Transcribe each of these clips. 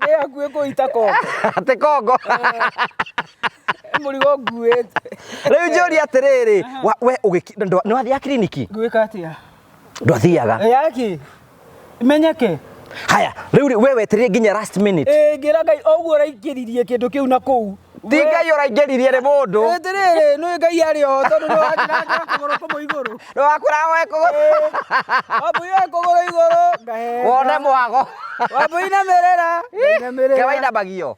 Ndĩ hakuhĩ kũita kongo. Atĩ kongo. Mũrigo nguĩte. Rĩu njũria atĩrĩrĩ, we ũgĩki nĩ wathiaga kiriniki? Ngwĩka atĩa? Ndwathiaga. Yaki. Menyeke. Haya, rĩu rĩ, we wetereire nginya last minute. Ĩĩ ngĩra Ngai o ũguo ũraingĩririe kĩndũ kĩu na kũu. Ti Ngai ũraingĩririe nĩ mũndũ. Atĩrĩrĩ, nĩ Ngai arĩ oho tondũ nĩ wanjĩra kũgũrũ kũmwe igũrũ. Nĩ wakwĩra woe kũgũrũ. Wambui woe kũgũrũ igũrũ, ngahenga. Wone mwago. Wambui inamĩrĩra, ngainamĩrĩra. Ke wainamagio.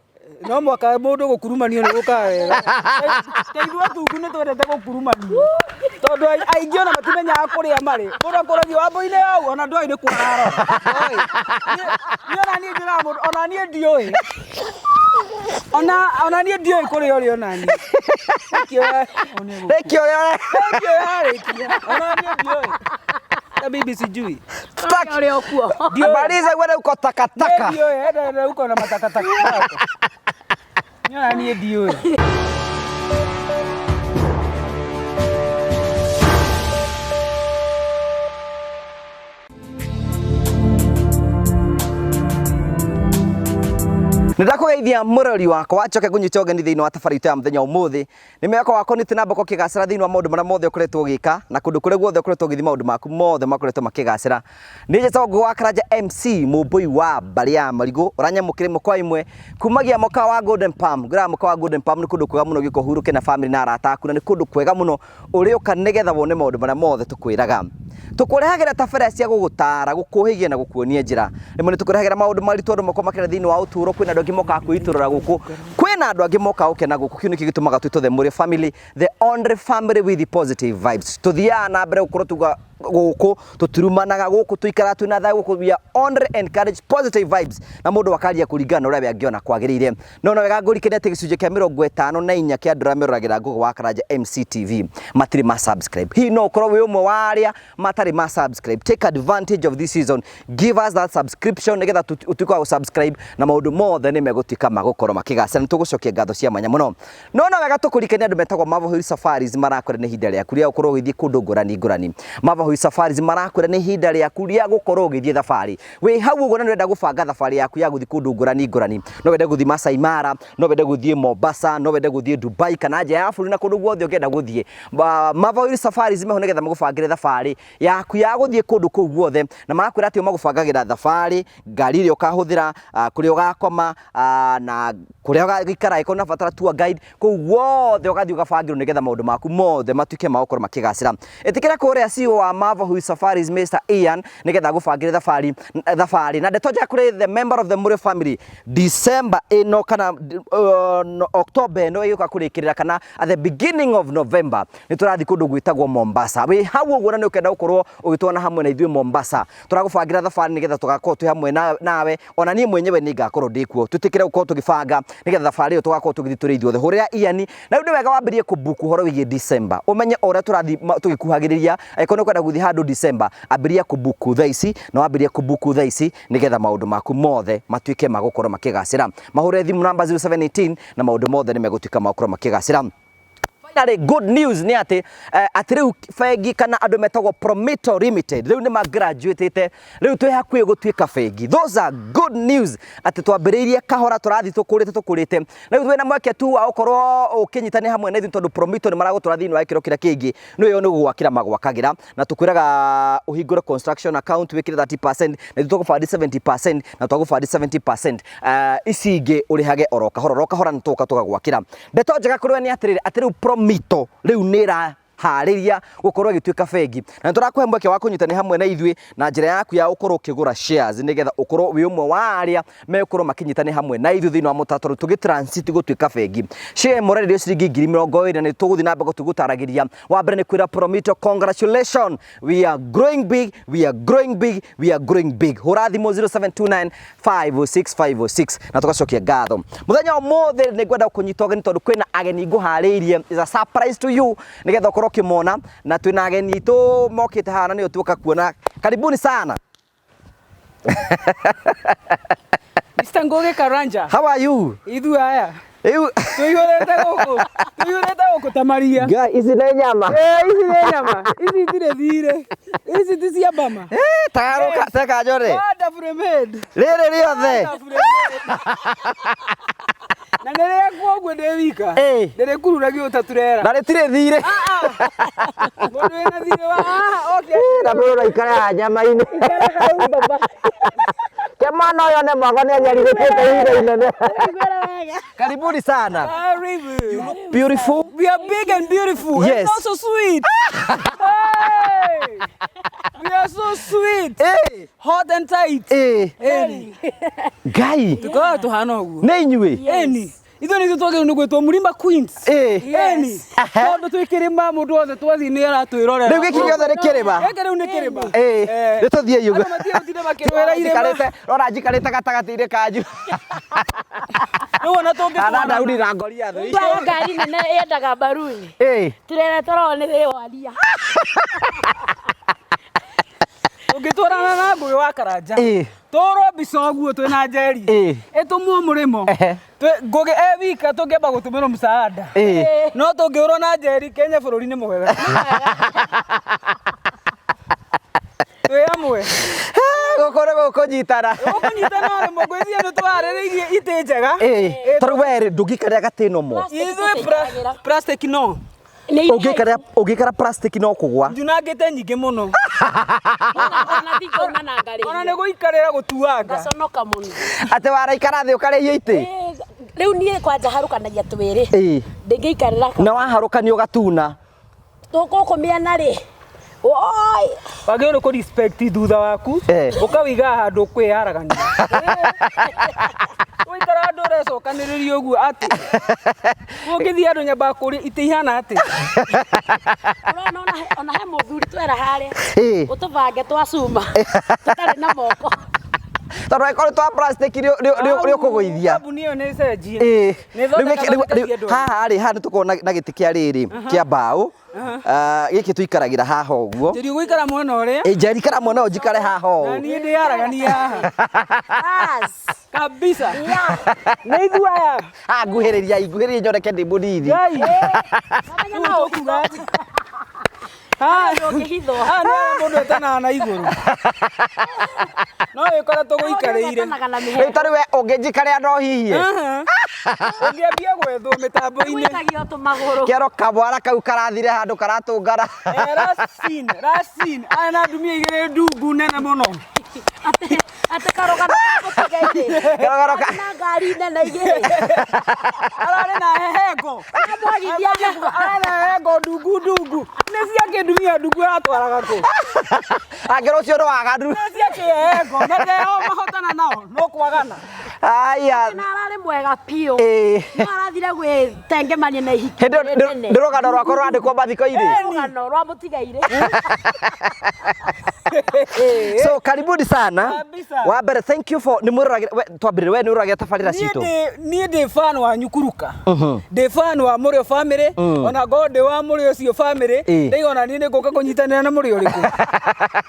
No mwaka mũndũ gũkurumanio nĩ gũkaga wega. Ta ithuĩ atungu nĩ twendete gũkurumanio. Tondũ aingĩ ona matimenyaga kũrĩa marĩ. Mũndũ akũragia wambui nĩ hau ona ndũĩ nĩ kũ ararora. Ndũĩ. Niĩ ona niĩ njĩraga mũndũ ona niĩ ndiũĩ. Ona niĩ ndiũĩ kũrĩa ũrĩ ona niĩ. Rĩkia Rĩkia ũrĩa Rĩkia ũrarĩkia. Ona niĩ ndiũĩ. Ta bibi sijui. Stuck. Ũrĩa ũkuo. Maliza wewe uko takataka. Niĩ ndiũĩ, enda enda uko na matakataka yako. Niĩ ona niĩ ndiũĩ. Nĩndakũgeithia mũrori wakwa njoke ngũnyite ũgeni thĩinĩ wa tabarĩra itũ ya mũthenya ũmũthĩ. Nĩ mwĩhoko wakwa nĩ na mboko ũkĩgacĩra thĩinĩ wa maũndũ marĩa mothe ũkoretwo ũgĩka na kũndũ kũrĩa guothe ũkoretwo ũgĩthiĩ maũndũ maku mothe makoretwo makĩgacĩra. Nĩ njĩtagwo Ngũgĩ wa Karanja MC mũmbũi wa mbarĩ ya Marigũ ũranyamũkĩra ĩmwe kwa ĩmwe kumagia mũkawa wa Golden Palm. Ngwĩraga mũkawa wa Golden Palm nĩ kũndũ kwega mũno ũgĩũka ũhurũke na famĩlĩ na arata aku na nĩ kũndũ kwega mũno ũrĩũka nĩgetha wone maũndũ marĩa mothe tũkwĩraga. Tũkũrehagĩra tabarĩra cia gũgũtara, gũkũhĩgia na gũkuonia njĩra. Rĩmwe nĩ tũkũrehagĩra maũndũ maritũ andũ makoragwo makĩra thĩinĩ wa ũtũũro, kwĩna andũ angĩ mokaga kwĩitũrũra gũkũ, kwĩna andũ angĩ mokaga gũkena gũkũ. Kĩu nĩkĩo gĩtũmaga twĩtwo the Mũrĩo family, the only family with positive vibes. Tũthiaga na mbere gũkorwo tuga gũkũ, tũtirumanaga gũkũ, tũikaraga twĩna thayũ gũkũ, we are only encourage positive vibes, na mũndũ akaria kũringana na ũrĩa we angĩona kwagĩrĩire. No no wega ngũrikanie atĩ gĩcunjĩ kĩa 54 kĩa andũ arĩa meroragĩra Ngũgĩ wa Karanja MCTV matirĩ ma subscribe. Hihi no ũkorwo wĩ ũmwe wa arĩa matarĩ ma subscribe. Take advantage of this season. Give us that subscription nĩgetha ũtuĩke wa gũ-subscribe na maũndũ mothe nĩ megũtuĩka ma gũkorwo makĩgacĩra. Nĩ tũgũcokia ngatho cia mwanya mũno. No no wega tũkũririkanie andũ metagwo Marvel Hill Safaris marakwĩra nĩ ihinda rĩaku rĩa gũkorwo ũgĩthiĩ kũndũ ngũrani ngũrani. Marvel Hill Safaris marakwĩra nĩ ihinda rĩaku rĩa gũkorwo ũgĩthiĩ thabarĩ. Wĩ hau ũguo na nĩ ũrenda gũbanga thabarĩ yaku ya gũthiĩ kũndũ ngũrani ngũrani. No wende gũthiĩ Masai Mara, no wende gũthiĩ Mombasa, no wende gũthiĩ Dubai kana nja ya bũrũri na kũndũ guothe ũngĩenda gũthiĩ. Marvel Hill Safaris meho nĩgetha magũbangĩre thabarĩ yaku ya gũthiĩ kũndũ kũu guothe, na marakwĩra atĩ o magũbangagĩra thabarĩ, ngari ĩrĩa ũkahũthĩra, kũrĩa ũgakoma, na kũrĩa ũgaikara angĩkorwo nĩ ũrabatara tour guide, kũu guothe ũgathiĩ ũgabangĩrwo nĩgetha maũndũ maku mothe matuĩke ma gũkorwo makĩgacĩra. Ĩtĩkĩra kũrĩa CEO wa Marvel Hill Safaris Mr. Ian nĩgetha agũbangĩre thabarĩ thabarĩ. Na ndeto njega kũrĩ the member of the Mũrĩo family, December ĩno kana October ĩno ĩgĩũka kũrĩkĩrĩra kana at the beginning of November nĩ tũrathiĩ kũndũ gwĩtagwo Mombasa. Wĩ hau ũguo na nĩ ũkenda gũkorwo ũgĩtwana hamwe na ithuĩ Mombasa, tũragũbangĩra thabarĩ nĩgetha tũgakorwo twĩ hamwe nawe, ona niĩ mwenyewe nĩ ngakorwo ndĩ kuo. Twĩtĩkĩre gũkorwo tũgĩbanga nĩgetha thabarĩ ĩyo tũgakorwo tũgĩthiĩ tũrĩ ithuothe. Hũrĩra Ian, na rĩu nĩ wega wambĩrĩrie kũ book ũhoro wĩgiĩ December, ũmenye o ũrĩa tũrathiĩ tũgĩkuhagĩrĩria, angĩkorwo nĩ ũkwenda gũthiĩ handũ December, ambĩrĩria kũ book thaa ici, na wambĩrĩria kũ book thaa ici nĩgetha maũndũ maku mothe matuĩke ma gũkorwo makĩgacĩra. Mahũrĩre thimũ namba 0718 na maũndũ mothe nĩ megũtuĩka ma gũkorwo makĩgacĩra. Finally, good news nĩ atĩ atĩ rĩu bengi kana andũ metagwo Promito Limited rĩu nĩ magraduatĩte, rĩu twĩ hakuhĩ gũtuĩka bengi. Those are good news atĩ twambĩrĩirie kahora, tũrathiĩ tũkũrĩte tũkũrĩte, na rĩu twĩna mweke tu wa gũkorwo ũkĩnyitanĩra hamwe na ithuĩ tondũ Promito nĩ maragũtwara thĩinĩ wa gĩkĩro kĩrĩa kĩngĩ, nĩ ũyũ nĩ gũgwakĩra magwakagĩra, na tũkwĩraga ũhingũre construction account wĩkĩre 30% na ithuĩ tũgũbandi 70% na twagũbandi 70%, ici ingĩ ũrĩhage oro kahora oro kahora, nĩ tũgũka tũgagwakĩra. Ndeto njega kũrĩ we nĩ atĩrĩrĩ, atĩ rĩu Promito rĩu nĩ ĩraharĩria gũkorwo ĩgĩtuĩka bengi, na nĩ tũrakũhe mweke wa kũnyitanĩra hamwe na ithuĩ na njĩra yaku ya gũkorwo ũkĩgũra shares nĩgetha ũkorwo wĩ ũmwe wa arĩa megũkorwo makĩnyitanĩra hamwe na ithuĩ thĩinĩ wa mũtaratara tũgĩ transit gũtuĩka bengi. Share ĩmwe ũrenderio ciringi 20,000 na nĩ tũgũthiĩ na mbere tũgũtaragĩria. Wa mbere nĩ kwĩra Promito congratulations, we are growing big, we are growing big, we are growing big. Hũra thimũ 0729 506 na tũgacokia ngatho. Mũthenya ũmũthĩ nĩ ngwenda kũnyita ũgeni tondũ kwĩna ageni ngũharĩirie, is a surprise to you nĩgetha ũkorwo ũkĩmona, na twĩna ageni aitũ mokĩte haha na nĩo tuoka kuona. Karibuni sana. Mr. Ngugi Karanja. How are you? Ithuĩ aya. Rĩu Tũiyũrĩte gũkũ. Tũiyũrĩte gũkũ ta maria. Ngai, ici nĩ nyama. Eh, ici nĩ nyama. Ici itirĩ thirĩ. Ici ti cia mbama. Eh, tagarũka teka njore. Wonderful. Frame head. Rĩrĩ rĩothe. Na nĩ rĩakwa ũguo ndĩ wika. Ĩĩ. Ndĩrĩkururagia ũtaturera. Na rĩtirĩ thirĩ. Mũndũ wĩna thirĩ wa haha oke. Na mũndũ aikare haha nyama-inĩ. Ke mwana ũyũ nĩ mwago nĩ anyarithĩkĩte ihinda inene. Karibuni sana. Karibu. You look beautiful. We are big and beautiful. Yes. And also sweet. Hey! We are so sweet. Ĩĩ. Hot and tight. Ĩĩ. Ĩni. Ngai. Tukoragwo tũhana ũguo. Nĩ inyuĩ. Ĩni. Ithuĩ nĩ ithuĩ twagĩrĩirwo nĩ gwĩtwo Mũrima Queens. Ĩĩ. Ĩni. Tondũ twĩ kĩrĩma mũndũ wothe twathiĩ nĩ aratwĩrorera. Rĩu gĩkĩ gĩothe nĩ kĩrĩma. Gĩkĩ rĩu nĩ kĩrĩma. Ĩĩ. Eh. Nĩ tũthiĩ ũguo. Andũ matige gũtinda makĩrũĩra irĩma. Njikarĩte, rora njikarĩte gatagatĩ-inĩ kanyu. Rĩu ona Kana tũngĩtwarana. Daudi na Goliath. Twayo ngari nene yendaga mbaruni. Ĩĩ. Turere toro nĩ waria. Tũngĩtwarana na Ngũgĩ wa Karanja. Ĩĩ. Tũrwo mbica ũguo twĩna Njeri. Ĩĩ. Ĩtũmwo mũrĩmo. Ehe. Ngũgĩ e wika tũngĩamba gũtũmĩrwo msaada. Ĩĩ. No tũngĩũrwo na Njeri Kenya bũrũri nĩ mwega. Twĩ hamwe. Gũkũ nĩ gũkũnyitana. Ũkũnyitana rĩmwe ngwĩciria nĩ tũharĩrĩirie itĩ njega. Ĩĩ. Tondũ we rĩ ndũngĩikarĩra gatĩ ĩno mo. Ithuĩ plastic no. Nĩ Ũngĩikarĩra ũngĩikara plastic no kũgwa. Njunangĩte nyingĩ mũno. Ona ndingĩona na Ona ngarĩ. nĩ gũikarĩra gũtuanga. Ngaconoka mũno. Atĩ waraikara thĩ ũkarĩhio itĩ. Rĩu niĩ kwanja harũkanagia twĩrĩ. Ĩĩ. Ndĩngĩikarĩra Na waharũkanio ũgatuna. tũgũkũ mĩena rĩ. Oi! Wagĩrĩirwo nĩ kũ respect thutha waku Eh. ũkawĩiga handũ ũkwĩharagania. Ũikara handũ ũrecokanĩrĩria ũguo atĩ ũngĩthiĩ handũ nyambaga kũria itĩ ihana atĩ. Ũrona ona he mũthuri twera harĩa. Ĩĩ. Ũtũbange twacuma. Tũtarĩ na moko. Tondũ angĩkorwo twa plastic nĩ ũkũgũithia. Kambuni ĩyo nĩ ĩcenjie. Ĩĩ. Nĩ Rĩu gĩkĩ- ĩthondekaga rĩu- cia rĩu- andũ. haha rĩ haha nĩ tũkoragwo na gĩtĩ kĩa rĩrĩ kĩa mbaũ. Ah, gĩkĩ tũikaragĩra haha ũguo. Njeri ũgũikara mwena ũrĩa Ĩ Njeri ikara mwena ũyũ njikare haha na ũũ. niĩ ndĩaragania haha Bas. kabisa. Yeah. Nĩ ithuĩ aya. Ah, nguhĩrĩria nguhĩrĩria nyoneke ndĩ mũnini. Ngai. Mamenya Rĩu no tũkuga atĩ. Haha ũngĩhithwo. haha nĩ harĩa mũndũ etanaga na igũrũ. No wĩkore tũgũikarĩire. Wetanaga na Rĩu mĩheehũ. tarĩu we ũngĩnjikarĩra no hihie. Aha. Ũngĩambia gwethwo mĩtambo-inĩ. Gwĩtagio tũmagũrũ. Kĩero kamwara kau karathire handũ karatũngana. Eh, Rasin, Rasin, aya na ndumia igĩrĩ ndungu nene mũno. Atĩ atĩ karũgano ka mũtiga-inĩ. Karũgano ka- Na ngari nene igĩrĩ. Ararĩ na hehengo. Aramwagithia Ararĩ na hehengo ndungu ndungu. Nĩ cia kĩndumia ndungu aratwaraga kũ? Angĩrwo ũcio nĩ waganu. Nĩ cia kĩhehengo. Na ndeo mahotana nao, no kwagana. Aya. Na ararĩ mwega biũ. Ĩĩ. No arathire gwĩtengemania na ihiki. Hĩndĩ ĩyo nĩ rũgano rwakwa rwandĩkwo mathiko-inĩ. Rũgano rwa mũtigairĩ. So karibuni sana. Kabisa. Wa mbere thank you for nĩ mwĩroragĩra we twambĩrĩrie we nĩ ũroragĩra tabarĩra Niĩ citũ. niĩ ndĩ fan wa Nyukuruka. Ndĩ fan wa Mũrĩo family, ona ngorwo ndĩ wa Mũrĩo ũcio family, Ĩĩ. ndaiga ona niĩ nĩ ngũka kũnyitanĩra na Mũrĩo ũrĩkũ.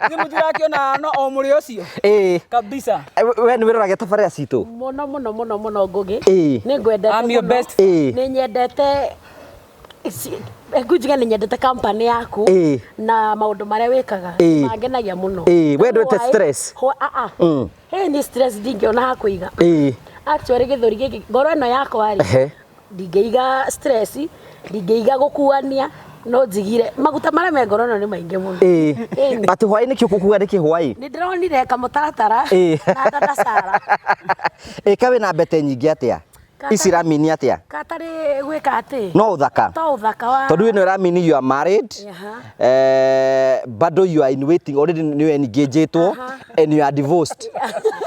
Niĩ mũtirakĩona no o Mũrĩo ũcio. Ĩĩ. Kabisa. We nĩ wĩroragĩra tabarĩra citũ. Mũno mũno mũno mũno Ngũgĩ. Ĩĩ. Nĩ ngwendete I'm your mũno. best Ĩĩ. Nĩ nyendete ngunjiga nĩ nyendete company yaku Ĩĩ. na maũndũ marĩa wĩkaga Ĩĩ. mangenagia mũno. Ĩĩ, we ndwĩte Why? stress? Aa. Mm. Hĩ ni stress ndingĩona ha kũiga. Ĩĩ. Actually gĩthũri gĩkĩ ngoro ĩno yakwa rĩ Ehe. ndingĩiga stress ndingĩiga gũkuania no njigire maguta marĩa me ngoro ĩno nĩ maingĩ mũno. Ĩĩ. Ĩĩ. Atĩ hwaĩ-inĩ kĩo kũkuga nĩ kĩhwaĩ. Nĩ ndĩronire kamũtaratara Ĩĩ. na dada Sara Ĩ ka wĩna mbete nyingĩ atĩa? Kata- Ici iramini atĩa? katarĩ gwĩka atĩ No ũthaka. to ũthaka wa Tondũ ĩno ĩramini you are married. Aha. Eh, bado you are in waiting already nĩ engaged and you are divorced.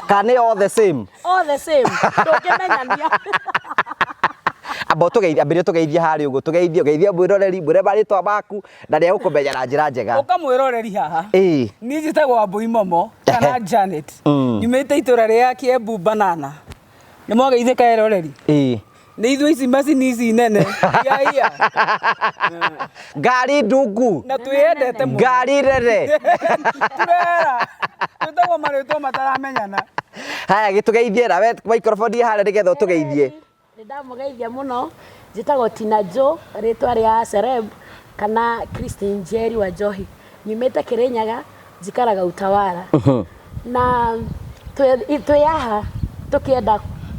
Kana nĩ all the same? All the same ndũngĩmenyania. Amba ũtũgeithie, ambĩrĩria ũtũgeithie harĩa ũguo, tũgeithie, ũgeithie mwĩroreri, mwĩre marĩtwa maku na nĩ egũkũmenya na njĩra njega. Ũka mwĩroreri haha. Ĩĩ. Niĩ njĩtagwo Wambui Momo kana Janet. Nyumĩte itũra rĩa Kiambu Banana. Nĩ mwageithĩka eroreri. Ĩĩ. Nĩ ithuĩ ici macini ici nene. Ia ia. Ngari ndungu. Na twĩyendete mũno. Ngari nene. Turera. Twĩtagwo marĩtwa mataramenyana. Haya gĩtũgeithie na we microphone ĩ harĩa nĩgetha ũtũgeithie. Nĩ ndamũgeithia mũno njĩtagwo Tina Joe rĩtwa rĩa celeb kana Christine Njeri wa Njohi nyumĩte Kĩrĩnyaga njikaraga Utawala na Twĩ haha tũkĩenda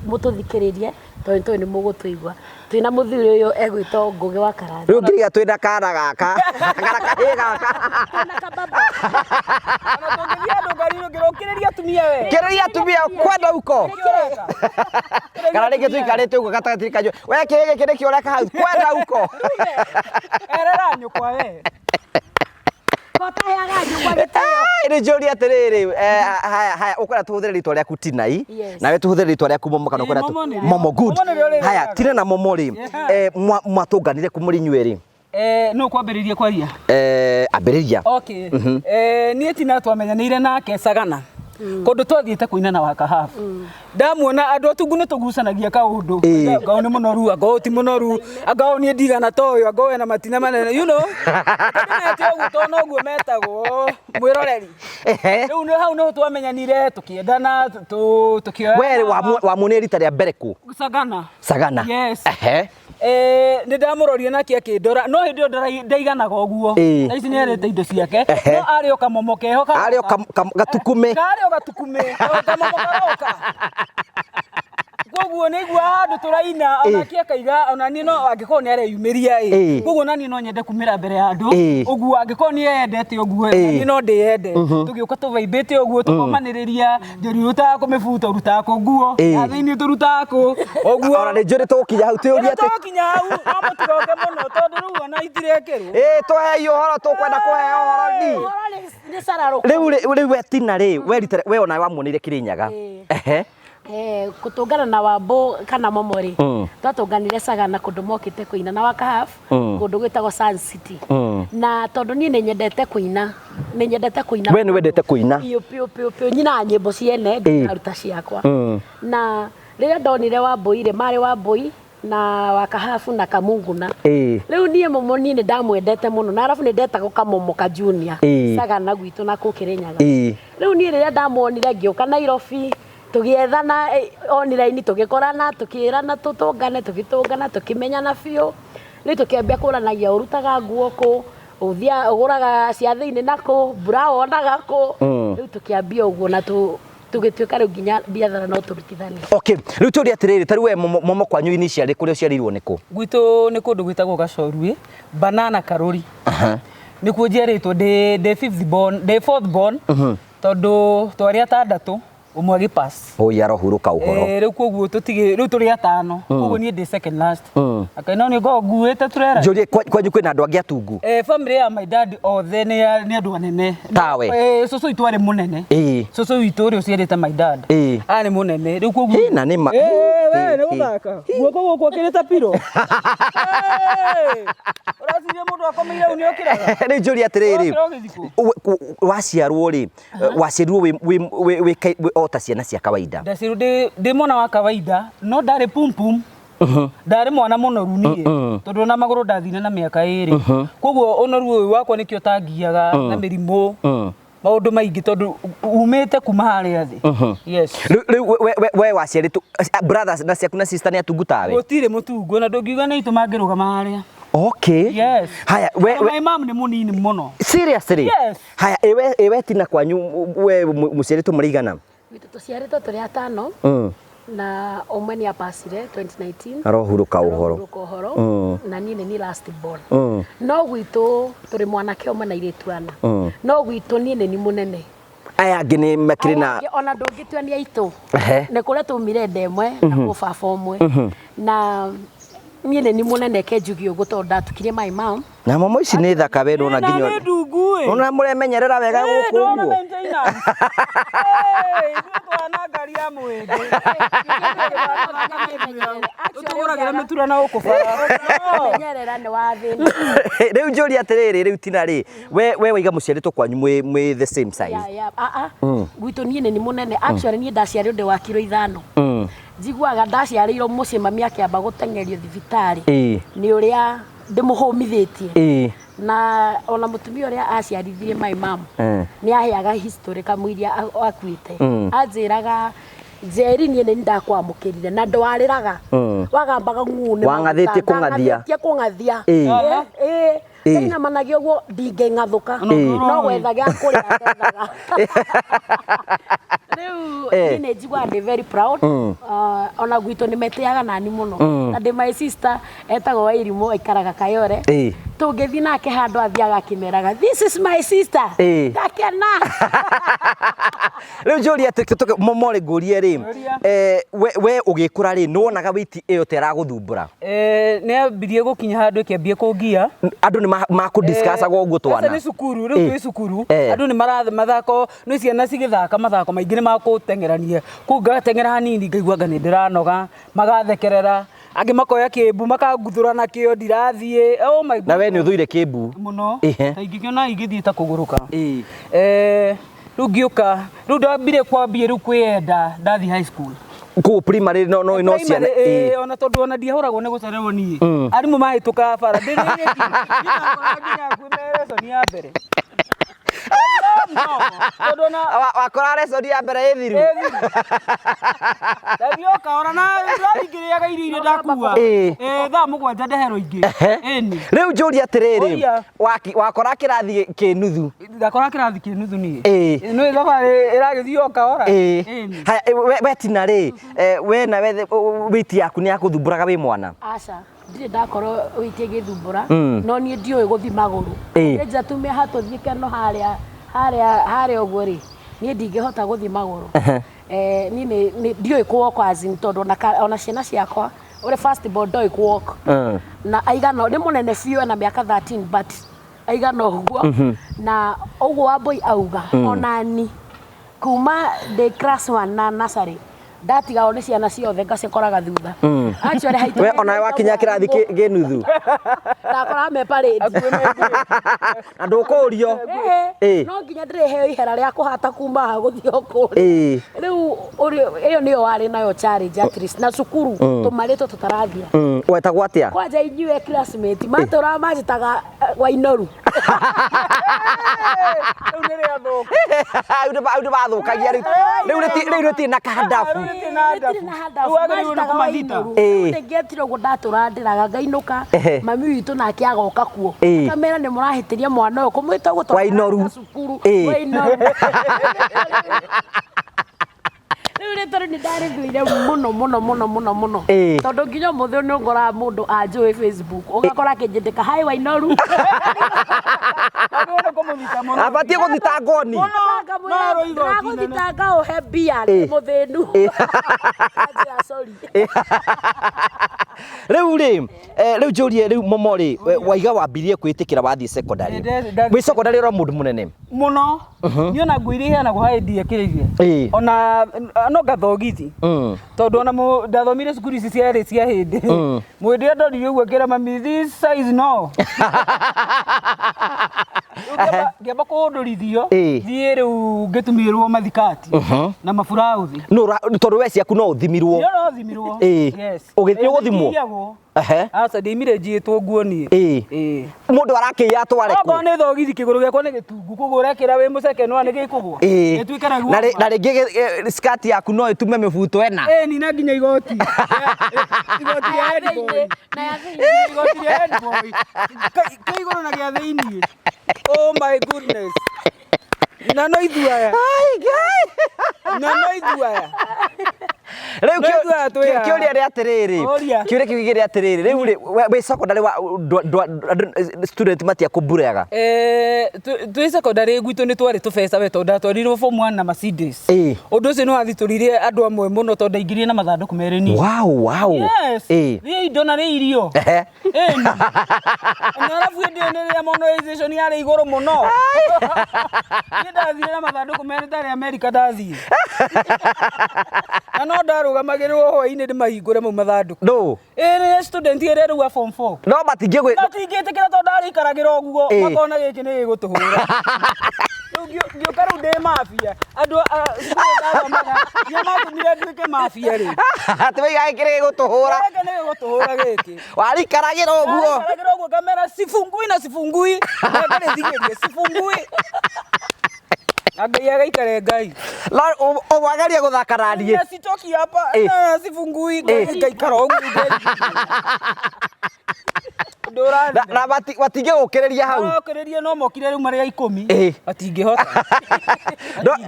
mũtũthikĩrĩrie tondũ nĩtũĩ nĩ mũgũtũigua. Twĩna mũthuri ũyũ egwĩtwo Ngũgĩ wa Karanja. Rĩu nginya twĩna kana gaka kana kahĩĩ gaka. Twĩna kababa. Ona tũngĩthiĩ andũ ngari-inĩ ũngĩrũkĩrĩria atumia we. Kĩrĩria atumia kwenda uko. Kana rĩngĩ tũikarĩte ũguo gatagatĩ kanyu. We kĩhĩ gĩkĩ nĩkĩo ũreka hau kwenda uko. Erera nyũkwa we. Kotaheaga nyũkwa gĩtĩo. Nĩ njũrie atĩrĩrĩ, haya haya ũkwenda tũhũthĩre rĩtwa rĩaku Tinai Yes. nawe tũhũthĩre rĩtwa rĩaku Momo kana Ĩĩ, ũkwenda Momo nĩrĩo. Momo good. Momo nĩrĩo rĩrĩ Haya rĩega. Tina na Momo rĩ, Yeah. mwatũnganire kũ mũrĩ inyuĩ rĩ? No kwambĩrĩria kwaria. Ambĩrĩria. Okay. Niĩ Tina twamenyanĩire nake Sagana. Kũndũ twathiĩte kũina na Wakahabu. Ndamuona andũ atungu nĩ tũgucanagia kaũndũ. Ĩĩ. Anga ũyũ nĩ mũnoru, anga ũyũ ti mũnoru, anga ũyũ niĩ ndigana ta ũyũ, anga ũyũ ena matina manene, you know. Ndĩmete ũguo tondũ noguo metagwo mwĩroreri. Ehe. Rĩu nĩ hau nĩho twamenyanire tũkĩendana tũkĩoya. We rĩ wamuonire rita rĩa mbere kũ? Sagana. Sagana. Yes. Ehe. Nĩ ndamũrorire nake akĩndora no hĩndĩ ĩyo ndaiganaga ũguo. Ĩĩ. Thaa ici nĩ arĩte indo ciake. Ehe. No arĩ o kamomo keho karoka. Arĩ o gatukume. Karĩ o gatukume. O kamomo karoka. Koguo nĩ aiguaga andũ tũraina onake akaiga ona niĩ no angĩkorwo nĩ areyumĩria ĩ. Ĩĩ. Koguo ona niĩ no nyende kumĩra mbere ya andũ. Ĩĩ. Ũguo angĩkorwo nĩ eyendete ũguo ĩ, Ĩĩ. na niĩ no ndĩyende. Tũgĩũka tũvaimbĩte ũguo tũkomanĩrĩria njeri ũrutaga kũ mĩbuto ũrutaga kũ nguo Ĩĩ. ya thĩinĩ tũrutaga kũ ũguo. Ona nĩ njũĩ nĩ tũgũkinya hau twĩũrie atĩ Tũkinya hau no mũtigoke mũno tondũ rĩu ona itirekĩrwo. ĩĩ tũhei ũhoro tũkwenda kũheo ũhoro ni. Ũhoro nĩ cararũkũ. Rĩu rĩ rĩu we Tina rĩ we rita we ona wamuonire Kĩrĩnyaga. Ĩĩ. Ehe. Kũtũngana na Wambũ kana Momo rĩ, twatũnganire Sagana kũndũ mokĩte kũina na Wakahaf kũndũ gwĩtagwo Sun City. Na tondũ niĩ nĩ nyendete kũina, nĩ nyendete kũina. We nĩ wendete kũina? Biũ biũ biũ biũ, nyinaga nyĩmbo ciene ndikaruta ciakwa. Na rĩrĩa ndonire Wambũi rĩ, marĩ Wambũi na Wakahabu na Kamunguna. Ĩĩ. Rĩu niĩ Momo niĩ nĩ ndamwendete mũno na arabu nĩ ndetagwo Kamomo ka Junior. Ĩĩ. Sagana gwitũ na kũu Kĩrĩnyaga. Ĩĩ. Rĩu niĩ rĩrĩa ndamuonire ngĩũka Nairobi tũgĩethana online tũgĩkorana tũkĩrana tũtũngane tũgĩtũngana tũkĩmenyana biũ. Rĩu tũkĩambia kũranagia ũrutaga nguo kũ, ũthiaga ũgũraga cia thĩinĩ nakũ, mbura wonaga kũ. Rĩu tũkĩambia ũguo na tũgĩtuĩka rĩu nginya biathara no tũrutithanie. Okay, rĩu tũrie atĩrĩrĩ, ta rĩu we Momo Momo kwanyu initially kũrĩa ũciarĩirwo nĩ kũ? Gwitũ nĩ kũndũ gwĩtagwo Gacoruĩ, Banana Karũri. Nĩkuo njiarĩtwo ndĩ fifth born, ndĩ fourth born tondũ twarĩ atandatũ ũmwe agĩpass. Ũi arohurũka ũhoro. Rĩu koguo tũtigĩ rĩu tũrĩ atano koguo niĩ ndĩ second last. Akai no nĩ ngoragwo nguĩte turera. Njũrie kwanyu kwĩna andũ angĩ atungu? Family ya my dad othe nĩ andũ anene. Tawe? Cũcũ witũ arĩ mũnene. Ĩĩ. Cũcũ witũ ũrĩa ũciarĩte my dad. Ĩĩ. Arĩ mũnene. Rĩu koguo Hĩ, na nĩ ma- We nĩ Hĩ, gũthaka. Guoko gũkũ akĩrĩte piro. Ũraciria mũndũ akomeire hau nĩ okĩraga. Rĩu njũrie atĩrĩrĩ, Ũrokĩra ũgĩthiĩ kũ? waciarwo rĩ, waciarirwo wĩ o ta ciana cia kawaida? Ndaciarirwo ndĩ mwana wa kawaida no ndarĩ pum pum. Ndarĩ mwana mũnoru niĩ tondũ ona magũrũ ndathire na mĩaka ĩrĩ. Koguo ũnoru ũyũ wakwa nĩkĩo ũtangiaga na mĩrimũ maũndũ maingĩ tondũ umĩte kuma harĩa thĩ. Yes. Rĩu we waciarĩtwo brothers na ciaku na sister nĩ atungu tawe? Gũtirĩ mũtungu ona ndũngiuga nĩ aitũ mangĩrũgama harĩa. Okay. Yes. Haya, we, My mom nĩ mũnini mũno. seriously? Yes. Haya, ewe Tina kwanyu we mũciarĩtwo mũrĩ igana? Gwitũ tũciarĩtwo tũrĩ atano na ũmwe nĩ apacire 2019. Arohurũka ũhoro. Arohurũka ũhoro na niĩ nĩ niĩ last born. No gwitũ tũrĩ mwanake ũmwe na airĩtu ana. No gwitũ niĩ nĩ niĩ mũnene. Aya angĩ nĩ makĩrĩ na Aya angĩ ona ndũngĩtua nĩ aitũ. Ehe. Nĩ kũrĩa twaumire nda ĩmwe na kwĩ baba ũmwe. Na niĩ nĩ niĩ mũnene ke njuge ũguo tondũ ndatukirie my mom. Na momo ici nĩ thaka we ndona Na nginya nĩ ndungu ĩ. Ona mũremenyerera wega gũkũ Ndona ũguo. maintenance. Ithuĩ twana ngari ya mwĩngĩ. Tũtũgũragĩra mĩtura na gũkũ bara. Menyerera nĩ wa thĩna. Rĩu njũrie atĩrĩrĩ, rĩu Tina rĩ, we waiga mũciarĩtwo kwanyu mwĩ the same size. Yeah, yeah. Ah, ah. Gwitũ niĩ nĩ niĩ mũnene. Actually niĩ ndaciarirwo ndĩ wa kiro 5. Njiguaga ndaciarĩirwo mũciĩ mami akĩamba gũteng'erio thibitarĩ Ĩĩ. nĩ ũrĩa ndĩmũhũmithĩtie. Ĩĩ. Na ona mũtumia ũrĩa aciarithirie my mom nĩ aheaga history kamũiria akuĩte. Anjĩraga Njeri niĩ nĩ ndakwamũkĩrire na ndwarĩraga. Wagambaga ng'ũ nĩ Wang'athĩtie kũng'athia. Wang'athĩtie kũng'athia. Ĩĩ. Ĩĩ. Ĩĩ. Ndainamanagia ũguo ndingĩng'athũka. Ĩĩ. No gwetha gĩa kũrĩa ndethaga. Rĩu Eh. niĩ nĩ njiguaga ndĩ very proud. Ona gwitũ nĩ metĩaga nani mũno. Na ndĩ my sister etagwo Wairimũ aikaraga Kayore. Ĩĩ. Tũngĩthiĩ nake handũ athiaga akĩmeraga this is my sister. Ĩĩ. Ndakena. Rĩu njũrie atĩ momorĩ ngũrie rĩ, Ũria. we ũgĩkũra rĩ, nĩ wonaga wĩiti ĩyo ta ĩragũthumbũra? Nĩ ambirie gũkinya handũ ĩkĩambia kũngia. Andũ nĩ makũdiscussaga ũguo twana? Aca nĩ cukuru, rĩu Ĩĩ. twĩ cukuru. Eh. Andũ nĩ marathi mathako, nĩ ciana cigĩthaka mathako maingĩ nĩ makũteng'erania. Kũu ngateng'era hanini ngaigua anga nĩ ndĩranoga, magathekerera, angĩ makoya kĩmbu makanguthũra nakĩo ndirathiĩ. Oh my Na we nĩ ũthũire kĩmbu? Mũno. Ĩhe. Ta ingĩkĩona ingĩthiĩ ta kũgũrũka. Ĩĩ. Rĩu ngĩũka, rĩu ndambire kwambia rĩu kwĩyenda ndathiĩ high school. Kũu primary no ciana? Primary, Ĩĩ. ona tondũ ona ndiahũragwo nĩ gũcererwo niĩ. Arimũ mahĩtũkaga bara ndĩrĩrĩki. Ndakora nginya kwĩ lesson ya mbere. No, tondũ ona Wakora lesson ya mbere ĩthiru? Ndathiĩ o kahora na ndathi ngĩrĩaga irio iria ndakua. Ĩĩ. Thaa 7 ndeherwo ingĩ. Ĩni. Rĩu njũrie atĩrĩrĩ, Ũria. wakora kĩrathi kĩ nuthu? Ndakora kĩrathi kĩ nuthu niĩ. Ĩĩ. Nĩ thabarĩ ĩragĩthiĩ o kahora. Ĩĩ. Ĩni. Haya, we Tina rĩ, we nawe wĩiti yaku nĩ yakũthumbũraga wĩ mwana? Aca, ndirĩ ndakorwo wĩitie gĩthumbũra, no niĩ ndiũĩ gũthiĩ magũrũ. Ĩĩ. Nĩ njatumia hatũthiĩ keno harĩa harĩa harĩa ũguo rĩ, niĩ ndingĩhota gũthiĩ magũrũ. Niĩ ndiũĩ kũ walk as in tondũ ona ciana ciakwa ũrĩa first born ndoĩ kũ walk. Na aigana nĩ mũnene biũ ena mĩaka 13 but aigana ũguo. Na ũguo Wambũi auga onani kuma ndĩ class 1 na nursery ndatigagwo nĩ ciana ciothe ngacikoraga thutha. Actually haitũ We onawe wakinya kĩrathi kĩ nuthu? Ndakoraga me parade. Na ndũkũrio? Ĩĩ. No nginya ndĩrĩheo ihera rĩa kũhata kuma haha gũthiĩ o kũrĩa. Ĩĩ. Rĩu ĩyo nĩyo warĩ nayo challenge at least na cukuru tũmarĩtwo tũtarathira. Wetagwo atĩa? Kwanja inyuĩ classmate matũraga manjĩtaga Wainoru. Rĩu nĩ rĩathũka. Rĩu nĩ mathũkagia rĩu. Rĩu rĩtirĩ na kandabu. Rĩu rĩtirĩ na Rĩtirĩ na handabu, Rĩu wagĩrĩirwo nĩ manjĩtaga kũmathita. Wainoru. Ĩĩ. Rĩu ndĩngĩetire ũguo ndatũraga ndĩraga ngainũka Ehe. mami witũ nake agoka kuo Ĩĩ. akamera nĩ mũrahĩtĩria mwana ũyũ kũmwĩta ũguo tondũ Wainoru. araka cukuru Ĩĩ. Wainoru. Rĩu rĩtwa rĩu nĩ ndarĩthũire mũno mũno mũno mũno mũno Ĩĩ. tondũ nginya ũmũthĩ nĩ ũkoraga mũndũ anjũĩ Facebook ũgakora akĩnjĩndĩka hi Wainoru. Wagĩrĩirwo nĩ kũmũthita mũno. Abatiĩ gũthitangwo ni. Mũno. No arĩ igoti inene. Ndĩragũthitanga ũhe mbia ndĩ Ĩĩ. mũthĩnu. Ĩĩ. Anjĩra sorry. Rĩu rĩ, rĩu njũrie rĩu momo rĩ, waiga wambirie kwĩtĩkĩra wathiĩ secondary. Wĩ secondary ũrĩ mũndũ mũnene? Mũno. Niĩ ona nguo iria iheanagwo haĩ ndiekĩrĩire. Ĩĩ. Ona no ngathogithi. Tondũ ona ndathomire cukuru ici ciarĩ cia hĩndĩ. Mũhĩndĩ ũrĩa ndorire ũguo ngĩra mami this size no. Rĩu ngĩamba kũhũndũrithio Ĩĩ. thiĩ rĩu ngĩtumĩrwo mathikati na maburauthi. No tondũ we ciaku no ũthimirwo. Niĩ no thimirwo. Ĩĩ. Yes. Ũgĩthiĩ gũthimwo? Ndiiyagwo. Ehe. Aca ndiaimire njiĩtwo nguo niĩ. Ĩĩ. Ĩĩ. Mũndũ arakĩiya atware kũ? Okorwo nĩ thogithi kĩgũrũ gĩakwa nĩ gĩtungu koguo ũrekĩra wĩ mũceke no nĩ gĩkũgwa. Ĩĩ. Gĩtuĩke na Na rĩngĩ skirt yaku no ĩtume mĩbuto ĩna. Ĩĩ ni na nginya igoti. Igoti rĩa head boy. Na ya thĩinĩ. Igoti rĩa head boy. Kĩ igũrũ na gĩa thĩinĩ. Oh my goodness. Na no ithuaya. Na no ithuaya. Rĩu No ithuaya twĩ haha. kĩũria rĩ atĩrĩrĩ. Ũria. Kĩũria kĩu kĩrĩ atĩrĩrĩ. Rĩu rĩ wĩ secondary wa student matiakũmbureaga? Twĩ secondary gwitũ nĩ twarĩ tũbeca we tondũ ndatwarirwo form 1 na Mercedes. Ĩĩ. Ũndũ ũcio nĩ wathitũrire andũ amwe mũno tondũ ndaingĩrire na mathandũkũ merĩ niĩ. Wow, wow. Yes. Ĩĩ. Rĩa indo na rĩa irio. Ehe. Ĩni. Na arabu hĩndĩ ĩyo nĩ rĩrĩa monetization yarĩ igũrũ mũno. Niĩ ndathire na mathandũkũ merĩ tarĩ America ndathiĩ. Na no ndarũgamagĩrĩrwo hwaĩ-inĩ ndĩmahingũre mau mathandũkũ. No. Ĩĩ nĩ student ĩrĩa rĩu a form 4. No matingĩgwĩ Matingĩtĩkĩra tondũ ndarĩikaragĩra ũguo Ĩĩ. makona gĩkĩ nĩ gĩgũtũhũra. Rĩu ngĩũka rĩu ndĩ mafia. Andũ a cukuru ndathomaga nĩo matũmire nduĩke mafia rĩu. Atĩ waiga gĩkĩ nĩ gĩgũtũhũra. Gĩkĩ nĩ gĩgũtũhũra gĩkĩ. Warikaragĩra ũguo. Ndarĩikaragĩra ũguo ngamera sifungui na sifungui. Na ngarĩthigĩria sifungui. Na Ngai agaikare Ngai. No ũwagaria gũthaka na niĩ. Na sitoki hapa Ĩĩ. na sifungui ngaikara ũguo. Ndũrathira. Na matingĩgũkĩrĩria hau. Marokĩrĩria no mokire rĩu marĩ a 10. Ĩĩ. Matingĩhota.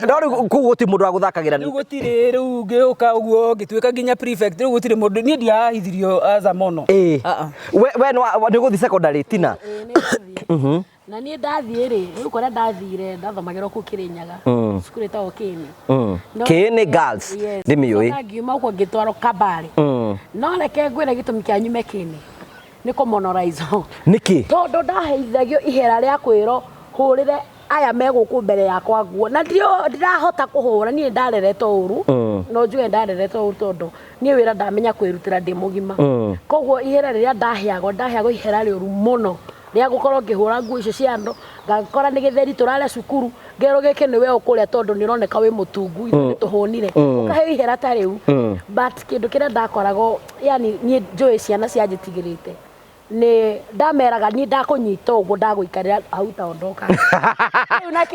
No rĩu kũu gũtirĩ mũndũ wa gũthakagĩra. Rĩu gũtirĩ, rĩu ngĩũka ũguo ngĩtuĩka nginya prefect, rĩu gũtirĩ mũndũ, niĩ ndiahithirio aca mũno. Ĩĩ. Ah, ah. We nĩ ũgũthiĩ secondary tina? Ĩĩ, nĩ ngũthiĩ. Na niĩ ndathiĩ rĩ, rĩu kũrĩa ndathire ndathomagĩra kũu Kĩrĩnyaga, cukuru ĩtagwo Kĩĩnĩ. Kĩĩnĩ Girls, Yes. ndĩmĩũĩ. Coka ngiuma ũguo ngĩtwarwo Kabare. No reke ngwĩre gĩtũmi kĩa nyume Kĩĩnĩ nĩ kũmonoraizwo. Nĩkĩ? Tondũ ndaheithagio ihera rĩa kwĩrwo hũrĩre aya me gũkũ mbere yakwa nguo na ndirahota kũhũra, niĩ ndareretwo ũru, no njuge ndareretwo ũru tondũ niĩ wĩra ndamenya kwĩrutĩra ndĩ mũgima. Koguo ihera rĩrĩa ndaheagwo, ndaheagwo ihera rĩũru mũno rĩa gũkorwo ngĩhũra nguo icio cia andũ, ngakora nĩ gĩtheri tũrarĩa cukuru, ngerwo gĩkĩ nĩwe ũkũrĩa tondũ nĩ ũroneka wĩ mũtungu, ithuĩ nĩ tũhũnire, ũkaheo ihera ta rĩu. But kĩndũ kĩrĩa ndakoragwo, yani niĩ njũĩ ciana cianjĩtigĩrĩte, nĩ ndameraga niĩ ndakũnyita ũguo ndagũikarĩra hau utaondoka.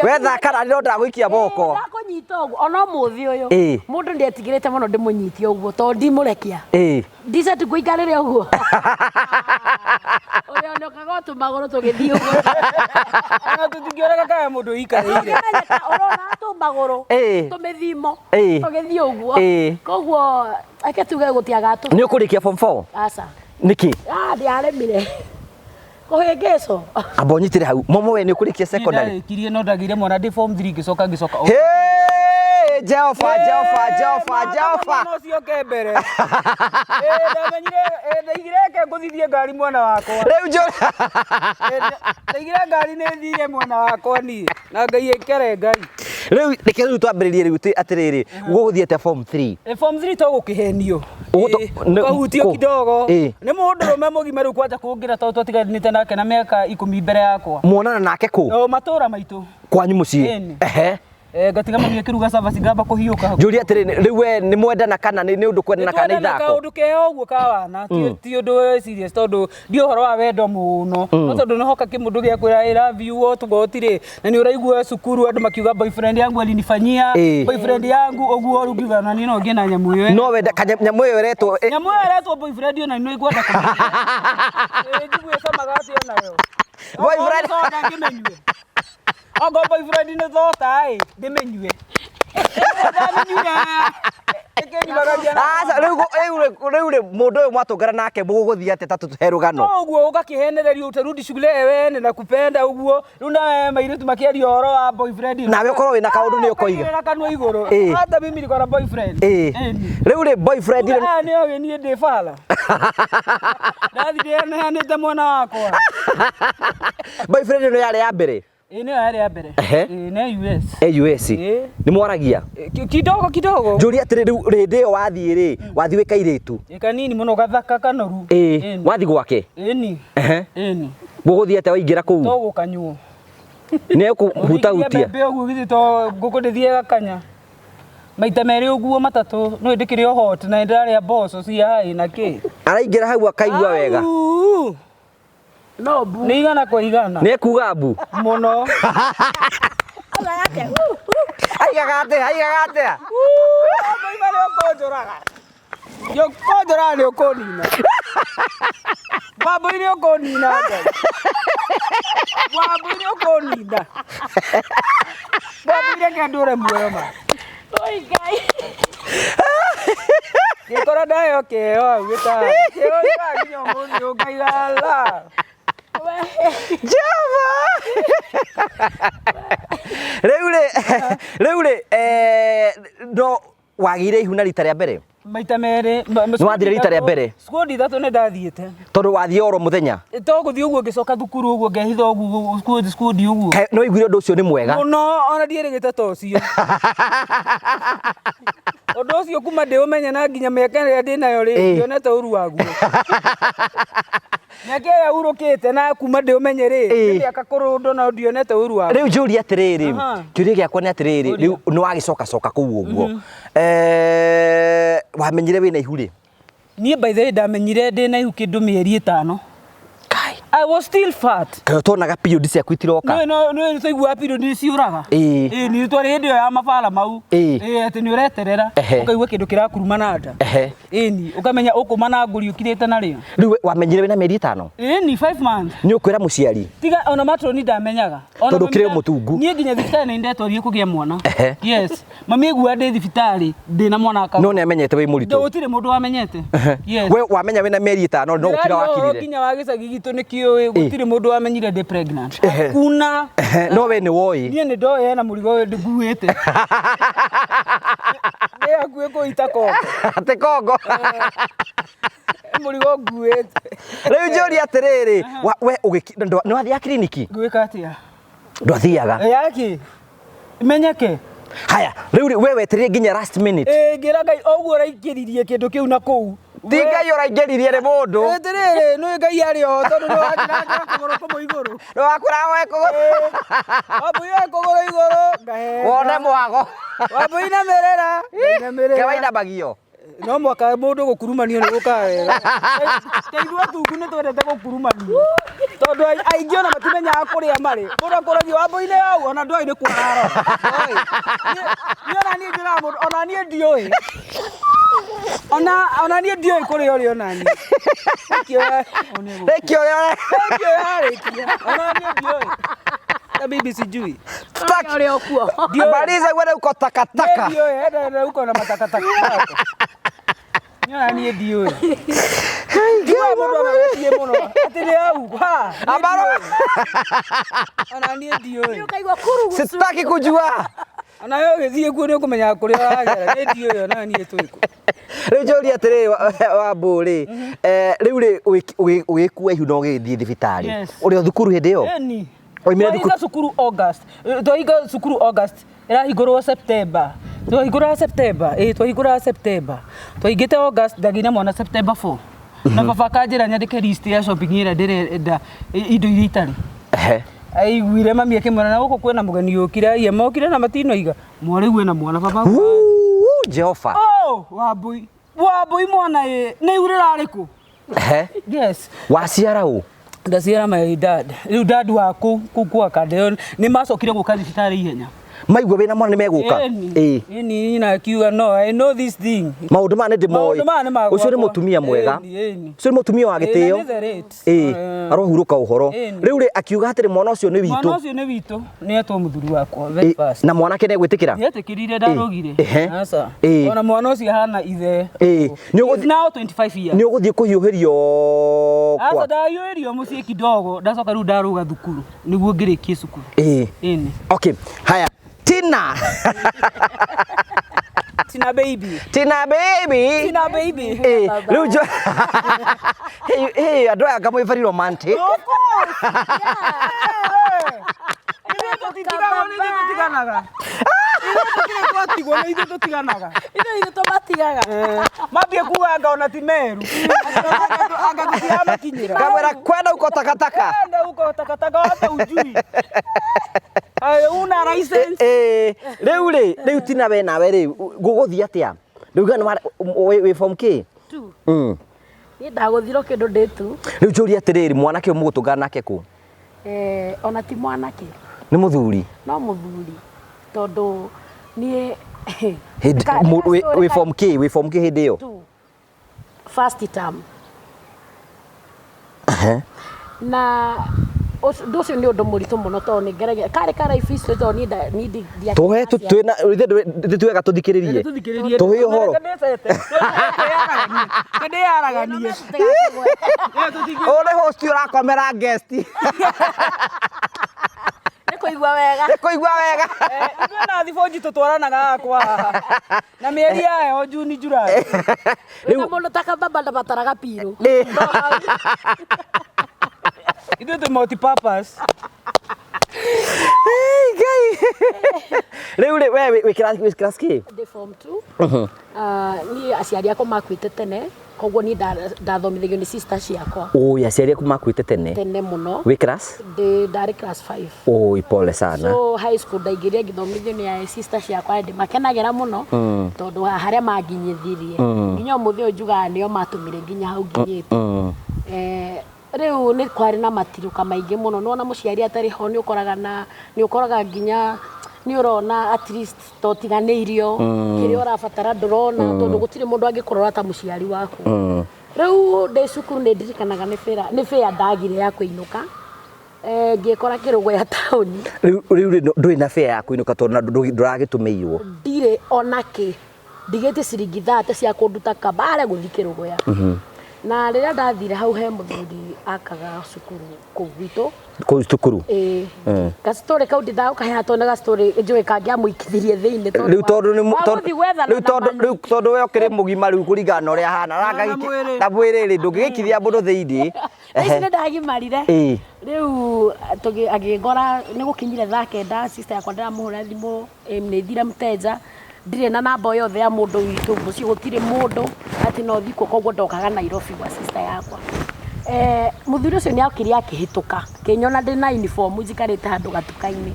We thaka na ndĩrona ndagũikia moko. Ndakũnyita ũguo ona ũmũthĩ ũyũ Ĩĩ. mũndũ ndietigĩrĩte mũno ndĩmũnyitie ũguo tondũ ndimũrekia. Ĩĩ. Ndiceti ngũikarĩre ũguo. Ũrĩa onekaga o tũmagũrũ tũgĩthiĩ ũguo. Ona tũtingĩoneka kana mũndũ ũikarĩire. Ũngĩmenyeka ũrona tũmagũrũ Ĩĩ. tũmĩthimo Ĩĩ. tũgĩthiĩ ũguo. Ĩĩ. Koguo reke tuge gũtiaga tũ. Nĩ ũkũrĩkia form 4? Aca. Nĩkĩ? Ah, ndiaremire. Kũhĩngĩcwo. Amba ũnyitĩre hau. Momo we nĩ ũkũrĩkia secondary? Ndarĩkirie no ndagĩire mwana ndĩ form 3 ngĩcoka ngĩcoka. Hey, Jehova, Jehova, Jehova, Jehova. No cioke mbere. Ndamenyire, ndaigire ke ngũthithie ngari mwena wakwa. Rĩu njũ Ndaigire ngari nĩ thire mwena wakwa niĩ. Na Ngai ĩkere Ngai. Rĩu reke rĩu twambĩrĩrie rĩu atĩrĩrĩ, gũgũthiĩ atĩa form 3? Form 3 to gũkĩhenio. Ũgũtũ- Kũhutio kũ? kidogo. Ĩĩ. Nĩ mũndũrũme mũgima rĩu kwanja kũngĩra tondũ twatiganĩte nake na mĩaka 10 mbere yakwa. Muonana nake kũ? O matũra maitũ. Kwanyu mũciĩ? Ĩni. Ehe. Ngatiga mami akĩruga cabaci ngamba kũhiũka. Njũrie atĩrĩrĩ, rĩu we nĩ mwendana kana nĩ ũndũ kwendana kana nĩ Nĩtwendana ithako? kaũndũ keho ũguo ka wana, ti ũndũ serious tondũ ndi ũhoro wa wendo mũno, no tondũ nĩhoka kĩmũndũ gĩa kwĩra I love you what what rĩ, na nĩ ũraigua cukuru andũ makiuga boyfriend yangu alinifanyia, Ĩĩ. boyfriend yangu ũguo, rĩu ngiuga na niĩ no ngĩe na nyamũ ĩyo. No wenda nyamũ ĩyo ĩretwo Nyamũ ĩyo ĩretwo boyfriend ona nĩ ngwenda kũmĩnyua. Ĩĩ, njigue ĩcamaga atĩa onayo. Boyfriend. Okorwo nĩ soda ngĩmĩnyue. Okorwo boyfriend nĩ thota ĩ, ndĩmĩnyue. Ndamĩnyuire, ĩkĩnyumagaria na Aca, rĩu rĩu rĩ mũndũ ũyũ mwatũngana nake mũgũgũthiĩ atĩa ta tũhe rũgano? No ũguo ũgakĩhenererio utarudi shule wewe na kupenda ũguo rĩu nawe mairĩtu makĩaria ũhoro wa boyfriend Nawe ũkorwo wĩna kaũndũ nĩ ũkoiga. Ũkaigĩrĩra kanua igũrũ. Ĩĩ. Hata mimi niko na boyfriend. Ĩĩ. Ĩni. Rĩu rĩ boyfriend rĩ Aya nĩ oĩ niĩ ndĩ bala. Ndathiĩ ndĩneanĩte mwana wakwa. Boyfriend ĩno yarĩ ya mbere? Ĩĩ nĩyo yarĩ ya mbere. Ehe. Ĩĩ nĩ US. E US. Ĩĩ. Nĩ mwaragia? Kidogo kidogo. Njũrie atĩrĩ rĩu hĩndĩ ĩyo wathiĩ rĩ, wathiĩ wĩ kairĩtu? Ĩ kanini mũno gathaka kanoru. Ĩĩ. Ĩni. Wathiĩ gwake? Ĩni. Ehe. Ĩni. Gũgũthiĩ atĩa waingĩra kũu? To gũkanyuo. Nĩ ekũhutahutia? Mbembe ũguo githĩ to ngũkũ ndĩthiaga kanya. Maita merĩ ũguo matatũ no ndĩkĩrĩ o hot na ndĩrarĩa mboco cia haĩ na kĩ. Araingĩra hau akaigua wega. Au! No mbu. Nĩ igana kwa igana. Nĩ ekuga mbu. Mũno. Yake. Aigaga atĩa? Aigaga atĩa? Ngoiga nĩ ũkũnjũraga. Nĩ ũkũnjũraga nĩ ũkũnina. Wambui nĩ ũkũnina Ngai. Wambui nĩ ũkũnina. Wambui reke ndũre muoyo ma. Oi Ngai. Ngĩkora ndaheo kĩheo hau gĩtara. Kĩheo gĩtara nginya ũmũthĩ ũyũ ngaiga la. Jehova! Rĩu rĩ, rĩu rĩ, no wagĩire ihu na rita rĩa mbere? Maita merĩ. Nĩ wathire rita rĩa mbere? Squad ithatũ nĩ ndathiĩte. Tondũ wathiĩ oro mũthenya? To gũthiĩ ũguo ngĩcoka thukuru ũguo ngehitha ũguo squad squad ũguo. Kaĩ nĩ waiguire ũndũ ũcio nĩ mwega? Mũno ona ndierĩgĩte ta ũcio. Ũndũ ũcio kuma ndĩũmenye na nginya mĩaka ĩrĩa ndĩnayo rĩ, Ĩĩ. ndionete ũru waguo. Mĩaka ĩrĩa hurũkĩte na kuma ndĩũmenye rĩ, Ĩĩ. nĩ mĩaka kũrũndũ na ndionete ũru waguo. Rĩu njũrie atĩrĩrĩ, Aha. kĩũria gĩakwa nĩ atĩrĩrĩ, Ũria. rĩu nĩ wagĩcokacoka kũu ũguo. Wamenyire wĩna ihu rĩ? Niĩ by the way ndamenyire ndĩna ihu kĩndũ mĩeri 5. Kai. I was still fat. Kaĩ ũtonaga period ciaku itiroka? Nĩ no nĩ tũiguaga period nĩ ciũraga. Ĩĩ. Ĩĩ nĩ twarĩ hĩndĩ ĩyo ya mabara mau. Ĩĩ. Ĩĩ atĩ nĩ ũreterera Ehe. ũkaigua kĩndũ kĩrakuruma na nda. Ehe. Ĩni ũkamenya ũkũma na ngũri ũkirĩte narĩo. Rĩu we wamenyire wĩna mĩeri ĩtano? Ĩni 5 months. Nĩ ũkwĩra mũciari? Tiga ona matroni ndamenyaga. Ona Tondũ mami ũkĩrĩ o mũtungu. Niĩ nginya thibitarĩ nĩ ndetwarire kũgĩa mwana. Ehe. Yes. Mami aigua ndĩ thibitarĩ ndĩna mwana aka. No nĩ amenyete wĩ mũritũ? Gũtirĩ mũndũ wamenyete. Yes. We wamenya wĩna mĩeri ĩtano no gũkira Ndĩraria ũhoro wakirire? nginya wa gĩcagi gitũ nĩkĩũĩ gũtirĩ mũndũ wamenyire ndĩ pregnant. Ehe. Hakuna. Ehe, No we nĩ woĩ? Niĩ nĩ ndoĩ hena mũrigo ũyũ ndĩkuĩte. Ndĩ hakuhĩ kũita kongo. Atĩ kongo. Mũrigo nguĩte. Rĩu njũrie atĩrĩrĩ, we nĩ wathiaga kiriniki? Ngwĩka atĩa? Ndwathiaga. Yaki. Menyeke. Haya, rĩu rĩ, we wetereire nginya last minute. Ĩĩ ngĩra Ngai o ũguo ũraingĩririe kĩndũ kĩu na kũu. Ti Ngai ũraingĩririe nĩ mũndũ. Atĩrĩrĩ, nĩ Ngai arĩ oho tondũ nĩ wanjĩra kũgũrũ kũmwe igũrũ. Nĩ wakũra woe kũgũrũ. Wambui woe kũgũrũ igũrũ ngahenga. Wone mwago. Wambui inamĩrĩra. Ngainamĩrĩra. Ke wainamagio. No mwaka mũndũ gũkurumanio nĩ gũkaga wega. Ta ithuĩ atungu nĩ twendete gũkurumanio. Tondũ aingĩ ona matimenyaga kũrĩa marĩ. Mũndũ akũragia wambui-inĩ hau ona ndoĩ nĩ kũ ararora. Ndoĩ. Niĩ ona niĩ njĩraga mũndũ ona niĩ ndiũĩ. Ona niĩ ndiũĩ kũrĩa ũrĩ ona niĩ. Nĩkĩo Nĩkĩo ũrĩa nĩkĩo yarĩkia. Ona niĩ ndiũĩ. Ta bibi sijui. Stuck. Ũrĩa ũkuo. Maliza wewe uko takataka. Niĩ ndiũĩ, enda enda uko na matakataka yako. Niĩ ona niĩ ndiũĩ. Ndiũĩ mũndũ anagetie mũno. Atĩ nĩ hau. Ha. niĩ Ambaro. ndiũĩ. Ona niĩ ndiũĩ. Ũkaigua kurugucu. Sitaki kujua. Ona we ũgĩthiĩ kuo nĩ ũkũmenya kũrĩa ũragera. Niĩ ndiũĩ ona niĩ twĩ kũ. Rĩu njũrie atĩrĩrĩ Wambũ rĩ, rĩu rĩ ũgĩkua ihu na ũgĩthiĩ thibitarĩ. Yes. Ũrĩ o thukuru hĩndĩ ĩyo? Ĩni. Oimire thukuru- Twahinga cukuru August. Twahinga cukuru August. Ĩrahingũrwo September. Twahingũraga September. Ĩĩ twahingũraga September. Twaingĩte August ndagĩire mwana September 4. Na baba akanjĩra nyandĩke list ya shopping ĩrĩa ndĩrenda indo iria itarĩ. Ehe. Aiguire mami akĩmwĩra na gũkũ kwĩna mũgeni ũkire aiya mokire na matinoiga mwarĩ wĩna mwana baba. Wuu, Jehova. Oh, Wambui. Wambui mwana ĩ nĩ ihu rĩrarĩ kũ? Ehe. Yes. Waciara ũ? Ndaciara my dad. Rĩu dad wa kũu kũu kwa Kandeo nĩ macokire gũka thibitarĩ ihenya. Maigua wĩna mwana nĩ megũka? Ĩĩ. Ĩni na akiuga no I know this thing. Maũndũ maya nĩ ndĩmoĩ. Maũndũ maya nĩ ma Ũcio nĩ gwakwa. mũtumia mwega. Ĩni, ĩni. Ũcio nĩ mũtumia wa Ĩĩ, na gĩtĩo. nĩ the rate. Ĩĩ, Eh. arohurũka ũhoro. Ĩni. Rĩu rĩ akiuga atĩrĩ mwana ũcio nĩ Mwana witũ. ũcio nĩ witũ nĩ etwo mũthuri wakwa very Ĩĩ, fast. Na mwanake nĩ egwĩtĩkĩra? Nĩetĩkĩrire ndarũgire. Ehe. Aca. Ĩĩ. Ona mwana ũcio ahana ithe. Ĩĩ. Nĩ ũgũthiĩ- He's now 25 years. Nĩ ũgũthiĩ kũhiũhĩrio Aca kwa. ndahiũhĩrio mũciĩ kidogo ndacoka rĩu ndarũga thukuru nĩguo ngĩrĩkie cukuru. Ĩĩ. Ĩni. Okay, haya. Tina. Tina baby. Tina baby. Tina baby. Eh, rĩu njo Hey, hey, andũ aya ngamwĩ very romantic. Of course. Ithuĩ tũtitiganaga, nĩ ithuĩ tũtiganaga. Ithuĩ tũtirĩ twatigwo, nĩ ithuĩ tũtiganaga. Ithuĩ ithuĩ tũmatigaga. Mambie kuga anga ona ti meru. Anga tũtiramakinyĩra. Kamwĩra kwenda uko takataka. Enda huko takataka hata ujui. Ayo una license. Eh, rĩu rĩ, rĩu Tina we nawe rĩ, gũgũthiĩ atĩa? Rĩu ga wĩ form K? Tu. Mm. Niĩ ndagũthirwo kĩndũ ndĩ tu. Rĩu njũrie atĩrĩrĩ, mwanake ũyũ mũgũtũngana nake kũ? Ona ti mwanake. Nĩ mũthuri. No mũthuri. Tondũ niĩ Hĩndĩ wĩ form K, wĩ form K hĩndĩ ĩyo? Tu. First term. Ehe. Na ũndũ ũcio nĩ ũndũ mũritũ mũno tondũ nĩ ngeragia karĩ ka life history tondũ niĩ niĩ Tũhe twĩna ithuĩ twega tũthikĩrĩrie. Tũhe ũhoro. Ndĩyaraganie. Ũyũ nĩ host ũrakomera guest. Nĩ kũigua wega. Nĩ kũigua wega. Ithuĩ na thibonji tũtwaranaga haha kwa haha. Na mĩeri yayo Juni July. Wĩna mũndũ ta kababa ndabataraga pirũ. Ĩĩ. Ithuĩ twĩ multi purpose. Hey, Ngai. Rĩu rĩ, we wĩ wĩ class kĩ? Ndĩ form 2. Niĩ aciari akwa makuĩte tene koguo niĩ ndathomithagio nĩ sister ciakwa Oi, aciari aku makuĩte tene. tene mũno. Wĩ class? Ndĩ ndarĩ class 5. Oi, pole sana. So high school ndaingĩrire ngĩthomithio nĩ sister ciakwa na ndĩmakenagĩra mũno tondũ harĩa manginyithirie nginya ũmũthĩ ũyũ njugaga nĩo matũmire nginya hau nginyĩte. Rĩu nĩ kwarĩ na matirũka maingĩ mũno. Nĩwona mũciari atarĩ ho nĩ ũkoraga na nĩ ũkoraga nginya nĩ ũrona at least to tiganĩirio kĩrĩa ũrabatara ndũrona tondũ gũtirĩ mũndũ angĩkũrora ta mũciari waku. Rĩu ndĩ cukuru nĩ ndirikanaga nĩ bĩra nĩ bĩa ndagire ya kũinũka. Eh, ngĩkora kĩrũgũya taũni. Rĩu rĩu rĩ, ndũrĩ na fare ya kũinũka tondũ na ndũragĩtũmĩirwo. Ndirĩ ona kĩ. Ndigĩtie ciringi 30 cia kũnduta Kabale gũthiĩ Kĩrũgũya. Na rĩrĩa ndathire hau he mũthuri akaga cukuru kũu gwitũ. Kũu cukuru? Ĩĩ. Gastory kau ndindagũkaheana tondũ nĩ gastory njũĩ kangĩamũikithirie thĩinĩ tondũ Rĩu tondũ nĩ wa gũthiĩ gwethana rĩu na tondũ mami. rĩu tondũ we ũkĩrĩ mũgima rĩu kũringana na ũrĩa ahana Na mwĩrĩ. na mwĩrĩ rĩ ndũngĩgĩikithia mũndũ thĩinĩ. Thaa ici nĩ ndagimarire. Ĩĩ. Rĩu agĩngora nĩ gũkinyire thaa kenda sister yakwa ndĩramũhũrĩra thimũ nĩ thire mteja ndirĩ na namba o yothe ya mũndũ witũ mũciĩ gũtirĩ mũndũ atĩ no thiĩ kuo koguo ndokaga Nairobi gwa sister yakwa. Mũthuri ũcio nĩ okire akĩhĩtũka akĩnyona ndĩna uniform njikarĩte handũ gatuka-inĩ.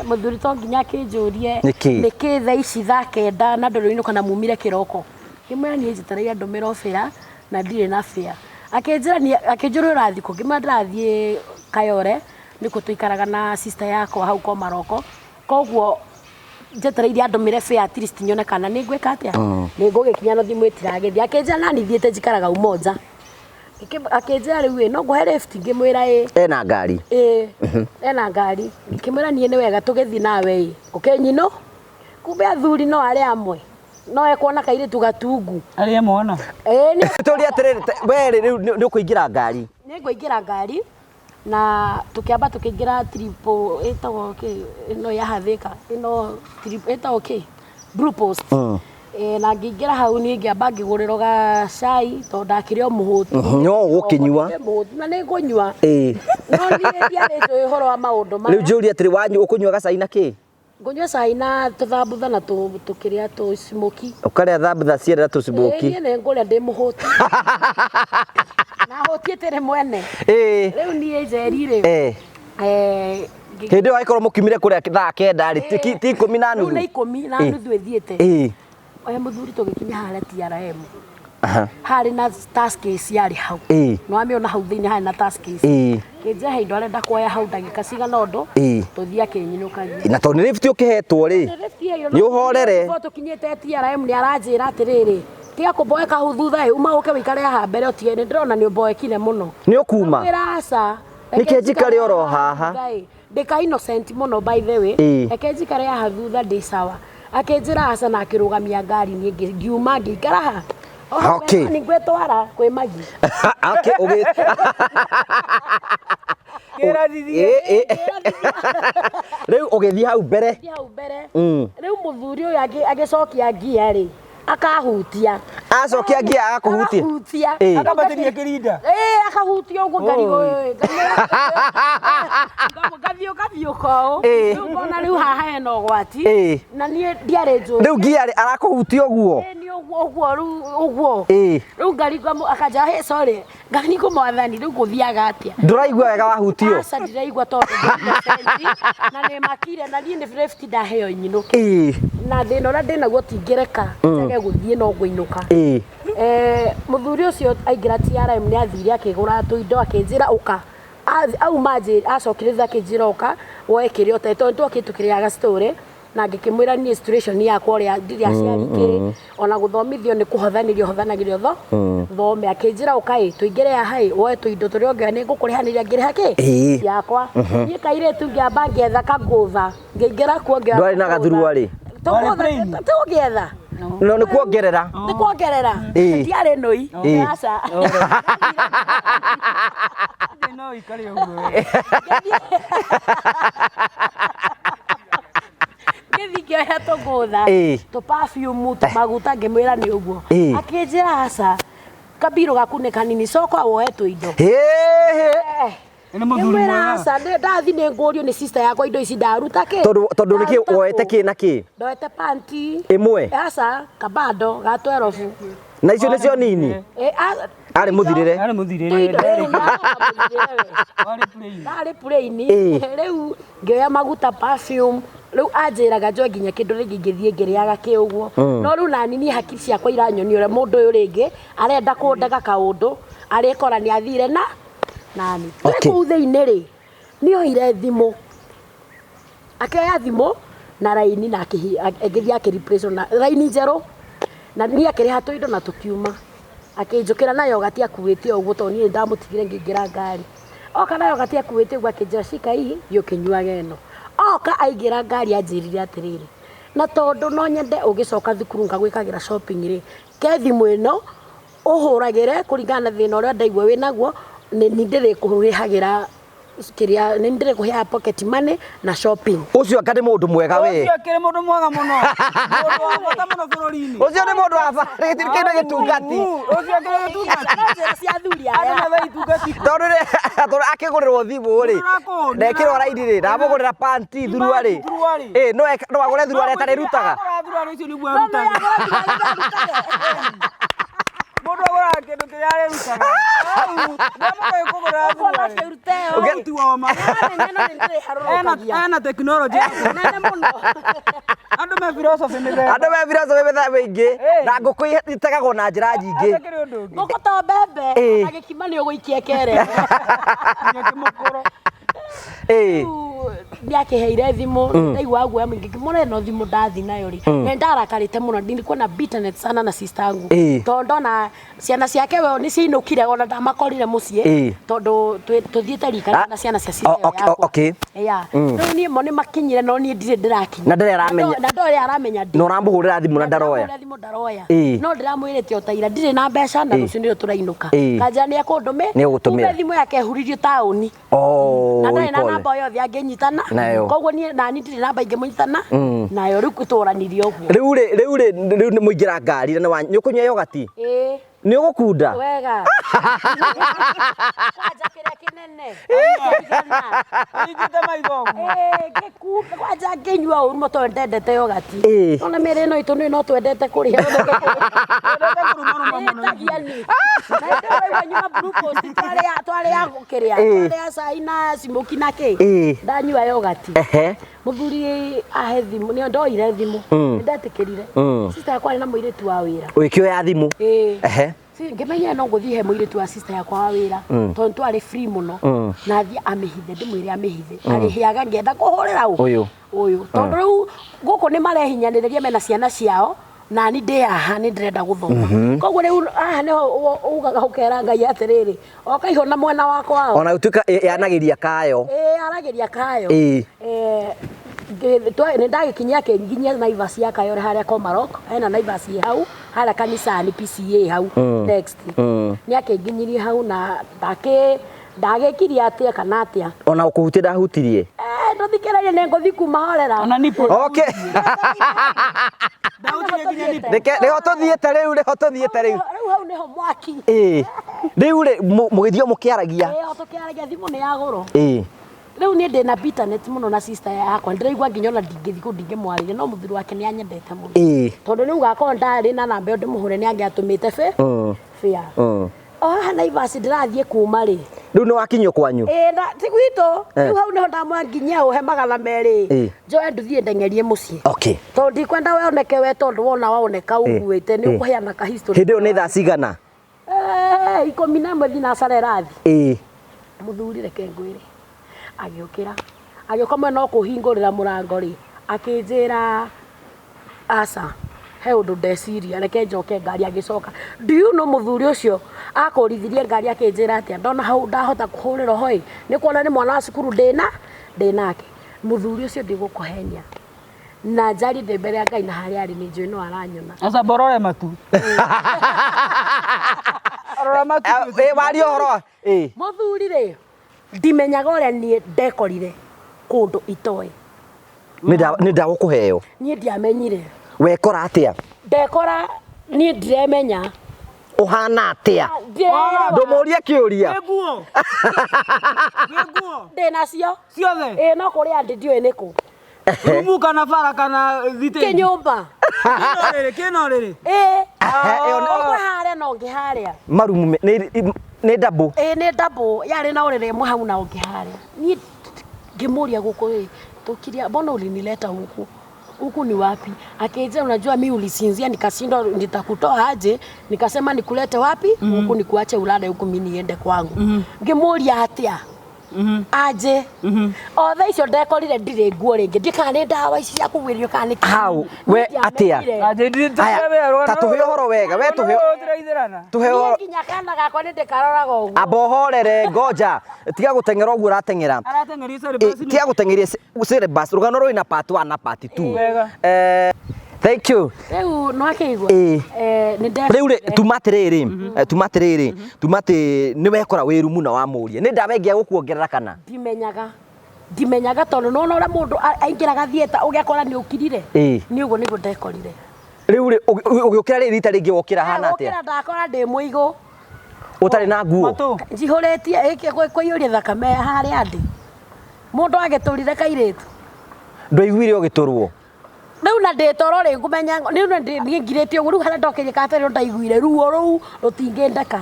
Mũthuri to nginya akĩnjũrie Nĩkĩ? nĩkĩ thaa ici thaa kenda na ndũrĩ na mumire kĩroko. Ngĩmwĩra niĩ njetereire ndũmĩrwo bĩra na ndirĩ na bĩa. Akĩnjĩra niĩ akĩnjũria ũrathiĩ kũ ngĩmwĩra ndĩrathiĩ Kayore nĩkuo tũikaraga na sister yakwa hau Komaroko koguo njetereire andũmĩre fare at least nyone kana nĩ ngwĩka atĩa nĩ ngũgĩkinya no thimũ ĩtiragĩthiĩ. Akĩnjĩra nani thiĩte njikaraga Umoja. Akĩnjĩra rĩu ĩ no ngũhe lift ngĩmwĩra ĩ. Ena ngari? Ĩ ena ngari. Ngĩmwĩra niĩ nĩ wega tũgĩthiĩ nawe ĩ ũkĩnyinũ kumbe athuri no arĩa amwe no ekuona kairĩtu gatungu. Arĩa mwana. Ĩ nĩ Tũrie atĩrĩrĩ we rĩ rĩu nĩ ũkũingĩra ngari? Nĩ ngũingĩra ngari na tũkĩamba tũkĩingĩra triple ĩtagwo kĩ ĩno ya Hathĩka ĩno triple ĩtagwo kĩ Blue Post. Na ngĩingĩra hau niĩ ngĩamba ngĩgũrĩrwo gacai tondũ ndakĩrĩ o mũhũtu. No ũgũkĩnyua. Mũhũtu na nĩ ngũnyua. Ĩĩ. No niĩ ndiarĩ njũĩ ũhoro wa maũndũ maya. Rĩu njũrie atĩrĩ wanyua ũkũnyua gacai na kĩ? Ngũnyua cai na tũthambutha na tũkĩrĩa tũcimoki. Ũkarĩa thambutha cierĩ na tũcimoki. Niĩ nĩ ngũrĩa ndĩ mũhũtu. Na hũtiĩte rĩ mwene. Ĩĩ. Rĩu niĩ njeri rĩ. Hĩndĩ ĩyo angĩkorwo mũkiumire kũrĩa thaa kenda rĩ, ti ikũmi na nuthu? Rĩu nĩ ikũmi na nuthu ĩthiĩte. Ĩĩ. Mũthuri tũgĩkinya harĩa TRM. Harĩ na task case yarĩ hau. Ĩĩ. Nĩ wamĩona hau thĩinĩ harĩ na task case. Ĩĩ. Kĩnjĩra he indo arenda kuoya hau ndagĩka cigana ũndũ. Ĩĩ. Tũthiĩ akĩnyinũkagia. Na tondũ nĩ lift ũkĩhetwo rĩ, nĩ ũhorere. Tũkinyĩte TRM nĩ aranjĩra atĩrĩrĩ, tiga kũmboeka hau thutha ĩ, uma ũke wĩikare haha mbere ũtige, nĩ ndĩrona nĩ ũmboekire mũno. Nĩ ũkuma? Ngĩmwĩra aca. Nĩkĩ njikare oro haha? Ndĩ ka innocent mũno by the way. Ĩĩ. Reke njikare haha thutha ndĩ sawa. Akĩnjĩra aca na akĩrũgamia ngari niĩ ngiuma ngĩikara ha. Okay. Nĩ ngwĩtwara kwĩ Magi. Okay, ũgĩ Kĩrathithie. Rĩu ũgĩthiĩ hau mbere. Thiĩ hau mbere. Rĩu mũthuri ũyũ agĩcokia ngia rĩ, akahutia. Acokia ngia agakũhutia? Akahutia. Ĩĩ. Akambatĩria kĩrinda. Ĩĩ, akahutia ũguo ngarigwo ĩ. Ngathiũka ũũ. Ĩĩ. Rĩu ngona rĩu haha hena ũgwati. Ĩĩ. Na niĩ ndiarĩ njũĩ. Rĩu ngia rĩ, arakũhutia ũguo? Ĩĩ, nĩ ũguo, ũguo, rĩu ũguo. Ĩĩ. Rĩu ngarigwo akanjĩra, hey, sorry. Ngarigwo mwathani, rĩu ngũthiaga atĩa? Ndũraigua wega wahutio? Aca, ndiraigua tondũ ndĩ innocent, na nĩ makire, na niĩ nĩ lift ndaheo nyinũke. Ĩĩ. Na thĩna ũrĩa ndĩnaguo tingĩreka njage gũthiĩ no ngũinũka. Ĩĩ. Mũthuri ũcio aingĩra TRM nĩ athire akĩgũra tũindo akĩnjĩra ũka. Auma acokire thutha akĩnjĩra ũka woe kĩrĩa ũtarĩ tondũ twokire tũkĩrĩaga story na ngĩkĩmwĩra niĩ situation yakwa ũrĩa ndirĩ aciari kĩ ona gũthomithio nĩ kũhothanĩrio hothanagĩrio thome. Akĩnjĩra ũka ĩ tũingĩre haha ĩ woe tũindo tũrĩa ũngĩoya nĩ ngũkũrĩhanĩria ngĩrĩha kĩ yakwa. Niĩ kairĩtu ngĩamba ngĩetha kangũtha ngĩingĩra kuo ngĩoya Ndwarĩ na gathurua rĩ? Tũngũtha, Warĩ plain? tũgĩetha. No nĩ kuongerera. Nĩ kuongerera. Ĩĩ. Ndiarĩ nũi. Ĩĩ. Aca. No ikare ũguo. Ngĩthiĩ ngĩoya tũngũtha. Ĩĩ. Tũ perfume, tũmaguta ngĩmwĩra nĩ ũguo. Ĩĩ. Akĩnjĩra aca. Kabirũ gaku nĩ kanini coka woe tũindo. Hĩĩ. Nĩ mũthuri Ngĩmwĩra mwega. aca, ndathi nĩ ngũrio nĩ sister yakwa indo ici ndaruta kĩ? Tondũ tondũ nĩkĩ Ndaruta woete kũ? kĩ na kĩ? Ndoete panti. Ĩmwe. Aca, kabando ga 12. Na icio nĩcio nini? Arĩ mũthirĩre. Arĩ mũthirĩre. Tũindo, ĩ, mũthirĩre we. Warĩ plain. Ndarĩ plain. Ĩĩ. Rĩu ngĩoya maguta perfume. Rĩu anjĩraga njoe nginya kĩndũ rĩngĩ ingĩthiĩ ngĩrĩaga kĩ ũguo. No rĩu nani niĩ hakiri ciakwa iranyonia ũrĩa mũndũ ũyũ rĩngĩ arenda kũndega kaũndũ arĩkora nĩ athire na Nani twĩ Okay. kũu thĩinĩ rĩ nĩoire thimũ, akĩoya thimũ na raini na agĩthiĩ akĩ na raini njerũ, na niĩ akĩrĩha tũindo na tũkiuma, akĩnjũkĩra na yogati akuĩte ũguo tondũ niĩ ndamũtigire ngĩingĩra ngari. Oka na yogati akuĩte ũguo akĩnjĩra cika hii thiĩ ũkĩnyuage ĩno. Oka aingĩra ngari anjĩrire atĩrĩrĩ, na tondũ no nyende ũgĩcoka thukuru ngagwĩkagĩra shopping rĩ, ke thimũ ĩno ũhũragĩre kũringana na thĩna ũrĩa ndaigua wĩnaguo, nĩ ndĩrĩkũrĩhagĩra kĩrĩa, nĩ ndĩrĩkũheaga pocket money na shopping. Ũcio anga nĩ mũndũ mwega we. Ũcio akĩrĩ mũndũ mwega mũno, mũndũ wa bata mũno bũrũri-inĩ. Ũcio nĩ mũndũ wa bata, gĩtirĩ kĩndũ gĩtungati. Ũcio akĩrĩ gĩtungati. No njĩra cia athuri Andũ aya. mathe itungati. Tondũ nĩ tondũ akĩgũrĩrwo thimũ rĩ, Nĩũrakũũria. na ekĩrwo raini rĩ, na amũgũrĩra panti thuruarĩ. Thuruarĩ. Ĩ, no agũre thuruarĩ atarĩrutaga. Agũra thuruarĩ icio nĩguo No, no, arutaga. agũra thuruarĩ arutage. Mũndũ agũraga kĩndũ kĩrĩa arĩrutaga. Ndamũkũĩ kũgũra Ũkona thuruarĩ. ũkĩrute ĩyo. Ũguo ti woma. Nĩũramenya ĩno nĩ ndĩrĩharũrũkagia. Ena tekinoronjĩ. Nene mũno. Andũ me philosophy mĩthemba. Andũ me philosophy mĩthemba mĩingĩ, Ĩ. na ngũkũ itegagwo na njĩra nyingĩ. Hatakĩrĩ ũndũ ũngĩ. Ngũkũ to mbembe Ĩ. na gĩkima nĩ ũgũikia kere. Nginya kĩmũkũro. Ĩ. Nĩakĩheire thimũ, ndaigua guoya mũingĩ, ngĩmwĩra ĩno thimũ ndathi nayo rĩ, na nĩndarakarĩte mũno, nilikuwa na bitterness sana na sister yangu Ĩ. tondũ ndona ciana ciake we nĩciainũkire, ona ndamakorire mũciĩ Ĩ. tondũ tũthiĩte rika Ah, na ciana cia sister ĩyo yakwa. Yeah. Rĩu niĩ mo nĩmakinyire no niĩ ndirĩ ndĩrakinya. Na ndarĩ aramenya. Na ndarĩ aramenya ndĩ. Na ũramũhũrĩra thimũ na ndaroya. Ndamũhũrĩra thimũ ndaroya. Ĩ. No ndĩramwĩrĩte o ta ira ndirĩ na mbeca na Ĩ. rũciũ nĩrĩo tũrainũka. Ĩ. Kanjĩra nĩekũndũmĩ. Nĩegũgũtũmĩra. Kumbe thimũ yake ehuririo taũni. Oh, Na ndarĩ na pole. namba o yothe angĩnyitana. Nayo. Koguo niĩ nani ndirĩ namba ingĩmũnyitana. Nayo rĩu tũranirie ũguo. Rĩu rĩ, rĩu rĩ, rĩu nĩ mũingĩra ngari na nĩ ũkũnyua yogati? Ĩ. Nĩ ũgũkunda? Wega. Kwanja kĩrĩa kĩnene. Kĩigana. Hingĩte maitho ũguo. Ĩ, ngĩkunda kwanja ngĩnyua ũru mũno tondũ ndendete yogati. Ĩ. Ona mĩrĩ ĩno itũ nĩ no twendete kũrĩa. Wendete kũrũmarũma mũno. Ĩtagia ni. Na ndĩraigua nyuma Blue Post twarĩa twarĩa kĩrĩa. Ĩ. Twarĩa cai na smoky na kĩ. Ĩ. Ndanyua yogati. Ehe. Mũthuri ahe thimũ, nĩ ndoire thimũ. Nĩ ndetĩkĩrire. Sister yakwa arĩ na mũirĩtu wa wĩra. Ũgĩkĩoya thimũ. Ĩ. Ehe. Si, ngĩmenya no ngũthiĩ he mũirĩtu wa sister yakwa wa wĩra tondũ twarĩ free mũno, na thiĩ amĩhithe, ndĩmwĩre amĩhithe, arĩhĩaga ngĩenda kũhũrĩra ũ Ũyũ. Ũyũ tondũ rĩu gũkũ nĩ marehinyanĩrĩria mena ciana ciao, na ni ndĩ haha nĩ ndĩrenda gũthoma, koguo rĩu haha nĩho ugaga ũkera Ngai atĩrĩrĩ, oka ihona mwena wakwa. Ona gũtuĩka yanagĩria kayo. Ĩ, aragĩria kayo. Ĩ. Nĩ ndagĩkinyia akĩnginyia Naivas ya Kayore harĩa Komarok, hena Naivas ĩ hau harĩa kanisani PCA hau next, nĩ akĩnginyirie hau na ndagĩkirie atĩa kana atĩa. Ona kũhutia ndahutirie. Eh, ndũthikĩrĩrie, nĩ ngũthi kuma horera. Ona nipo. Okay. Ndahutirie nginya nipo. Reke nĩho tũthiĩte rĩu, nĩho tũthiĩte rĩu. Rĩu hau nĩho mwaki. Ĩ. Rĩu rĩ, mũgĩthiĩ o mũkĩaragia. Ĩyo tũkĩaragia thimũ nĩ ya goro. Ĩ. Rĩu niĩ ndĩna bitterness mũno na sister yakwa, ndĩraigua nginya ona ndingĩthiĩ kũu ndingĩmwarĩria, no mũthuri wake nĩ anyendete mũno. Ĩ. Tondũ rĩu gakorwo ndarĩ na namba ĩyo ndĩmũhũre nĩ angĩatũmĩte fare. O haha Naivas ndĩrathiĩ kuma rĩ. Rĩu nĩ wakinyio kwanyu. Ĩ, na ti gwitũ. Eh. Rĩu hau nĩho ndamwanginyia ũhe 200. Ĩ. Njoe nduthiĩ ndeng'erie mũciĩ. Okay. Tondũ ndikwenda woneke we, tondũ wona waoneka ũguĩte nĩ Ĩ. ũkũheana ka history. Hĩndĩ ĩyo nĩ thaa cigana? Eh, 11 thinacara ĩrathi. Ĩ. Mũthuri, reke ngwĩre, agĩũkĩra agĩũka mwena wa kũhingũrĩra mũrango rĩ, akĩnjĩra aca, he ũndũ ndeciria, reke njoke ngari. Agĩcoka, do you know, mũthuri ũcio akũrithirie ngari akĩnjĩra atĩa, ndona hau ndahota kũhũrĩra ho ĩ, nĩ kuona nĩ mwana wa cukuru ndĩna ndĩnake. Mũthuri ũcio, ndigũkũhenia na njari ndĩ mbere ya Ngai na harĩa arĩ nĩ njũĩ no aranyona. Aca borore matu. Rora matu. Ĩ, warie ũhoro. Ĩ. Mũthuri rĩ, ndimenyaga ũrĩa niĩ ndekorire kũndũ itoĩ. Nĩ ndawa ũkũheo. Niĩ ndiamenyire. Wekora atĩa? Ndekora niĩ ndiremenya. Ũhana atĩa? Ndireyarora. Ndũmũrie kĩũria. Wĩ nguo. Wĩ nguo. Ndĩ nacio. Ciothe. Ĩ, no kũrĩa ndĩ ndiũĩ nĩ kũ. Rumu kana bara kana thitĩnji. Kĩnyũmba. Kĩno rĩrĩ, kĩno rĩrĩ. Ĩ. Ĩyo Ũmwe harĩa na ũngĩ harĩa. Marumu nĩ ndabũ. Ĩ, nĩ ndabũ yarĩ na ũrĩrĩ ĩmwe hau na ũngĩ harĩa. Niĩ ngĩmũria, gũkũ ĩ tũkiria, mbona ulinileta huku? Huku ni wapi? Akĩnjĩra unajua mi ulisinzia nikashindwa nitakutoa aje, nikasema nikulete wapi? Huku nikuache ulale huku mi niende kwangu. Ngĩmũria atĩa? Aje othe icio ndekorire ndirĩ nguo rĩngĩ ndikana nĩ ndawa ici cia kũgwĩrio kana nĩ kĩ. Hau, we atĩa? Aya, ta tũhe ũhoro wega, we tũhe- Tũhe Niĩ ũhoro nginya kana gakwa nĩ ndĩkaroraga ũguo. amba ũhorere ngoja tiga gũteng'era ũguo ũrateng'era. Arateng'eria Eh, tiga gũteng'eria syllabus rũgano rwĩna part 1 na part 2. Wega. Eh, thank you. Rĩu nĩwakĩigua? Ĩĩ. Eh, nĩ Rĩu rĩ ndekire. tuma atĩrĩrĩ, tuma atĩrĩrĩ, tuma atĩ nĩ wekora wĩru mũno wa mũria nĩ ndawa ĩngĩ ya gũkuongerera kana Ndimenyaga tondũ nĩwona ũrĩa mũndũ aingĩraga theatre ũgekora nĩ ũkirire. Ĩĩ. Nĩ ũguo nĩguo ndekorire. Rĩu rĩ ũgĩũkĩra rĩ rita rĩngĩ wokĩra hana atĩa? Gũkĩra ndakora ndĩ mũigũ. Ũtarĩ na nguo. Matũ. Njihũrĩtie ĩkĩ kũiyũria thakame harĩa ndĩ. Mũndũ agĩtũrire kairĩtu. Ndwaiguire ũgĩtũrwo. Rĩu na ndĩ toro rĩ ngũmenya rĩu na niĩ ngirĩte ũguo rĩu harĩa ndokĩrie kabere ndaiguire ruo rũu rũtingĩndeka.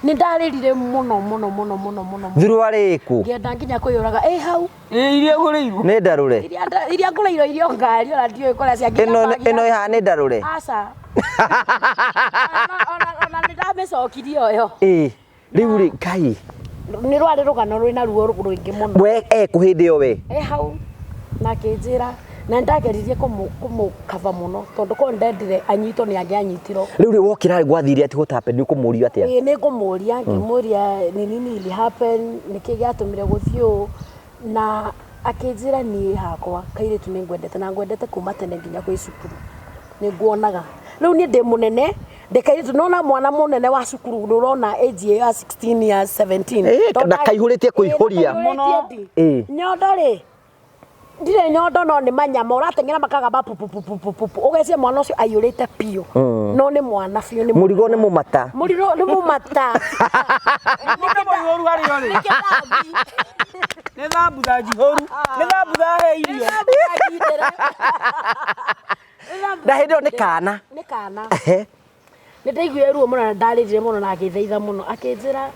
Nĩ ndarĩrire mũno mũno mũno mũno mũno. Thuruarĩ ĩkũ? Ngĩenda nginya kwĩyũraga ĩ hau. Iria ngũrĩirwo. Nĩ ndarũre. Iria ngũrĩirwo irio ngari ona ndiũĩ kũrĩa cia nginya Ĩno bagi ĩno ĩhana nĩ ndarũre. Aca. Ona nĩ ndamĩcokirie o yo. Ĩĩ. Rĩu rĩ Ngai. Nĩ rwarĩ rũgano rwĩna ruo rũingĩ mũno. We ekũ hĩndĩ ĩyo we? E hau na akĩnjĩra na nĩndageririe kũmũkaba mũno tondũ korwo ndendire anyitwo nĩ angĩanyitirwo. Rĩu rĩ wokĩra gwathire atĩ what happened nĩ ũkũmũria atĩa? Ĩĩ nĩ ngũmũria ngĩmũria nĩ nini ili happen nĩkĩ gĩatũmire gũthiĩ ũũ na akĩnjĩra niĩ hakwa kairĩtu nĩ ngwendete na ngwendete kuma tene nginya kwĩ cukuru nĩ nguonaga. Rĩu niĩ ndĩ mũnene ndĩ kairĩtu nona mwana mũnene wa cukuru nĩ ũrona age ĩyo ya 16 years 17. Ĩĩ, na kaihũrĩtie kũihũria. Mũno. Ĩĩ. Nyondo rĩ ndirĩ nyondo no nĩ manyama ũrateng'era makagamba pupupupupupu ũgeciria mwana ũcio aiyũrĩte biũ no nĩ mwana biũ nĩ Mũrigo nĩ mũmata. Mũrigo nĩ mũmata. Mũndũ mũihũru harĩa ũrĩ. Nĩ kĩthambi. Nĩ thambutha njihũru. Nĩ thambutha he irio. Na hĩndĩ ĩyo nĩ kana. Nĩ kana. Ehe. Nĩ ndaiguire ruo mũno na ndarĩrire mũno na agĩthaitha mũno akĩnjĩra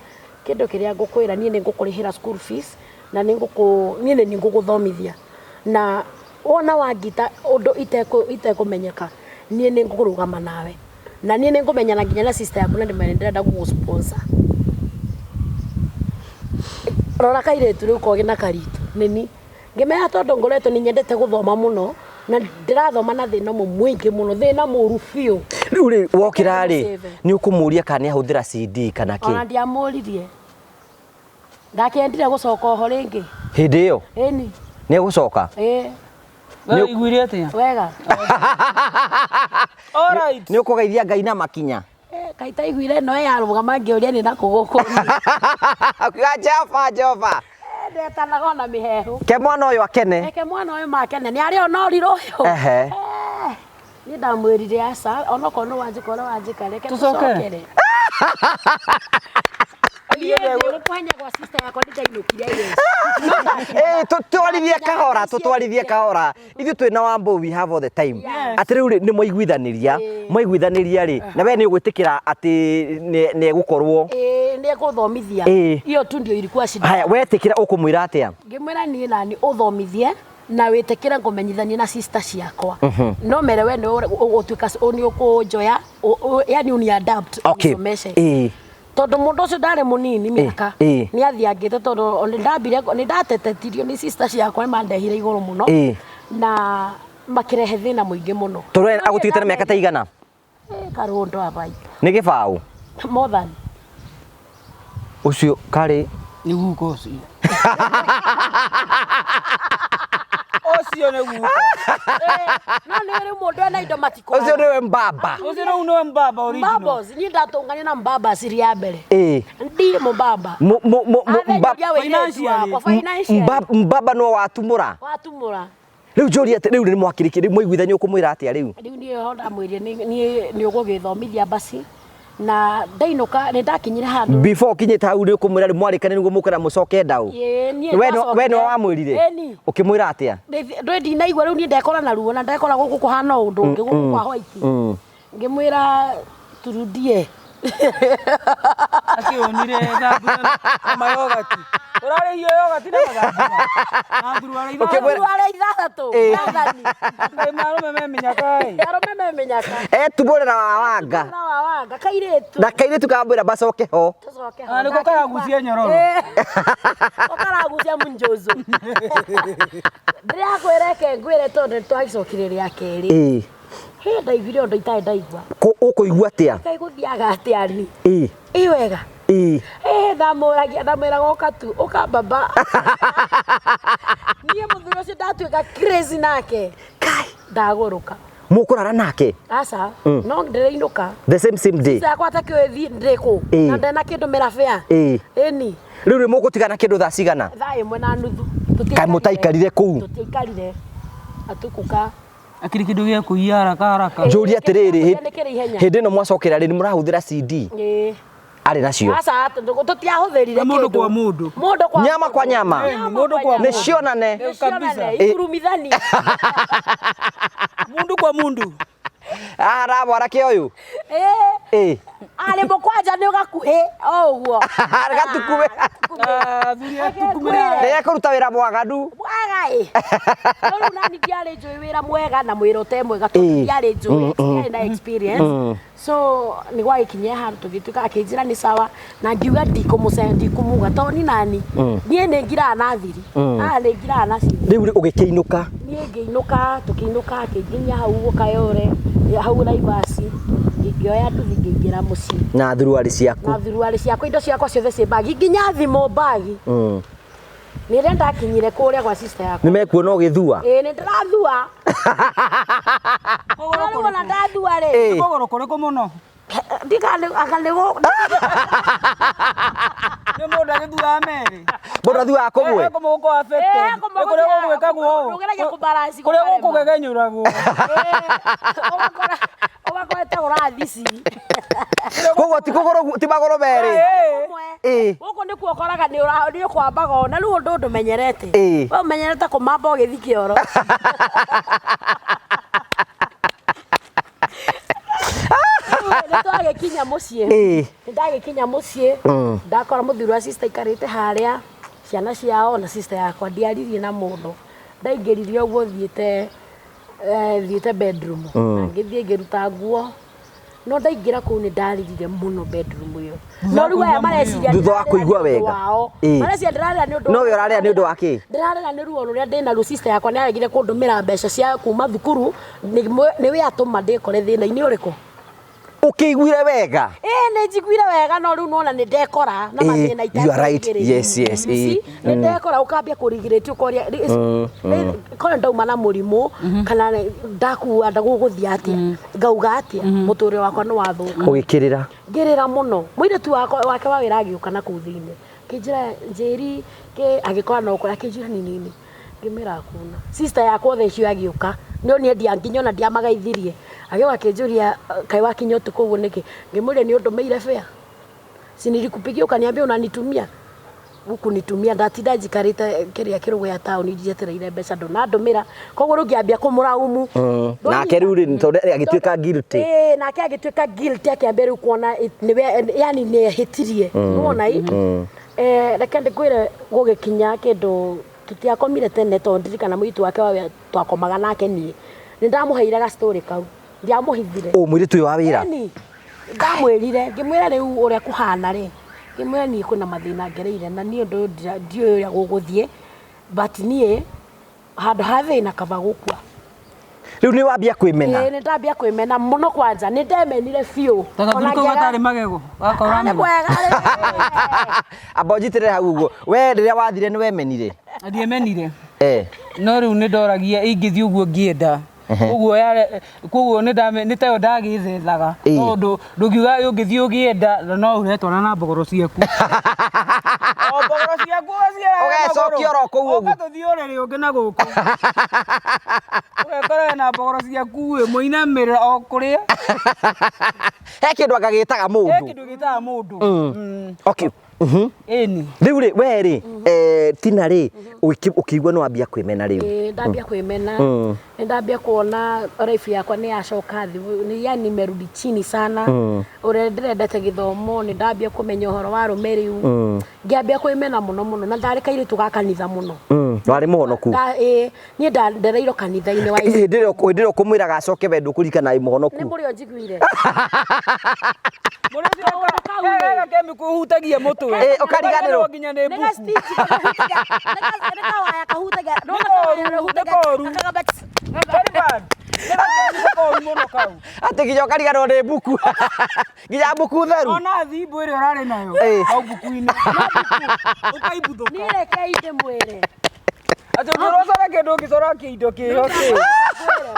kĩndũ kĩrĩa ngũkwĩra niĩ nĩ ngũkũrĩhĩra school fees na nĩ ngũkũ niĩ nĩ ngũgũthomithia na wona wangita ũndũ itekũmenyeka niĩ nĩ ngũrũgama nawe na niĩ nĩ ngũmenyana nginya na sister yaku na ndĩmere ndĩrenda gũgũ sponsor. Rora kairĩtu rĩu kogĩ na karitũ nĩni ngĩmera tondũ ngoretwo nĩ nyendete gũthoma mũno na ndĩrathoma na thĩna ũmwe mũingĩ mũno thĩna mũru biũ. Rĩu rĩ wokĩra rĩ Save. nĩ ũkũmũria kana nĩ ahũthĩra CD kana Ona kĩ? ndiamũririe ndakĩendire gũcoka oho rĩngĩ. Hĩndĩ ĩyo Ĩni. nĩ egũcoka? Ĩĩ. We ũiguire atĩa? Wega. All right. Nĩ ũkũgeithia Ngai na makinya. Kaĩ taiguire ĩno ĩyarũgama ngĩũria nĩ nakũ gũkũ. Ũkiuga Jehova Jehova. Ndetanaga ona mĩhehu. Ke mwana ũyũ akene. Reke mwana ũyũ makene nĩ arĩ ona ũrirũ ũyũ. Ehe. Niĩ ndamwĩrire aca onokorwo nĩ wanjĩka ũrĩa wanjĩka reke Tũcokere. tũcokere. Niĩ ndĩ kũhenya gwa sister yakwa nĩ ndainũkire yes. Eh, tũtwarithie kahora, tũtwarithie kahora. Ithuĩ twĩna Wambo we have all the time. Atĩ rĩu rĩ nĩ mwaiguithanĩria, mwaiguithanĩria rĩ, na we nĩ ũgwĩtĩkĩra atĩ nĩ egũkorwo. Ĩĩ nĩ egũthomithia. Ĩĩ. Hiyo tu ndio ilikuwa shida. Haya, wetĩkĩra ũkũmwĩra atĩa? Ngĩmwĩra niĩ nani ũthomithie na wĩtĩkĩre ngũmenyithanie na sister ciakwa no mere we nĩ ũgũtuĩka nĩ ũkũnjoya yani uni adapt Okay. ũcomeshe. Ĩĩ. Tondũ mũndũ ũcio ndarĩ mũnini mĩaka ĩĩ. nĩ athiangĩte tondũ nĩ ndambire nĩ ndatetetirio nĩ sister ciakwa nĩ mandehire igũrũ mũno Ĩĩ. na makĩrehe thĩna mũingĩ mũno. Tondũ we agũtigĩte na mĩaka ta igana? Karũndo abai. Nĩ gĩbaũ? More than. Ũcio karĩ Nĩ guka ũcio. Ũcio nĩ guka. No nĩ rĩu mũndũ ena indo matikũraga. Ũcio nĩwe mbamba. Ũcio rĩu nĩwe mbamba original. Mbabos, niĩ ndatũngania na mbabas ria mbere. Ĩĩ. Ndirĩ mũmbamba. Mba- Athenyũria wakwa financially. Mbamba no watumũra. Watumũra. Rĩu njũria atĩ rĩu nĩ mwakĩrĩkia rĩu mwaiguithania ũkũmwĩra atĩa rĩu? Rĩu niĩ ho ndamwĩrire niĩ nĩ ũgũgĩthomithia basi na ndainũka nĩ ndakinyire handũ. Before ũkinyĩte hau nĩ ũkũmwĩra rĩu mwarĩkania nĩguo mũkwĩra mũcoke ndaũ. Ĩĩ, niĩ We nĩwe wamwĩrire? Ĩni. Ũkĩmwĩra atĩa? Ndĩ ndinaigua rĩu niĩ ndekora na ruo na ndekora gũkũ kũhana ũndũ ũngĩ gũkũ kwa white. Ngĩmwĩra turudie. Akĩonire thambutha na mayogati. Ũrarĩhio yoga ti na mathangũ. Na thuruarĩ ithathatũ. Ũkĩmwĩra- Thuruarĩ ithathatũ. Ĩĩ. Mwathani. Ngai marũme me mĩnyaka ĩ. Arũme me mĩnyaka. Etumbũrĩra wa wanga. Na wa wanga kairĩtu. Na kairĩtu kamwĩra macoke ho. Tũcoke ho. Na nĩko karagucia nyororo. Ĩĩ. Ko karagucia munjozo. Ndĩrakwĩra reke ngwĩre tondũ nĩtwagĩcokire rĩa kerĩ. Ĩĩ. Hĩ ndaiguire ũndũ itarĩ ndaigua. Ũkũigua atĩa? Kaĩ gũthiaga atĩa ni? Ĩĩ. Ĩ wega. Ĩĩ. Ĩ ndamũragia ndamwĩraga ũka tu ũka baba. Niĩ mũthuri ũcio ndatuĩka crazy nake. Kai. Ndagũrũka. Mũkũrara nake Aca no ndĩrainũka. the same same day. Yakwa ta kĩũĩ thiĩ ndĩkũ. Ĩĩ. Na ndena kĩndũ mĩrabĩa. Ĩĩ. Ĩni. Rĩu rĩ mũgũtigana kĩndũ thaa cigana? Thaa 1:30. Kaĩ mũtaikarire kũu? Tũtiaikarire. Atukuka. Akĩrĩ kĩndũ gĩa kũiya haraka haraka. Njũrie atĩrĩrĩ, Nĩ kĩrĩ ihenya. hĩndĩ ĩno mwacokera rĩ nĩ mũrahũthĩra CD Ĩĩ. arĩ nacio? Aca tũtiahũthĩrire Na mũndũ kĩndũ. kwa mũndũ. Mũndũ kwa Nyama kwa nyama. Ĩni, mũndũ kwa Nĩ mũndũ. cionane. Kabisa. Nĩcionane ikurumithani. Mundu kwa mundu. Ara mwanake ũyũ. Ĩĩ. Ĩĩ. Arĩ mũkwanja nĩ ũgakuhĩ o ũguo. Gatukume. Athuri atukumĩra. Nĩ ekũruta wĩra mwaganu. Mwega ĩ. No rĩu nani ndiarĩ njũĩ wĩra mwega na mwĩra ũte mwega tondũ Ĩĩ. ndiarĩ njũĩ ndiarĩ na experience. So nĩ gwagĩkinyia handũ tũgĩtuĩka akĩnjĩra nĩ sawa na ngiuga ndikũmũce ndikũmuga tondũ ni nani niĩ nĩ ngiraga na thiri. Ah nĩ ngiraga na thiri. Rĩu rĩ ũgĩkĩinũka. Niĩ ngĩinũka tũkĩinũka akĩnginyia hau Gũkayore hau Naivas ngĩoya nduthi ngĩingĩra mũciĩ Na thuruarĩ ciaku. na thuruarĩ ciakwa indo ciakwa ciothe ciĩ mbagi nginya thimũ mbagi. Nĩ rĩrĩa ndakinyire kũrĩa gwa sister yakwa Nĩ mekuona ũgĩthua. ĩĩ nĩ ndĩrathua. No rĩu ona ndathua rĩ Ĩĩ. Kũgũrũ kũrĩkũ mũno? ndikanĩgũ Nĩ mũndũ agĩthuaga merĩ. Mũndũ athuaga kũmwe. Kũmwe gũkũ affected. Ĩĩ, kũmwe Nĩ kũrĩa gũthiaga- gũgwĩkagwo ũũ. ndũgeragia kũbalance Kũrĩa gũkarema. gũkũgegenyũragwo. Ũgakora ũgakora ta ũrathici. Koguo ti kũgũrũ ti magũrũ merĩ. Kũmwe. Ĩĩ. Gũkũ nĩkuo ũkoraga nĩ ũra- nĩ ũkwambaga ũũ, na rĩu ũndũ ndũmenyerete. Ĩĩ. We ũmenyerete kũmamba ũgĩthiĩ kĩoro. Rĩu nĩ twagĩkinya mũciĩ. Ĩĩ. Nĩ ndagĩkinya mũciĩ ndakora mũthuri wa sister aikarĩte harĩa ciana ciao na sister yakwa ndiaririe na mũndũ ndaingĩrire ũguo thiĩte thiĩte bedroom na ngĩthiĩ ngĩruta nguo no ndaingĩra kũu nĩ ndarĩrire mũno bedroom ĩyo no rĩu aya mareciria Thutha wa ndĩrarĩra kũigua nĩ ũndũ wega. wao Ĩĩ. mareciria ndĩrarĩra nĩ ũndũ No we ũrarĩra nĩ ũndũ wa kĩ? ndĩrarĩra nĩ ruo rũrĩa ndĩna ruo sister yakwa nĩ aregire kũndũmĩra mbeca cia kuma thukuru nĩwe atũma ndĩkore thĩna-inĩ ũrĩkũ. Ũkĩiguire wega. Ĩĩ nĩ njiguire wega no rĩu nona nĩ ndekora na Ĩĩ, mathĩna you are right. Yes, yes, ĩĩ. ĩĩ nĩ ndekora ũkambia kũrigirĩti ũkoria korwo ndauma na mũrimũ kana ndakua ndagũgũthiĩ atĩa ngauga atĩa mũtũrĩre wakwa nĩ wathũka. Ũgĩkĩrĩra. Ngĩrĩra mũno mũirĩtu wakwa wake wa wĩra agĩũka na kũu thĩinĩ akĩnjĩra njĩri agĩkora no ũkora akĩnjĩra nĩ nini ngĩmwĩra hakuna. Sister yakwa othe icio agĩũka no niĩ ndia nginya ona ndiamagaithirie agĩũka akĩnjũria kaĩ wakinya ũtukũ ũguo nĩkĩ ngĩmũria nĩ ũndũmĩire fare si nilikupigia ukaniambia unanitumia gukunitumia ndatinda njikarĩte kĩrĩa kĩrũgũ ya taũni njetereire mbeca ndũnandũmĩra koguo rĩu ngĩambia kũmũraumu. Nake rĩu rĩ tondũ agĩtuĩka guilty. Ĩĩ nake agĩtuĩka guilty akĩambia rĩu kuona nĩwe yani nĩ ehĩtirie nĩwona i reke ndĩkwĩre gũgĩkinya kĩndũ tũtiakomire tene tondũ ndirikana mũirĩtu wake wa wĩra twakomaga nake niĩ nĩ ndamũheire ga story kau ndiamũhithire. Ũ mũirĩtu ũyũ wa wĩra. Ĩni ndamwĩrire ngĩmwĩra rĩu ũrĩa kũhana rĩ ngĩmwĩra niĩ kwĩna mathĩna ngereire na niĩ ũndũ ũyũ ndiũĩ ũrĩa gũgũthiĩ but niĩ handũ ha thĩna kaba gũkua. Rĩu nĩ wambia kwĩmena. Ĩĩ nĩ ndambia kwĩmena mũno kwanja nĩ ndemenire biũ. Ta gathuri kau gatarĩ magego. Gakora Nĩ kwega rĩ. Amba ũnjitĩrĩre hau ũguo. We rĩrĩa wathire nĩ wemenire. Ndiemenire. Eh. No rĩu nĩ ndoragia ingĩthiĩ ũguo ngĩenda. Ũguo yare koguo nĩ ndame nĩ tayo ndagĩthethaga. Ĩĩ. Tondũ ndũngiuga ũngĩthiĩ ũgĩenda na no ũretwara na mbogoro ciaku. O mbogoro ciaku ũgaciara Ũgecokia oro kũu ũguo. Ũka tũthiĩ ũrĩrĩ ũngĩ na gũkũ. Ũgekora wĩna mbogoro ciaku ĩ mũinamĩrĩra o kũrĩa. He kĩndũ anga gĩtaga He mũndũ. kĩndũ gĩtaga mũndũ. Okay. Ĩni. Rĩu rĩ, we rĩ, Tina rĩ, ũkĩigua nĩ wambia kwĩmena rĩu. Ĩĩ, ndambia kwĩmena, nĩ ndambia kuona life yakwa nĩ yacoka thĩ, yani nimerudi chini sana. Ũrĩa ndĩrendete gĩthomo, nĩ ndambia kũmenya ũhoro wa arũme rĩu, ngĩambia kwĩmena mũno mũno, na ndarĩ kairĩtu ga kanitha mũno. Warĩ mũhonoku. Ĩĩ, niĩ ndereirwo kanitha-inĩ wa Hĩndĩ ĩrĩa ũkũmwĩraga acoke we ndũkũririkana wĩ mũhonoku. Nĩ mũrĩo njiguire. Mũrĩ ũcio kemiko ũhutagia mũtwe. Ĩ, ũkariganĩrwo. Nginya nĩ Nĩ mbuku. ga-stitch kahutagia, nĩ kawaya kahutagia, Nĩ koru, nĩ koru. Very bad. Nĩ gakemiko koru mũno kau. Atĩ nginya ũkariganĩrwo nĩ mbuku. Nginya mbuku theru. Ona thimbo ĩrĩa ũrarĩ nayo Ĩ. hau mbuku-inĩ. Ũkaimbuthũka. Niĩ rekei ndĩmwĩre. Atĩ ũngĩrocora kĩndũ ũngĩcora kĩindo kĩho kĩ.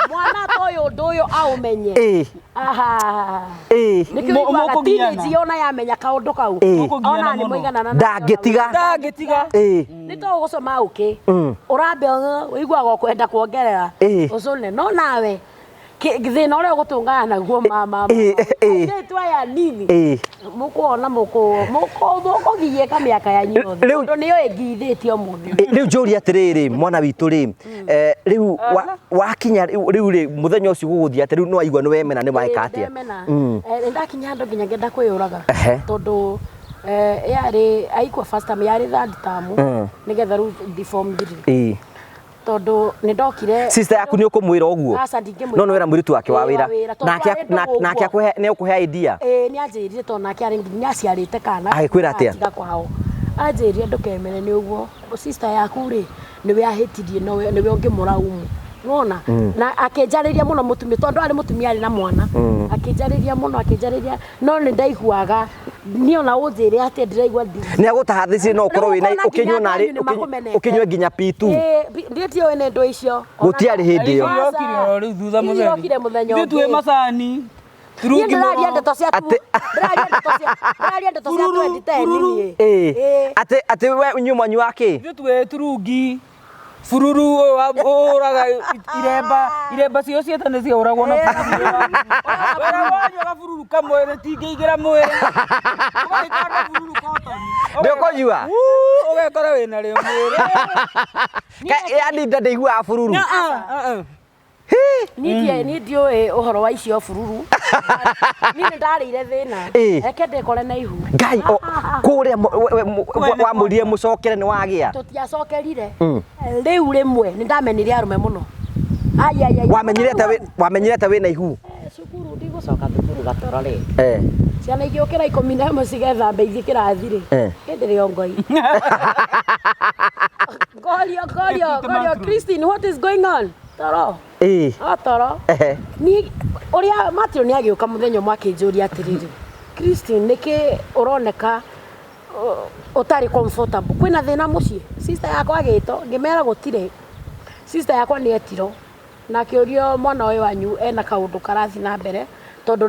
Mwana ta ũyũ ũndũ ũyũ aũmenye. Ĩ. Aha. Ĩ. Nĩkĩo ũiguaga Mũkũgiana. teenage ona yamenya kaũndũ kau. Ĩ. Mũkũgiana Ona nĩ mũno. mũiganana. Ndangĩtiga. Ndangĩtiga. Ĩ. Nĩ to ũgũcoma ũkĩ. Ũrambia ũiguaga ũkwenda kuongerera. Ĩ. Ũcũne no nawe thĩna ũrĩa ũgũtũngana naguo mama. Ĩ, ĩ. Airĩtu aya nini. Ĩ. Mũkuona mũkũgiĩka mĩaka yanyu yothe. Rĩu- Tondũ nĩyo ĩngithĩtie ũmũthĩ. Rĩu njũria atĩrĩrĩ, mwana witũ rĩ, rĩu wakinya rĩu rĩ, mũthenya ũcio gũgũthiĩ atĩ rĩu nĩ waigua nĩ wemena nĩ waĩka atĩa? Ndemena. Nĩ ndakinya handũ nginya ngĩenda kwĩyũraga. Ehe. Tondũ yarĩ aikua first term, yarĩ third term, nĩgetha rĩu thi form 3. Ĩ. Tondũ nĩ ndokire. Sister yaku nĩ ũkũmwĩra ũguo? Aca, ndingĩmwĩra. No nĩ wĩra mũirĩtu wake wa Ĩ, wĩra. wa wĩra, tondũ Nake arĩ ndũgũ nake ũguo. akũhe nĩ ũkũhe idea. Ĩĩ, nĩ anjĩrire tondũ nake arĩ nĩ aciarĩte kana. Agĩkwĩra atĩa? Atiga kwao. Anjĩrire ndũkemene nĩ ũguo. Sister yaku rĩ, nĩwe ahĩtirie, nowe nĩwe ũngĩmũraumu. Nĩwona? Na akĩnjarĩria mũno mũtumia, tondũ arĩ mũtumia arĩ na mwana. Akĩnjarĩria mũno, akĩnjarĩria, no nĩ ndaiguaga niĩ ona ũnjĩre atĩa ndĩraigua Nĩ agũtaha thĩci no ũkorwo wĩna Rĩu ũkona ũkĩnyua nginya narĩ andũ anyu nĩmakũmenete. ũkĩnyue nginya P2. Ĩĩ, ndiĩ tiũĩ nĩ ndũ icio. Gũtiarĩ hĩndĩ ĩyo. Aca. Irokire oro rĩu thutha mũtheri. Irokire mũthenya Ithuĩ twĩ ũngĩ. macani. Niĩ Turungi ndĩraria mũno. ndeto cia ndĩraria ndeto cia ndĩraria ndeto cia Bururu, 2010 bururu. niĩ. Ĩ. Ĩĩ. Atĩ atĩ we inyuĩ mwanyua kĩ? Ithuĩ twĩ turungi. Bururu ũyũ ũhũraga iremba, iremba cio cieta nĩ ciahũragwo na bururu. Wĩra wanyua gabururu kamwe rĩtingĩingĩra mwĩrĩ. Ũgagĩkanda bururu kotoni. Ndũkũnyua? Ũgekora wĩna rĩo mwĩrĩ. Yani nda ndĩiguaga bururu. Ah, ah. Niĩ ndiũĩ ũhoro wa icio bururu. Niĩ nĩ ndarĩire thĩna. Ĩĩ. Reke ndĩkore na ihu. Ngai kũrĩa wamwĩrire mũcokere nĩ wagĩa. Tũtiacokerire. Rĩu rĩmwe nĩ ndamenire arũme mũno. Ai ai ai. Wamenyire ta wĩna ihu. Cukuru ndigũcoka thukuru gatoro rĩ. Eh. Ciana igĩũkĩra 11 cigethambe ithiĩ kĩrathi rĩ. Eh. Hĩndĩ ĩrĩa ngoi. Ngorio ngorio ngorio Christine, what is going on? Toro. Ĩ. O toro. Ehe. Ni ũrĩa Matthew nĩ agĩũka mũthenya ũmwe akĩnjũria atĩrĩrĩ, Christine, nĩkĩ ũroneka ũtarĩ comfortable? Kwĩna thĩna mũciĩ? Sister yakwa agĩtwo, ngĩmera gũtirĩ. Sister yakwa nĩ etirwo na akĩũrio mwana ũyũ wanyu ena kaũndũ karathiĩ na mbere tondũ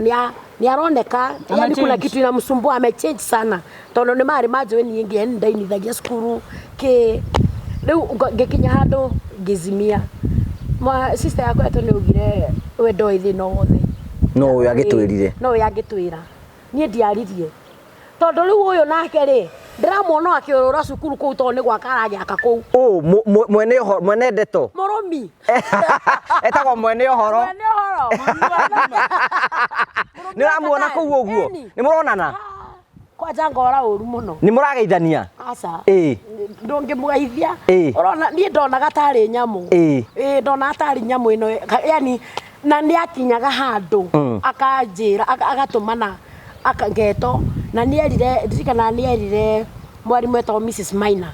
nĩ aroneka yani kuna Amechange. kitu inamsumbua, amechange sana, tondũ nĩ marĩ manjũĩ niĩ ngĩ ndainithagia cukuru kĩ rĩu ngĩkinya handũ ngĩzimia. Sister yakwa etwo nĩ augire we ndoĩ thĩna o wothe. No ũyũ agĩtwĩrire. No ũyũ angĩtwĩra. Niĩ ndiaririe tondũ rĩu ũyũ nake rĩ, ndĩramuona akĩũrũra cukuru kũu tondũ nĩ gwaka aragĩaka kũu. Ũ mwene ũhoro, mwene ndeto. Mũrũmi. Etagwo mwene ũhoro. Mwene ũhoro. Nĩ ũramuona kũu ũguo? Ĩni. Nĩ mũronana? Kwanja ngora ũru mũno. Nĩ mũrageithania? Aca. Ĩ. Ndũngĩmũgeithia. Ĩ. Ũrona niĩ ndonaga tarĩ nyamũ. Ĩ. Ĩ, ndonaga tarĩ nyamũ ĩno, yani na nĩ akinyaga handũ akanjĩra agatũmana ngeto, na nĩ erire, ndirikanaga nĩ erire mwarimũ etagwo Mrs Maina,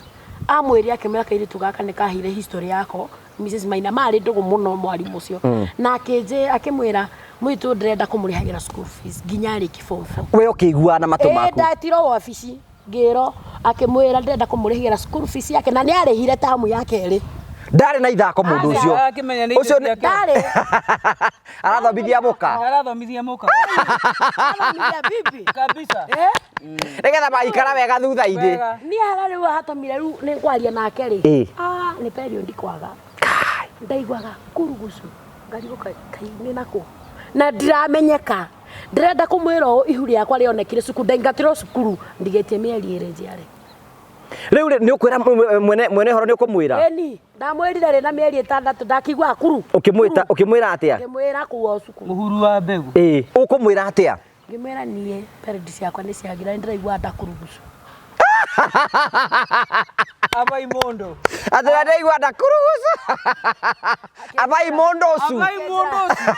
amwĩrire akĩmwĩra kairĩtu gaka nĩ kaheire history yako. Mrs Maina marĩ ndũgũ mũno mwarimũ ũcio, na akĩmwĩra mũirĩtu ũyũ ndĩrenda kũmũrĩhagĩra school fees nginya arĩkie form 4. We ũkĩiguaga na matũ Ĩ, maku. ndetirwo wabici ngĩrwo akĩmwĩra ndĩrenda kũmũrĩhĩra school fees yake, na nĩ arĩhire tamu ya kerĩ. Ndarĩ na ithako mũndũ ũcio. Akĩmenya nĩ Ũcio indo ciake. Ndarĩ. Arathomithia mũka. Arathomithia mũka. Arathomithia bibi. Kabisa. Eh? Nĩgetha maikara wega thutha-inĩ. Wega. Niĩ harĩa rĩu hatũmire rĩu nĩ ngwaria nake rĩ. Ĩ. Ah, nĩ period kwaga. Ndaiguaga kurugucu ngarigwo kai nĩ nakũ na ndiramenyeka. Ndĩrenda kũmwĩra ũũ ihu rĩakwa rĩonekire cukuru ndaingatirwo cukuru ndigĩtie mĩeri ĩrĩ njiare. Rĩu rĩ, nĩ ũkwĩra mwene mwene horo nĩ ũkũmwĩra? Ĩni ndamwĩrire rĩ na mĩeri ĩtandatũ ndakigua kuru. Ũkĩmwĩta ũkĩmwĩra atĩa? Ngĩmwĩra kuo cukuru. Mũhuru wa mbegũ. Ĩĩ, ũkũmwĩra atĩa? Ngĩmwĩra niĩ period ciakwa nĩ ciagira nĩ ndĩraigua ndakurugucu. Abai mondo. Atĩ na ndaigua ndakurugucu. Abai mũndũ ũcu. Abai mondo ũcio.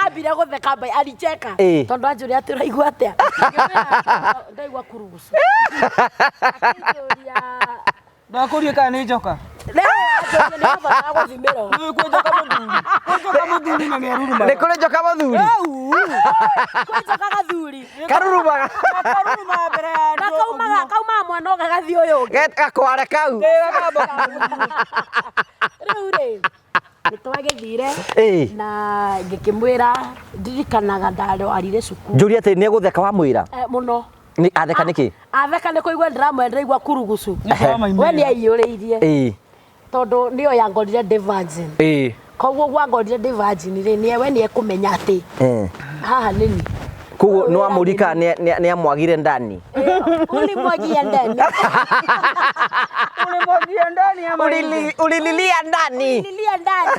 Ambire gũtheka mbai alicheka Ĩĩ. tondũ anjũria atĩ ũraigua atĩa. Ngĩmwĩra ndaigua kurugucu. Akĩnjũria Ndakũrie kana nĩ njoka. rĩu anjũria nĩ ũbatara gũthimĩrwo. Nĩ kwĩ njoka mũthuri. Kwĩ njoka mũthuri na nĩ arurumaga. Nĩ kũrĩ njoka mũthuri. Kwĩ njoka gathuri. Karurumaga. Karurumaga mbere ya Na andũ. kaumaga kaumaga mwena ũngĩ gathiĩ ũyũ ũngĩ. Gakware kau. Gakamba kũruruma. Rĩu rĩ nĩ twagĩthire Ĩĩ. na ngĩkĩmwĩra ndirikanaga ndarwarire cukuru Njũria atĩ nĩ egũtheka wamwĩra? Eh, mũno. Nĩ atheka nĩkĩ? Atheka nĩ kũigua ndĩramwenda ndĩraigua kurugucu. Nĩ wa maimĩrĩra. We nĩ aiyũrĩirie Ĩĩ. tondũ nĩyo yangorire ndĩ virgin. Ĩĩ. Koguo gwangorire ndĩ virgin rĩ nĩ we nĩ ekũmenya atĩ Eh. haha nĩ ni. Koguo nĩ wamũrika nĩ amwagire ndani. Ulimwagia ndani. Ulimwagia ndani ama nje? Ulililia ndani. Ulililia ndani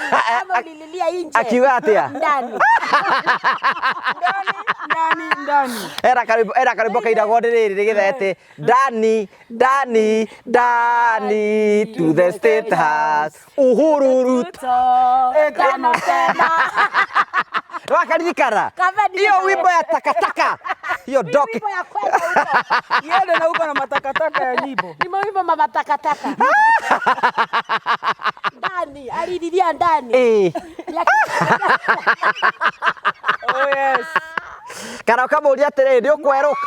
ama ulililia nje. Akiuga atĩa? Ndani. Ndani, ndani, ndani. Era karwimbo era karwimbo kainagwo nĩ rĩrĩ rĩgĩtha atĩ ndani ndani ndani to the state house Uhuru Ruto. Ruto. Tano tena. Wakaririkana Kabe hiyo wimbo ya takataka hiyo doki Wimbo ya kwenda huko. Yende na huko na matakataka ya nyimbo. Ni mawimbo mama takataka. Ndani, alililia ndani. Eh. Oh yes. Kana ũkamũria atĩrĩrĩ nĩ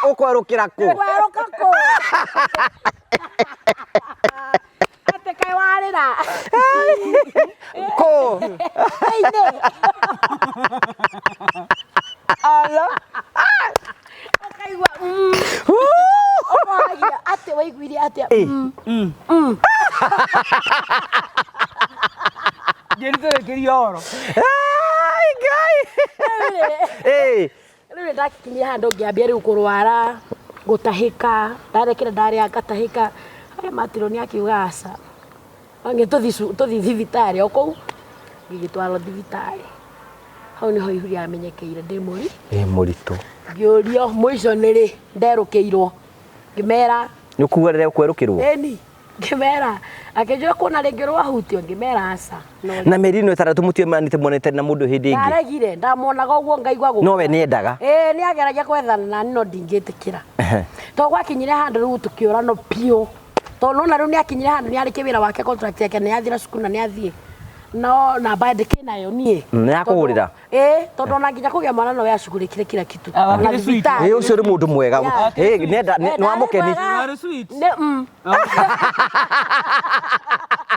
ũkwerũkĩra kũ? Kwerũka kũ? Atĩ kaĩ warĩra. Kũ? Thĩinĩ. Ala. Ũkaigua mm. Ũkoragia atĩ waiguire atĩa? Eh. Mm. Ngĩritũrĩkĩria oro. Ai, Ngai. Rĩu rĩ, Eh. rĩu nĩ ndakinyire handũ ngĩambia rĩu kũrwara gũtahĩka ndarekera ndarĩa ngatahĩka harĩa matirwo nĩ akiuga aca angĩ tũthiĩ thibitarĩ o kũu ngĩgĩtwarwo thibitarĩ hau nĩho ihu rĩamenyekeire ndĩ mũri Ĩ mũritũ. ngĩũrio mũico nĩ rĩ nderũkĩirwo ngĩmera Nĩ ũkuga rĩrĩa ũkwerũkĩrwo? ĩni ngĩmera akĩnjũra kuona rĩngĩ rwahutio ngĩmera aca no Na mĩeri ĩno ĩtandatũ mũtionanĩte muonete na mũndũ hĩndĩ ĩngĩ. ndaregire ndamuonaga ũguo ngaigua gũkua. No we nĩendaga. Ĩĩ nĩ ageragia gwethana nani no ndingĩtĩkĩra. Tondũ gwakinyire handũ rĩu tũkĩũrano biũ. Tondũ nona rĩu nĩ akinyire handũ nĩ arĩkie wĩra wake contract yake nĩ yathira cukuru na nĩ athiĩ. No namba ndĩkĩ nayo niĩ. Nĩ yakũgũrĩra? Ĩĩ tondũ ona nginya kũgĩa mwana no we acugurĩkire kila kitu. Ah, Ona wakĩrĩ sweet. thibitarĩ. Ĩ ũcio nĩ mũndũ mwega. Yeah. Ĩ nĩenda nĩ wamũkeni. Ndarĩ mwega. Warĩ sweet. Nĩ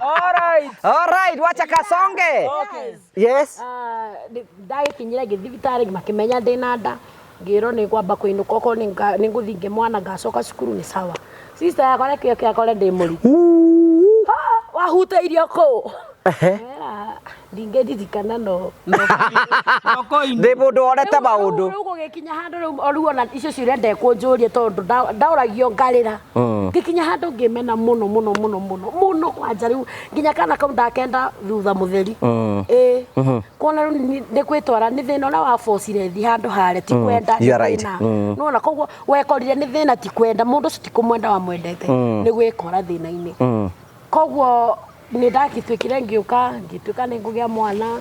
All right. All right, wacha kasonge. Okay. Yes. Ah, ndagĩkinyire ngĩthiĩ thibitarĩ makĩmenya ndĩna nda ngĩrwo nĩ ngwamba kũinũka okorwo nĩ ngũthiĩ ngĩ mwana ngacoka cukuru nĩ sawa sister yakwa rekĩo kĩakore ndĩ mũritũ wahutĩirio kũ Ehe. Era, ndingĩririkana no Thoko-inĩ. Ndĩ mũndũ wonete maũndũ. rĩu gũgĩkinya handũ rĩu o rĩu ona icio ciũria ndekũnjũria tondũ ndaũragio ngarĩra ngĩkinya handũ ngĩmena mũno mũno mũno mũno mũno kwanja rĩu nginya kana kau ndakenda thutha mũtheri ĩĩ kuona rĩu nĩ gwĩtwara nĩ thĩna ũrĩa wabocire thi handũ harĩa ti kwenda You nĩ are right. thĩna. Nĩwona koguo wekorire nĩ thĩna ti kwenda mũndũ ũcio ti kũmwenda wamwendete nĩ gwĩkora thĩna-inĩ koguo nĩ ndagĩtuĩkire ngĩũka ngĩtuĩka nĩ ngũgĩa mwana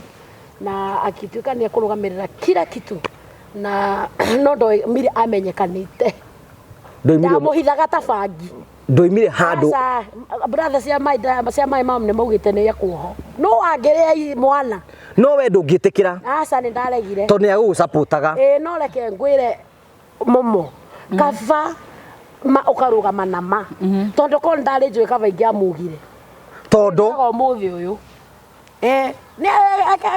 na akĩtuĩka nĩ ekũrũgamĩrĩra kila kitu na no ndoimire amenyekanĩte Ndoimire ndamũhithaga ta bangi ndoimire handũ Aca, brother cia my cia my mom nĩ maugĩte nĩ ekuoho no angĩrĩa mwana no we ndũngĩtĩkĩra aca nĩ ndaregire tondũ nĩ agũgũcapotaga. ĩĩ no reke ngwĩre momo kaba ma ũkarũgama na ma tondũ korwo nĩ ndarĩ njũĩ kaba ingĩamugire Tondũ Ndĩriraga ũmũthĩ ũyũ ĩĩ nĩ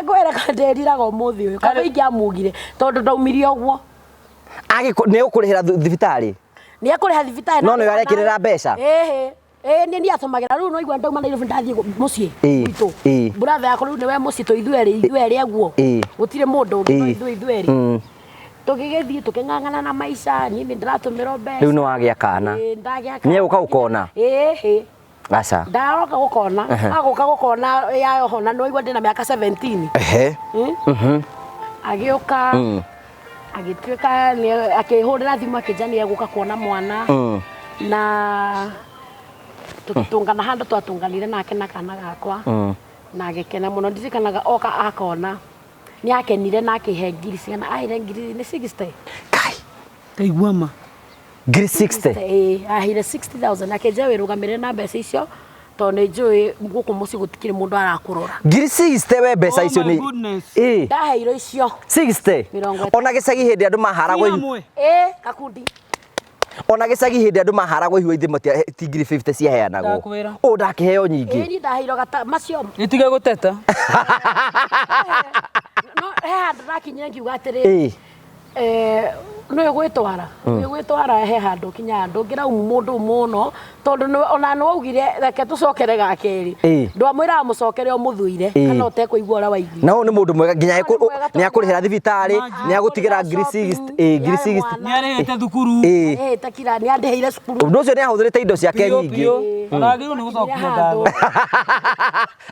ngwĩra ndĩriraga ũmũthĩ ũyũ kaba ingĩamugire tondũ ndaumirie ũguo nĩ egũkũrĩhĩra thibitarĩ. nĩ ekũrĩha thibitarĩ No nĩwe arekĩrĩra mbeca? ĩhĩ Ĩĩ nĩ niĩ atũmagĩra rĩu no igua ndauma Nairobi ndathiĩ mũciĩ Ĩĩ, gwitũ. ĩĩ. Brother yakwa rĩu nĩwe mũciĩ tũ ithuerĩ ithuerĩ aguo. Ĩĩ. Gũtirĩ mũndũ ũngĩ no Ĩĩ. ithuĩ ithuerĩ. Tũgĩgĩthiĩ tũkĩng'ang'ana na maica niĩ nĩ ndĩratũmĩrwo mbeca. Rĩu nĩ wagĩa kana. Ĩĩ, ndagĩa Nĩ egũka gũkona? Ĩĩ ĩĩ. Aca. Ndaroka gũkona. Agũka gũkona ya oho na nĩ waigua ndĩna mĩaka 17. Ehe. Agĩũka agĩtuĩka akĩhũrĩra thimũ akĩnja nĩ egũka kuona mwana na tũgĩtũngana handũ twatũnganire nake na kana gakwa na agĩkena mũno ndirikanaga oka akona nĩ akenire na akĩhe ngiri cigana aheire ngiri nĩ 60. Kai. Taigua ma. Ngiri 60. Ĩĩ, aheire 60,000 akĩnja wĩrũgamĩrĩre na mbeca icio tondũ nĩ njũĩ gũkũ mũciĩ gũtikĩrĩ mũndũ arakũrora. Ngiri 60 we mbeca Oh icio my nĩ. goodness. Ĩĩ. Ndaheirwo icio. 60. Mĩrongo ĩtano. Ona gĩcagi hĩndĩ andũ maharagwo ihu. Hamwe. Ĩĩ, gakundi. Ona gĩcagi hĩndĩ andũ maharagwo ihu ithimo ti ngiri 50 ciaheanagwo. Ndakwĩra. Ũũ ndakĩheo nyingĩ. Ĩĩ, niĩ ndaheirwo gata macio. Gĩtige gũteta. No he handũ ndakinyire ngiuga atĩrĩrĩ. Ĩĩ. Nĩ gwĩtwara nĩ gwĩtwara he handũ kinyaga ndũngĩraumu mũndũ mũno tondũ ona nĩ waugire reke tũcokere ga kerĩ Ĩĩ. ndwamwĩraga mũcokere ũmũthũire Ĩĩ. kana ũtekũigua ũrĩa waiguire. Na ũyũ nĩ mũndũ mwega nginya Nĩ mwega nĩ akũrĩhĩra thibitarĩ, nĩ agũtigĩra ngiri 60, ĩĩ ngiri Yarĩ 60. mwana. Nĩ arĩhĩte thukuru. Ĩĩ. Ĩĩ takira nĩ andĩhĩire cukuru. Ũndũ ũcio nĩ ahũthĩrĩte indo ciake Biũ, nyingĩ. biũ. Aragĩrĩirwo nĩ gũcokia Handũ. ngatho.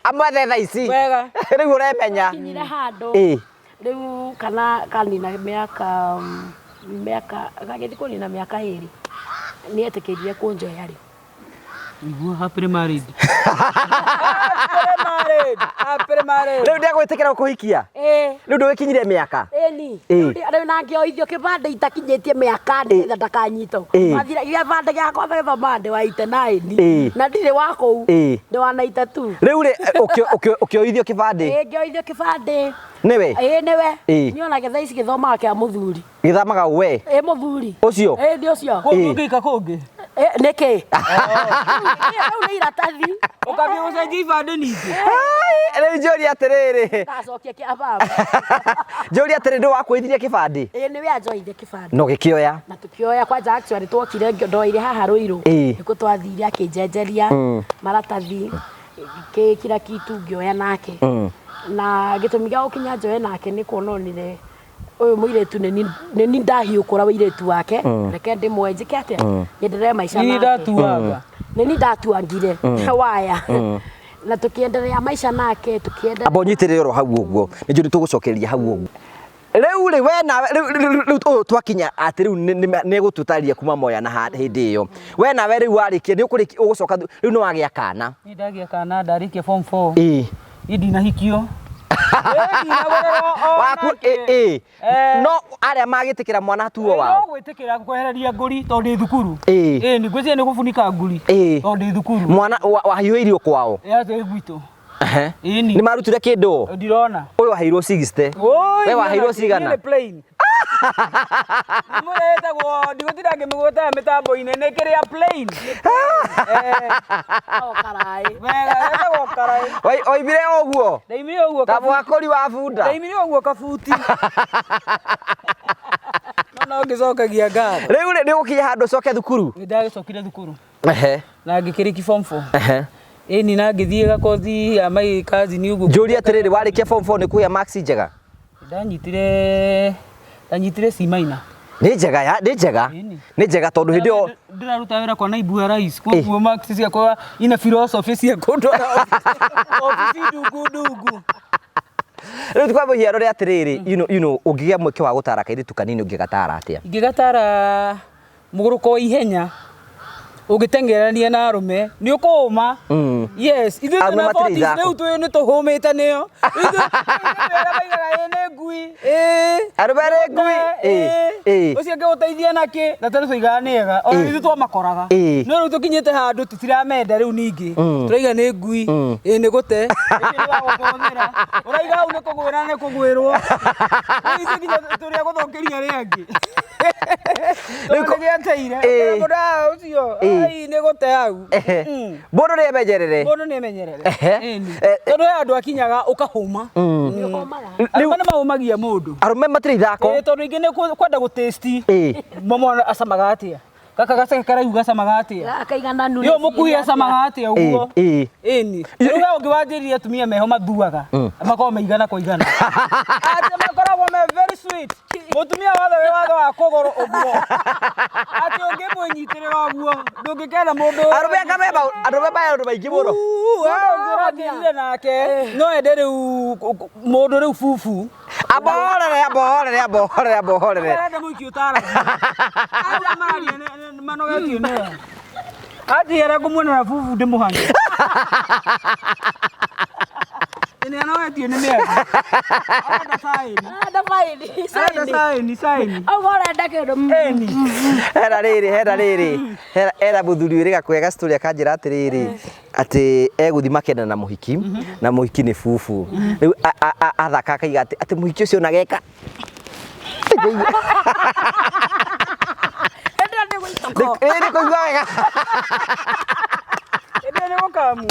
Amwethe thaa ici. Wega. Rĩu ũremenya. Kinyire handũ Ĩĩ. rĩu kana kanina mĩaka mĩaka gagĩthiĩ kũnina mĩaka ĩrĩ nĩ etĩkĩrire kũnjoya rĩu. Igua happily married. Happily married. Happily married. Rĩu ndegwĩtĩkĩra gũkũhikia. Ĩĩ. Rĩu ndũgĩkinyire mĩaka. Ĩni. Ĩĩ. Rĩu na ngĩoithio kĩbandĩ itakinyĩtie mĩaka nĩgetha ndakanyitwo. Ĩĩ. Mathira gĩbandĩ gĩakwa gĩthoma ndĩ wa ite naini. Ĩĩ. Na ndirĩ wa kũu. Ĩĩ. Ndĩ wa naite tu. Rĩu rĩ ũkĩoithio kĩbandĩ. Ĩĩ ngĩoithio kĩbandĩ. Nĩwe. Ĩĩ nĩwe. Ĩĩ. Niĩ ona thaa ici gĩthomaga kĩa mũthuri. Gĩthamaga we. Ĩĩ mũthuri. Ũcio? Ĩĩ nĩ ũcio. Kũngĩ ũngĩika kũngĩ. Ĩĩ nĩkĩ? Rĩu nĩ iratathi. Ũkambia gũcenjia ibandĩ ningĩ. Ai, Rĩu njũria atĩrĩrĩ. Ndacokia kĩa baba. Njũria atĩrĩrĩ ndũ wakuoithirie kĩbandĩ. Ĩĩ nĩwe anjoithie kĩbandĩ. No gĩkĩoya. Na tukioya kwanja actually twokire ndoire haha Ruiru Ĩĩ. nĩkuo twathire akĩnjenjeria maratathi kĩ kila kitu ngĩoya nake na gĩtũmi gĩa gũkinya njoe nake nĩ kuona onire ũyũ mũirĩtu nĩ ni ndahiũkũra ũirĩtu wake reke ndĩmwe njĩke atĩa nyenderee maica Nĩ nake ndatuaga. nĩ ni ndatuangire waya na tukiendelea maica nake tukiendelea Amba ũnyitĩrĩre oro hau ũguo. Nĩ njũĩ tũgũcokereria hau ũguo. Rĩu rĩ we nawe rĩu ũyũ twakinya atĩ rĩu nĩ gũtũtarĩria kuma moya na hĩndĩ ĩyo. We nawe rĩu warĩkia nĩ ũkũrĩkia ũgũcoka rĩu nĩ wagĩa kana. Niĩ ndagĩa kana ndarĩkia form 4. Ĩĩ. Niĩ ndinahikio. Ĩĩ, ndinagũrĩrwo o Waku nake. ĩĩ. Eh. No arĩa magĩtĩkĩra mwana atuo wao. No gwĩtĩkĩra kwehereria ngũri tondũ ndĩ thukuru. Ĩĩ. Ĩĩ nĩ ngwĩciria nĩ gũbunika ngũri. Ĩĩ. Tondũ ndĩ thukuru. Mwana wahiũhĩirio kwao. Ĩĩ atĩ gwitũ. Ehe. Ĩĩ ni. Nĩ marutire kĩndũ. Ndirona. Ũyũ waheirwo 60. Oi, We waheirwo cigana? Nĩ plain. Mũrĩa ĩtagwo ndigũtinda ngĩmĩgwetaga mĩtambo-inĩ nĩ kĩrĩa plain. o karaĩ Wega ĩtagwo karaĩ. Oimire ũguo. Ndaimire ũguo Ta kabuti. mwakũri wa bunda. Ndaimire ũguo kabuti. No no ngĩcokagia ngatho. Rĩu rĩ nĩ ũgũkinya handũ ũcoke thukuru. Nĩ ndagĩcokire thukuru Ehe. na ngĩkĩrĩki form 4. Ehe. Ĩni na ngĩthiĩ gakothi ya my cousin ũguo. Njũria atĩrĩrĩ warĩkia form 4 nĩ kũgĩa marks njega. Ndanyitire C minor. Nĩ njega ya, nĩ njega. Ĩni. Nĩ njega tondũ hĩndĩ ĩyo Ndĩraruta wĩra kwa naibu wa rais koguo marks ciakwa ina philosophy cia kũndwara obici ndungu ndungu. rĩu kwa mũhiano rĩ atĩrĩrĩ you know ũngĩgĩa mweke wa gũtara kairĩtu kanini ũngĩgatara atĩa? Ingĩgatara mũgũrũko wa ihenya ũngĩteng'erania na arũme nĩ ũkũũma. Yes, ithuĩ Arũme twĩna matirĩ 40s ithako. rĩu twĩ nĩ tũhũmĩte nĩo. Ithuĩ ithuĩ maigaga ĩ nĩ ngui. Ĩ. Arũme nĩ ngui. Ĩ, ĩ. Ũcio angĩgũteithia nakĩ na tene tũigaga nĩ ega. Ona Ĩ. ithuĩ twamakoraga. Ĩ. No rĩu tũkinyĩte handũ tũtiramenda rĩu ningĩ. Tũraiga nĩ ngui. Ĩ nĩ gũte. Ũcio nĩ wa gũkũhũthĩra. Ũraiga hau nĩ kũgwĩra nĩ kũgwĩrwo. Rĩu ithuĩ nginya tũrĩ a gũthũkĩria arĩa angĩ. Rĩu Tondũ nĩ gĩateire. Ĩ. Mũndũ ah, ũcio Ĩ. ai nĩ gũte hau. Ehe. Mm. Mũndũ nĩ emenyerere. Mũndũ nĩ emenyerere. Ehe. Ĩni. Eh, Tondũ he andũ akinyaga ũkahũma. nĩ ũkomaga Arũme nĩ mahũmagia mũndũ. Arũme matirĩ ithako. Ĩĩ, tondũ ingĩ nĩ kwenda gũtĩsti. Ĩ. Mwana acamaga atĩa? Gaka gaceke karaihu gacamaga atia? Akaigananu. Yo mukuhi acamaga atia uguo? Ĩĩ. Ĩni. Rĩu we ũngĩ wanjĩrire atumia meho mathuaga. Makoragwo meigana kwa igana. Atĩ makoragwo me very sweet. Mũtumia wothe wĩ watho wa kũgũrũ ũguo. Atĩ ũngĩmwĩnyitĩrĩra ũguo ndũngĩkena mũndũ. Arũme anga me arũme maũndũ maingĩ mũno. We ũngĩranjĩrire nake no ende rĩu mũndũ rĩu bubu. Amba horere, amba horere, amba horere, amba horere. Arenda mũikia ũtaragia. Arĩa mararia manogetio nĩwe. Anjĩra ngũmuonera bubu ndĩmũhanye. Nĩ anogetio nĩ mĩario. Arenda saini. Arenda faini. Arenda saini, saini. Ũguo ũrenda kĩndũ. Ĩni. Hera rĩrĩ, hera rĩrĩ. Hera era mũthuri ũrĩ gakwega story akanjĩra atĩrĩrĩ atĩ egũthiĩ makenda na mũhiki na mũhiki nĩ bubu. Rĩu athaka akaiga atĩ atĩ mũhiki ũcio onageka. Hĩndĩ ĩyo nĩ gũitũko. Ĩĩ nĩ kũigua wega. Hĩndĩ ĩyo nĩ gũkamu.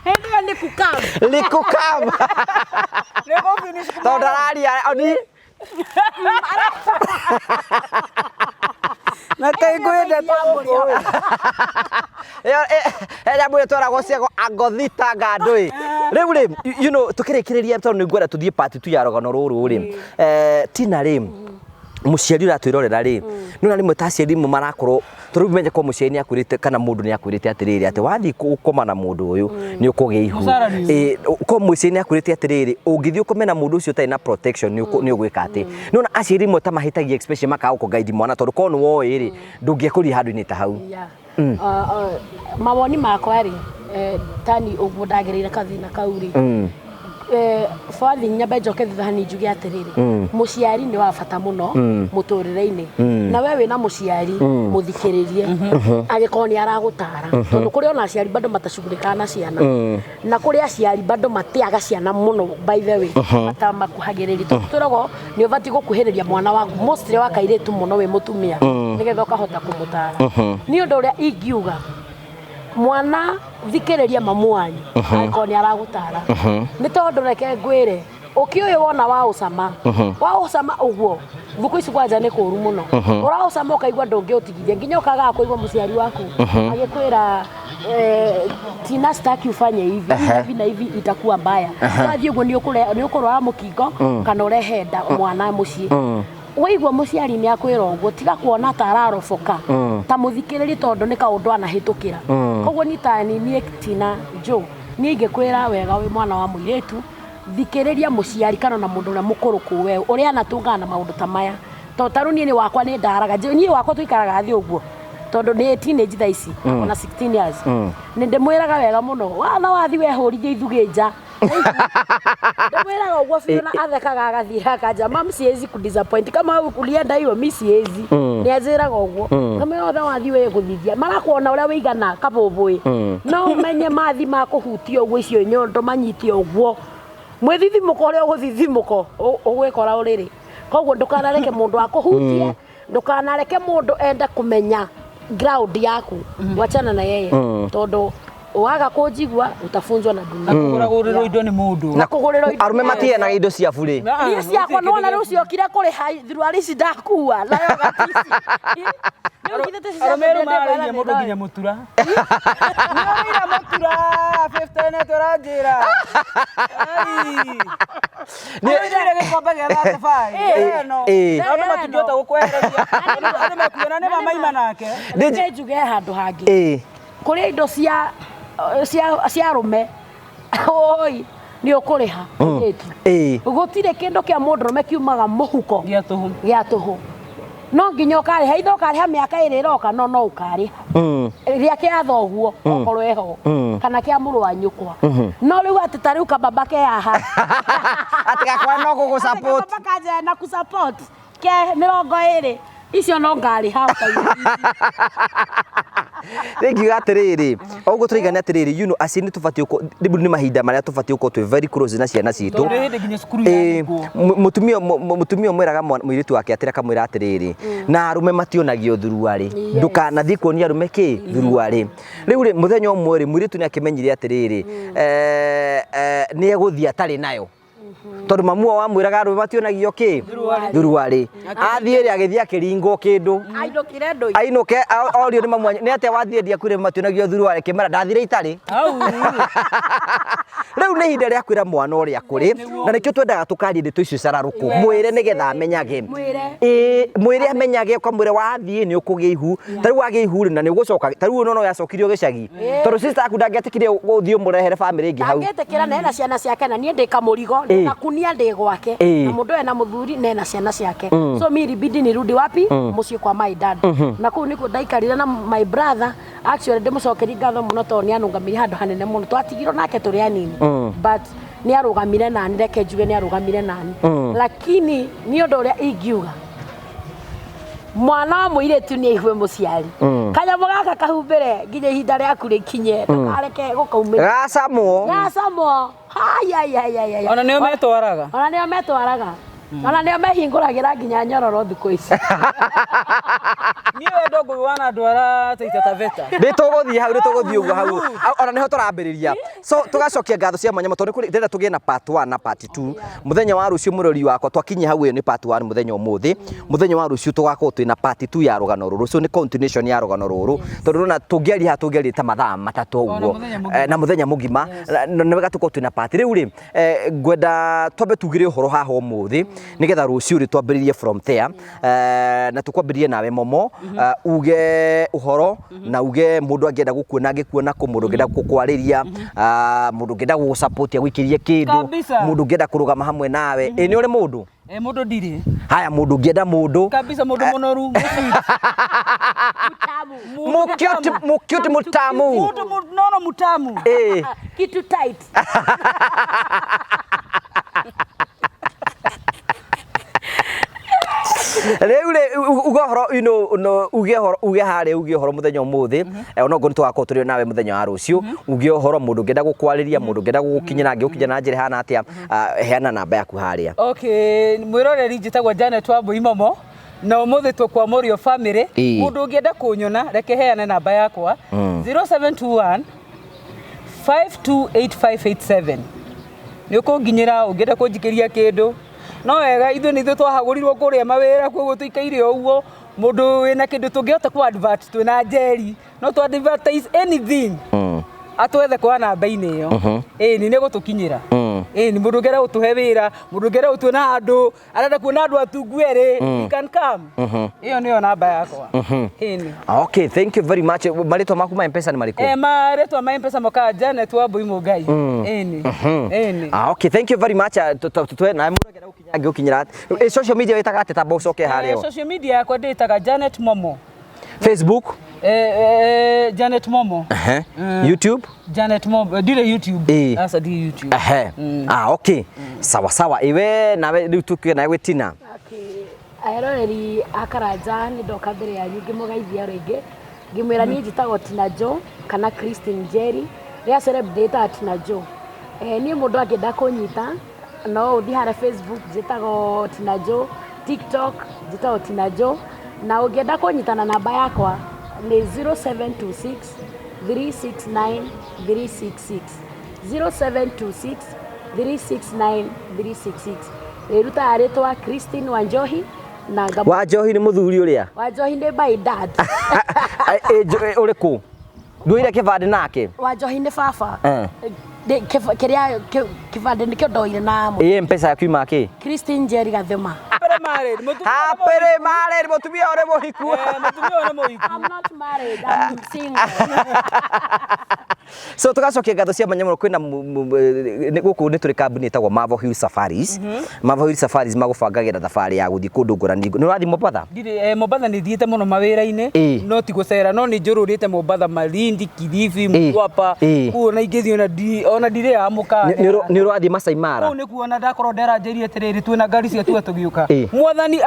Hĩndĩ ĩyo nĩ kukamu. Nĩ kũkamu. Nĩ gũ finish Tondũ ndararia oni Na kaĩ ngwendete gũkũ. Ĩyo ĩrĩa twaragwo ciago angothita ngandũ ĩ. Rĩu rĩ, you know, tũkĩrĩkĩrĩria tondũ nĩ ngwenda tũthiĩ part 2 ya rũgano rũrũ rĩ. Tina rĩ, mũciari ũratwĩrorera rĩ, nĩ rĩmwe ta aciari rĩmwe marakorwo tondũ rĩu menye ko mũciari nĩ akwĩrĩte kana mũndũ nĩ akwĩrĩte atĩrĩrĩ atĩ wathiĩ gũkoma na mũndũ ũyũ nĩ ũkũgĩa ihu. Mũcara nĩ Ko mũciari nĩ akwĩrĩte atĩrĩrĩ ũngĩthiĩ ũkome na mũndũ ũcio ũtarĩ na protection nĩ ũgwĩka atĩ. Nĩ ona aciari rĩmwe ta mahĩtagia especially makaga gũkũ mwana tondũ korwo nĩ woĩ rĩ ndũngĩekũria handũ-inĩ ta hau. Yeah. Mawoni makwa rĩ, tani ũguo ndagĩrĩire kathĩna kau rĩ, bathi nyambe njoke thutha hanini njuge atĩrĩrĩ, mũciari nĩ wa bata mũno mũtũrĩre-inĩ, na we wĩna mũciari mũthikĩrĩrie angĩkorwo nĩ aragũtara, tondũ kũrĩ ona aciari bado matacugurĩkaga na ciana, na kũrĩ aciari bado mateaga ciana mũno, by the way, matamakuhagĩrĩria, tondũ twĩragwo nĩ ũbatiĩ gũkuhĩrĩria mwana waku mostly wa kairĩtu mũno wĩ mũtumia, nĩgetha ũkahota kũmũtara. Nĩ ũndũ ũrĩa ingiuga, mwana thikĩrĩria mamu wanyu angĩkorwo nĩ aragũtara, nĩ tondũ reke ngwĩre ũkĩ ũyũ wona wa ũcama wa ũcama ũguo thukũ ici kwanja nĩ kũru mũno, ũraũcama ũkaigua ndũngĩũtigithia nginya ũkagaga kũigua mũciari waku agĩkwĩra Tina sitaki ufanye hivi hivi na hivi itakuwa mbaya, wathiĩ ũguo nĩ ũkũrwara mũkingo kana ũrehe nda mwana mũciĩ. Waigua mũciari nĩ akwĩra ũguo, tiga kuona ta araroboka, ta mũthikĩrĩri, tondũ nĩ kaũndũ anahĩtũkĩra. Koguo niĩ ta niĩ Tina Joe, niĩ ingĩkwĩra wega wĩ mwana wa mũirĩtu, thikĩrĩria mũciari kana ona mũndũ ũrĩa mũkũrũ kũwe ũrĩa anatũngana na maũndũ ta maya, tondũ ta rĩu niĩ nĩ wakwa nĩ ndaraga, niĩ wakwa tũikaraga thĩ ũguo tondũ nĩ teenage thaa ici, ona 16 years, nĩ ndĩmwĩraga wega mũno, wana wathi wehũrithia ithugĩ nja, ndamwĩraga ũguo biũ, na athekaga agathiĩ akanja, mam siwezi kudisappoint kama wewe ulienda hiyo mi siwezi. Nĩ anjĩraga ũguo, ngamwĩra othe wathi we gũthithia marakuona ũrĩa wĩigana kabũbũĩ, no ũmenye mathi makũhutia ũguo icio nyondo manyite ũguo mwĩthithimũko ũrĩa ũgũthithimũko ũgwĩkora ũrĩrĩ. Koguo ndũkanareke mũndũ akũhutie, ndũkanareke mũndũ ende kũmenya ground yaku, wachana na yeye, tondũ waga kũnjigua utafunzwa na dunia. Na kũgũragũrĩrwo indo nĩ mũndũ. Na kũgũrĩrwo indo. Arũme matiheanaga indo cia burĩ. Niĩ ciakwa nĩwona rĩu ciokire kũrĩha thuruarĩ ici ndakua nayo gatici. Arũme rĩu mararĩria mũndũ nginya mũtura. Nĩũrĩire mũtura 50 nĩ tũranjĩra. Nĩũrĩire gĩkombe gĩa 35. Ĩno. Andũ matingĩhota gũkwehereria. Andũ mekuona nĩ mamaima nake. Nĩ njuge handũ hangĩ. Kũrĩa indo cia cia arũme oi nĩ ũkũrĩha mũirĩtu. Gũtirĩ kĩndũ kĩa mũndũrũme kiumaga mũhuko gĩa tũhũ. Gĩa tũhũ. No nginya ũkarĩha, ithe ũkarĩha mĩaka ĩrĩ ĩroka, no no ũkarĩha. Rĩa kĩa thoguo okorwo eho kana kĩa mũrũ wa nyũkwa. No rĩu atĩ ta rĩu kababa ke haha. Atĩ gakwa no gũgũ support. Kababa kanja na kũ support ke 20 icio no ngarĩha. Rĩngiuga atĩrĩrĩ, ũguo tũraigana atĩrĩrĩ, you know, aciari nĩ tũbatiĩ gũkorwo, rĩu nĩ mahinda marĩa tũbatiĩ gũkorwo twĩ very close na ciana citũ. Tondũ hĩndĩ nginya cukuru irahingwo. Mũtumia ũmwĩraga mũirĩtu wake atĩrĩ, akamwĩra atĩrĩrĩ, na arũme mationagio thuruarĩ, ndũkanathiĩ kuonia arũme kĩ thuruarĩ. Rĩu rĩ, mũthenya ũmwe rĩ, mũirĩtu nĩ akĩmenyire atĩrĩrĩ, nĩ egũthiĩ atarĩ nayo. Tondũ mamu wao wamwĩraga arũme mationagio kĩ thuruarĩ. Athiĩ rĩ agĩthiĩ akĩringwo kĩndũ. Ainũkire ndũi. Ainũke orio nĩ mamu wanyu nĩ atĩa wathiĩ ndiakwĩre mationagio thuruarĩ kĩmera ndathire itarĩ. Au. Rĩu nĩ ihinda rĩa kwĩra mwana ũrĩa kũrĩ na nĩkĩo twendaga tũkarie ndeto icio cararũkũ mwĩre nĩgetha amenyage. Mwĩre. Ĩĩ mwĩre amenyage ũkamwĩra wathiĩ nĩ ũkũgĩa ihu ta rĩu wagĩa ihu rĩ na nĩ ũgũcoka ta rĩu no yacokirio gĩcagi tondũ sister yaku ndangĩetĩkire gũthiĩ ũmũrehere bamĩrĩ ĩngĩ hau. Ndangĩtĩkĩra na ena ciana ciake na niĩ ndĩ kamũrigo Ĩĩ. ndĩ kakunia ndĩ gwake Ĩĩ. na mũndũ ena mũthuri na ena ciana ciake, so mi ilibidi nirudi wapi? Mũciĩ kwa my dad, na kũu nĩkuo ndaikarire na my brother. Actually, ndĩmũcokerie ngatho mũno tondũ nĩ anũgamĩire handũ hanene mũno. Twatigirwo nake tũrĩ anini, but nĩ arũgamire nani, reke njuge nĩ arũgamire nani. Lakini nĩ ũndũ ũrĩa ingiuga, mwana wa mũirĩtu nĩ aigue mũciari, kanyamũ gaka kahumbĩre nginya ihinda rĩaku rĩkinye, ndũkareke gũkaumĩra. Gacamwo. Gacamwo. Hayayayaya. Ona nĩo metwaraga. Ona nĩo metwaraga, ona nĩo mehingũragĩra nginya nyororo thikũ ici. Niĩ wendo ngũĩ wanandwara Taita Taveta. Nĩ tũgũthiĩ hau, nĩ tũgũthiĩ ũguo hau. Ona nĩho tũrambĩrĩria, so tũgacokia ngatho cia mwanya tondũ ndĩrenda tũgĩe na part 1 na part 2 mũthenya wa rũciũ. Mũrori wakwa, twakinyia hau, ĩyo nĩ part 1 mũthenya ũmũthĩ. Mũthenya wa rũciũ tũgakorwo twĩna part 2 ya rũgano rũrũ, so nĩ continuation ya rũgano rũrũ, tondũ ndona tũngĩaria haha tũngĩaria ta mathaa 3 Ona ũguo. Mũthenya mũgima. Na mũthenya mũgima. Na nĩ wega tũkorwo twĩna part. Rĩu rĩ, ngwenda twambe tugire ũhoro haha ũmũthĩ nĩgetha rũciũ rĩ twambĩrĩrie from there. Na tũkwambĩrĩrie nawe Momo, uge ũhoro na uge mũndũ angĩenda gũkuona angĩkuona kũ, mũndũ ũngĩenda gũkwarĩria, mũndũ ũngĩenda gũgũsupport agũikĩrie kĩndũ, Kabisa. mũndũ ũngĩenda kũrũgama hamwe nawe. Ĩ nĩ ũrĩ mũndũ? Eh, mũndũ ndirĩ. Haya, mũndũ ũngĩenda mũndũ Kabisa, mũndũ mũnoru, mũsweet. Mutamu. Mũkiuti, mũkiuti, mũtamu. Mũndũ nono mutamu. Ĩ. Kitu tight. Rĩu rĩ, uga ũhoro no uge ũhoro, uge harĩa, uge ũhoro mũthenya ũmũthĩ. Onokorwo nĩ tũgakorwo tũrĩ nawe mũthenya wa rũciũ, uge ũhoro mũndũ ũngĩenda gũkwarĩria, mũndũ ũngĩenda gũgũkinyĩra angĩgũkinyĩra na njĩra ĩhana atĩa. Heana namba yaku harĩa. Okay, mwĩroreri, njĩtagwo Janet Wambui Momo na ũmũthĩ twĩ Mũrio family. Ĩĩ. Mũndũ ũngĩenda kũnyona, reke heane namba yakwa, 0721 528587. Nĩ ũkũnginyĩra ũngĩenda kũnjikĩria kĩndũ. No wega ithuĩ nĩ ithuĩ twahagũrirwo kũrĩa mawĩra, koguo tũikaire o ũguo. Mũndũ wĩna kĩndũ tũngĩhota kũ advert, twĩna Njeri, no tũ advertise anything, atwethe kwa namba-inĩ ĩyo. Ĩĩ nĩ gũtũkinyĩra. Ĩĩ nĩ mũndũ ũngĩenda gũtũhe wĩra, mũndũ ũngĩenda gũtuona handũ, arenda kuona andũ atungu erĩ, you can come. Ĩyo nĩyo namba yakwa. Ĩĩ nĩ. Okay, thank you very much. Marĩtwa maku ma Mpesa nĩ marĩkũ? Eh, marĩtwa ma Mpesa mokaga Janet Wambui Mũngai. Ĩĩ nĩ. Ĩĩ nĩ. Ah, okay, thank you very much. Tũtwe na mũndũ angĩenda gũkinya angĩgũkinyĩra social media wĩtaga atĩa? Tamba ũcoke harĩa Eh, ũũ. Social media yakwa ndĩtaga Janet Momo. Facebook? Eh, Janet Momo. Ehe. YouTube? Janet Momo, ndirĩ YouTube. Ĩĩ. Aca, ndirĩ YouTube. Ehe. Ah, okay, sawa sawa. Iwe nawe rĩu tũkue nawe gwĩ Tina. Okay. Eroreri a Karanja, nĩ ndoka mbere yanyu ngĩmũgeithia rĩngĩ, ngĩmwĩra niĩ njĩtagwo Tina Joe kana Christine Njeri, rĩa celeb ndĩtaga Tina Joe. Niĩ mũndũ angĩenda kũnyita no ũthiĩ harĩa Facebook njĩtagwo Tina Joe, TikTok njĩtagwo Tina Joe, na ũngĩenda kũnyita na namba yakwa nĩ 0726 369 366, 0726 369 366. Rĩrutaga rĩtwa Christine Wanjohi na Wa Njohi nĩ mũthuri ũrĩa? Wanjohi nĩ my dad. Ũrĩkũ nduire kĩbandĩ nake? Wanjohi nĩ baba. Eh. Kĩrĩa kĩbandĩ nĩkĩo ndoire na Ĩ Mpesa yaku ima kĩ? Christine Njeri Gathima. Happily married. Mũtumia Happily married, mũtumia ũrĩ mũhiku. Eh, mũtumia ũyũ nĩ mũhiku. I'm not married, I'm single. So tugacokia ngatho cia mwanya mũno. Kwĩna gũkũ nĩ tũrĩ kambuni ĩtagwo Marvel Hill Safaris. Marvel Hill Safaris magũbangagĩra thabarĩ ya gũthiĩ kũndũ ngũrani. Nĩ ũrathiĩ Mombatha? Ndirĩ, Mombatha nĩ thiĩte mũno mawĩra-inĩ, no ti gũcera, no nĩ njũrũrĩte Mombatha, Malindi, Kilifi, Mtwapa. Kũu ona ingĩthiĩ ona ndirĩaga mũkawa. Nĩ ũrathiĩ Masai Mara? Kũu nĩkuo ona ndakorwo nderanjĩrie atĩrĩrĩ, twĩna ngari cia tua tũgĩũka. Ĩĩ. Mwathani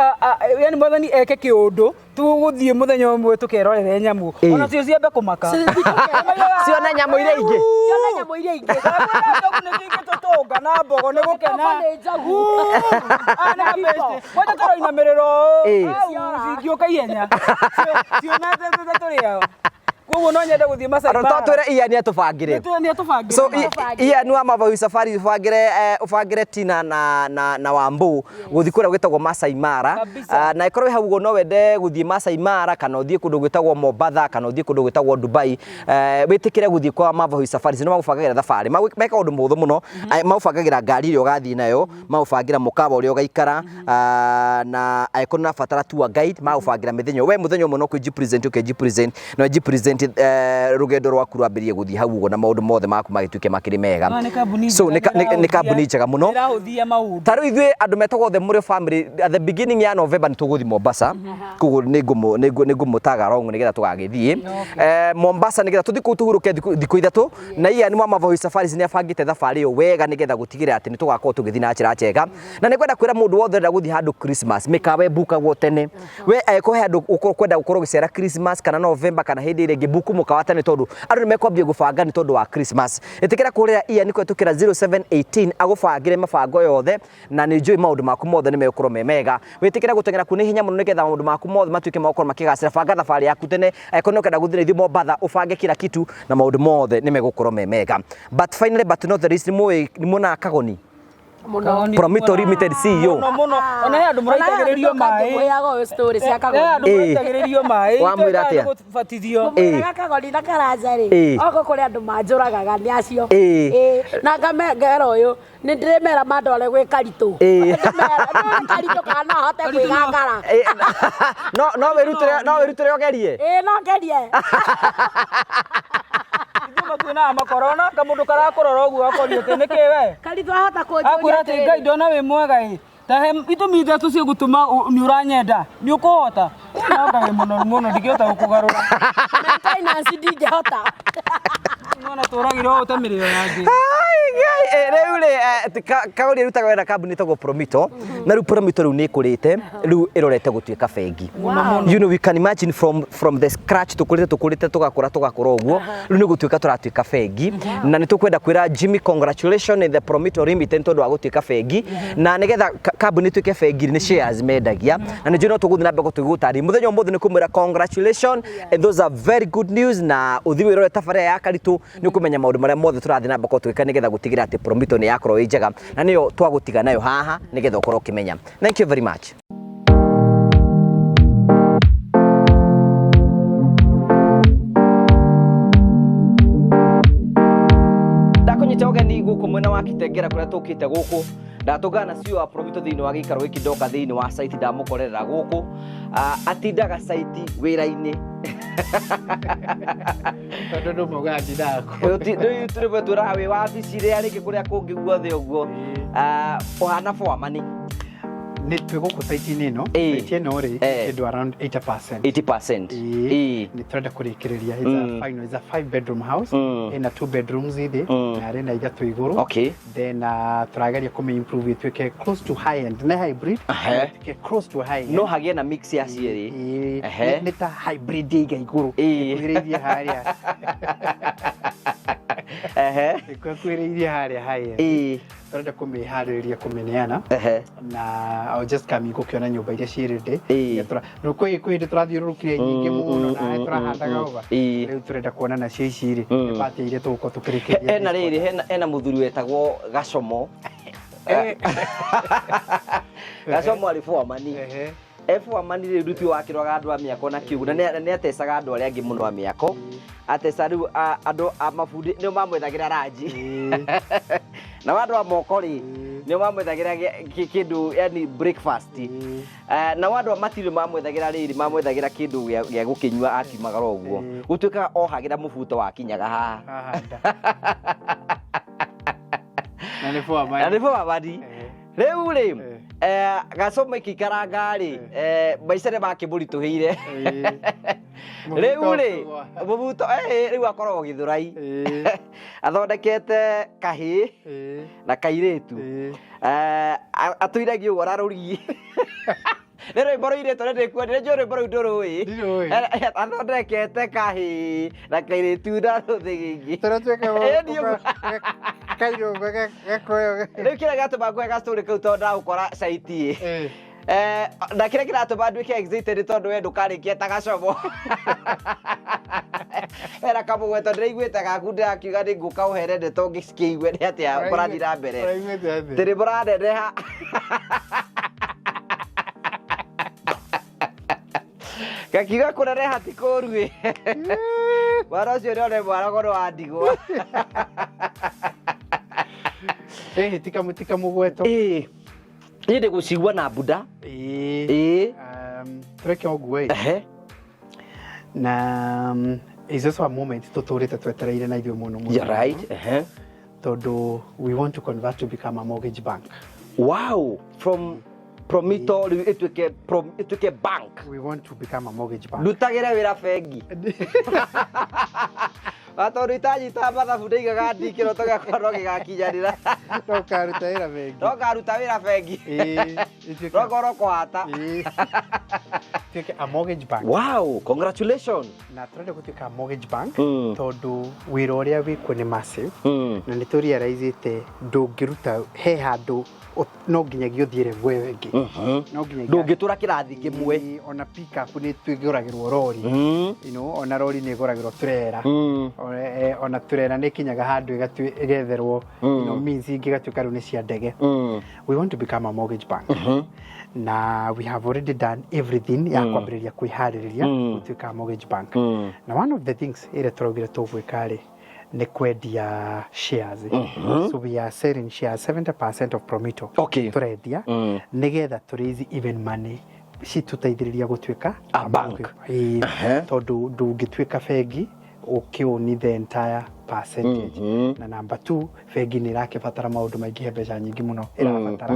yani mwathani eke kĩũndũ, tũgũthiĩ mũthenya ũmwe tũkerorere nyamũ. Ona cio ciambe kũmaka. Cione nyamũ iria ingĩ. Cione nyamũ iria ingĩ. Njogu nĩ cingĩtũtũnga na mbogo nĩ gũkena. Tũtũngwo nĩ njogu. Kwanja tũroinamĩrĩra ũũ. Ĩĩ. Au, cingĩũka ihenya. Cionete tũrĩ ao. Koguo no nyende gũthiĩ Masai Ona Mara. to twĩre Ian atũbangĩre. Nĩ atũbangĩre. So Ian wa Mavahui Safari ũbangĩre ũbangĩre Tina na Wambu gũthiĩ kũrĩa gwĩtagwo Masai Mara. Kabisa. Na ĩkorwo wĩ hau ũguo no wende gũthiĩ Masai Mara kana ũthiĩ kũndũ gwĩtagwo Mombatha kana ũthiĩ kũndũ gwĩtagwo Dubai, wĩtĩkĩre gũthiĩ kwa Mavahui Safaris, nĩ magũbangagĩra thabarĩ. Mekaga ũndũ mũhũthũ mũno, magũbangagĩra ngari ĩrĩa ũgathiĩ nayo, magũbangĩra mũkawa ũrĩa ũgaikara, na angĩkorwo nĩ ũrabatara tour guide, magũbangĩra mĩthenya. We mũthenya ũmwe no kũnji present ũkenji present na ũnji present rũgendo rwaku rwambĩrĩrie gũthiĩ hau ũguo na maũndũ mothe maku magĩtuĩke makĩrĩ mega. No, nĩ kambuni So njega, nĩ kambuni njega mũno. Ĩrahũthia maũndũ. Ta rĩu ithuĩ andũ metagwo the Mũrĩo family at the beginning ya November nĩ tũgũthiĩ Mombasa, koguo nĩ ngũmũtaga along nĩgetha tũgagĩthiĩ Mombasa nĩgetha tũthiĩ kũu tũhurũke thikũ 3 na Ian wa Mavahui Safaris nĩ abangĩte thabarĩ ĩyo wega nĩgetha gũtigĩrĩra atĩ nĩ tũgakorwo tũgĩthiĩ na njĩra njega. Na nĩ ngwenda kwĩra mũndũ wothe ũrenda gũthiĩ handũ Christmas, mĩkawa ĩbukagwo tene. We angĩkorwo he handũ ũkwenda gũkorwo ũgĩcera Christmas kana November kana hĩndĩ ĩrĩa ĩngĩ, buku mũkawa tene tondũ andũ nĩ mekwambia gũbanga nĩ tondũ wa Christmas. Ĩtĩkĩra kũhũrĩra Ian kũhetũkĩra 0718 agũbangĩre mabango yothe na nĩ njũĩ maũndũ maku mothe nĩ megũkorwo me mega. Wĩtĩkĩre gũteng'era kuu na ihenya mũno nĩgetha maũndũ maku mothe matuĩke ma gũkorwo makĩgacĩra. Banga thabarĩ yaku tene, angĩkorwo nĩ ũkwenda gũthiĩ na ithuĩ Mombatha, ũbange kila kitu na maũndũ mothe nĩ megũkorwo me mega. But finally but not the least, nĩ mũĩ nĩ muonaga Kagoni? Mũno. Promito Limited CEO. Mũno mũno. Ona he andũ mũraitagĩrĩrio maĩ. Ngũheaga ũyũ story cia He Kagoni. andũ mũraitagĩrĩrio maĩ. Wamwĩra atĩa? Gũbatithio. Ngũmwĩraga Kagoni na Karanja rĩ, oko kũrĩ andũ manjũragaga nĩ acio. Na ngamera ũyũ, nĩ ndĩrĩmera mandware gwĩ Karitũ. Ndĩmera, nĩ Karitũ kana no ahote kwĩgangara. No wĩrutĩre, no wĩrutĩre ũgerie. Ĩĩ no ngerie. Ithuĩ matuonaga makorona kamũndũ karakũrora ũguo akoria atĩ nĩkĩ we? Karitũ ahota kũnjũria Akwĩra atĩ Ngai ndona wĩ mwega ĩ. Ta he itũmi ithatũ cigũtũma nĩ ũranyenda, nĩ ũkũhota. No Ngai mũno mũno ndingĩhota gũkũgarũra. Maintenance ndingĩhota. Nona tũragĩra ũũ ta mĩrĩo yangĩ. Rĩu rĩ, Kagoni ĩrutaga wĩra na kambuni ĩtagwo Promito, na rĩu Promito rĩu nĩ ĩkũrĩte, rĩu ĩrorete gũtuĩka bengi. You know, we can imagine from the scratch tũkũrĩte tũkũrĩte tũgakũra tũgakũra ũguo, rĩu nĩ gũtuĩka tũratuĩka bengi, na nĩ tũkwenda kwĩra Jimmy congratulations in the Promito Limited tondũ wa gũtuĩka bengi, na nĩgetha kambuni ĩtuĩke bengi nĩ shares mendagia, na nĩ njũĩ no tũgũthiĩ na mbere tũgĩgũtarĩria. Mũthenya ũmũthĩ nĩ kũmwĩra congratulations and those are very good news, na ũthiĩ wĩrore tabarĩra ya Karitũ nĩ ũkũmenya maũndũ marĩa mothe tũrathiĩ na mbere tũgĩka nĩgetha gũtigĩrĩra atĩ Promito nĩ yakorwo ĩ njega, na nĩyo twagũtiga nayo haha nĩgetha ũkorwo ũkĩmenya. Thank you very much. Ndakũnyita ũgeni gũkũ mwena wa Kitengela kũrĩa tũkĩte gũkũ ndatũngana na CEO wa Promito thĩinĩ wa gĩikaro gĩkĩ ndoka thĩinĩ wa site ndamũkorerera gũkũ. Atindaga site wĩra-inĩ. Tondũ ndũ maugaga ndindaga kũ. Rĩu tũrĩmwe twĩraga wĩ wabici rĩa rĩngĩ kũrĩa kũngĩ guothe ũguo. Ũhana foreman. Nĩ twĩ gũkũ site-inĩ ĩno. Site ĩno rĩ, kĩndũ around 80%. 80%. Nĩ tũrenda kũrĩkĩrĩria. It's a final, it's a 5 bedroom house. Ĩna 2 bedrooms thĩ, na ĩrĩ na ithatũ igũrũ. Then tũrageria kũmĩ improve ĩtuĩke close to high end. Nĩ hybrid, ĩtuĩke close to high end. No hagĩe na mix ya cierĩ. Nĩ ta hybrid ĩiga igũrũ. Ĩkuhĩrĩirie harĩa. Ĩkuhĩrĩirie harĩa high end. Tũrenda kũmĩharĩrĩria kũmĩneana. Na I was just coming gũkĩona nyũmba iria ciĩ ready. Rĩu kwĩ hĩndĩ tũrathiũrũrũkire nyingĩ mũno na nĩ tũrahandaga over. Rĩu tũrenda kuona nacio ici rĩ, nĩ part iria tũgũkorwo tũkĩrĩkĩria. Hena rĩrĩ, hena mũthuri wetagwo Gacomo. Gacomo arĩ foreman. E foreman rĩu nduti wakĩrwaga andũ a mĩako na kiugo, na nĩ atecaga andũ arĩa angĩ mũno a mĩako. Ateca rĩu andũ a mabundi nĩo mamwethagĩra ranji. Na andũ a moko rĩ, nĩo mamwethagĩra kĩndũ, yani breakfast. Na andũ a matirĩ mamwethagĩra rĩrĩ, mamwethagĩra kĩndũ gĩa gũkĩnyua akiumagara ũguo. Gũtuĩkaga ohagĩra mũbuto wakinyaga haha. Na nĩ foreman. Na nĩ foreman. Rĩu rĩ, Gacomo ĩkĩikaranga rĩ, maica nĩ makĩmũritũhĩire. Rĩu rĩ, mũbuto, rĩu akoragwo Gĩthũrai. Athondekete kahĩĩ na kairĩtu. Atũiragia ũguo ararũriĩ. Nĩ rwĩmbo rũirĩtwo nĩ ndĩkuonire, njũĩ rwĩmbo rũu ndũrũĩ. Ndirũĩ. Athondekete kahĩĩ na kairĩtu na rũthĩgĩngĩ. Tũrĩa twĩkaga Niĩ ũguo. kairũgwe gakoyo. Rĩu kĩrĩa gĩatũma nguhe ga story kau tondũ ndagũkora site ĩ. Na kĩrĩa kĩratũma nduĩke excited tondũ we ndũkarĩkia ta Gacomo. Hena kamũgweto ndĩraiguĩte gaku ndĩrakiuga nĩ ngũka ũhere ndeto ngĩkĩigue nĩ atĩa kũrathiĩ na mbere. Ũraiguĩte atĩa? Tĩrĩ mũraneneha. Gakiuga kũneneha ti kũũru ĩ. Mwana ũcio nĩ one mwaragono wa ndigwa. Ĩhĩ tika mũgweto. Ĩĩ. Niĩ ndĩgũcigua na mbunda. Ĩĩ. Ĩĩ. Tũreke ũguo ĩ. Ehe. Na is also a moment tũtũrĩte twetereire na ithuĩ mũno mũno. You're right. Ehe. Tondũ we want to convert to become a mortgage bank. Wow. From Promito rĩu ĩtuĩke ĩtuĩke bank. We want to become a mortgage bank. Ndutagĩre wĩra bengi. Na tondũ itanyitaga mathabu ndaigaga ndi kĩroto gĩakwa no gĩgakinyanĩra. No ũkaruta wĩra bengi. No ngaruta wĩra bengi. Ĩĩ, ĩtuĩke- No ngorwo kũhata. Ĩĩ. Ĩtuĩke a mortgage bank. Wow, congratulations. Na tũrenda gũtuĩka a mortgage bank tondũ wĩra ũrĩa wĩkuo nĩ massive. Na nĩ tũrealizĩte ndũngĩruta he handũ no nginyagia ũthiĩ level ĩyo ĩngĩ. No nginyagia Ndũngĩtũra kĩrathi kĩmwe. Ĩĩ, ona pick up nĩ twĩgũragĩrwo rori. You know, ona rori nĩ ĩgũragĩrwo turera. Ona turera nĩ ĩkinyaga handũ ĩgetherwo, you know, means ingĩ ĩgatuĩka rĩu nĩ cia ndege. We want to become a mortgage bank. Na we have already done everything ya kwambĩrĩria kwĩharĩrĩria gũtuĩka a mortgage bank. Na one of the things ĩrĩa tũraugire tũgwĩka rĩ nĩ kwendia shares. So we are selling shares 70% of Promito. Tũrendia nĩgetha tũ raise even money citũteithĩrĩria gũtuĩka A bank. Ĩĩ, tondũ ndũngĩtuĩka bengi ũkĩũni the entire percentage. Na number 2, bengi nĩ ĩrakĩbatara maũndũ maingĩ, he mbeca nyingĩ mũno ĩrabatara,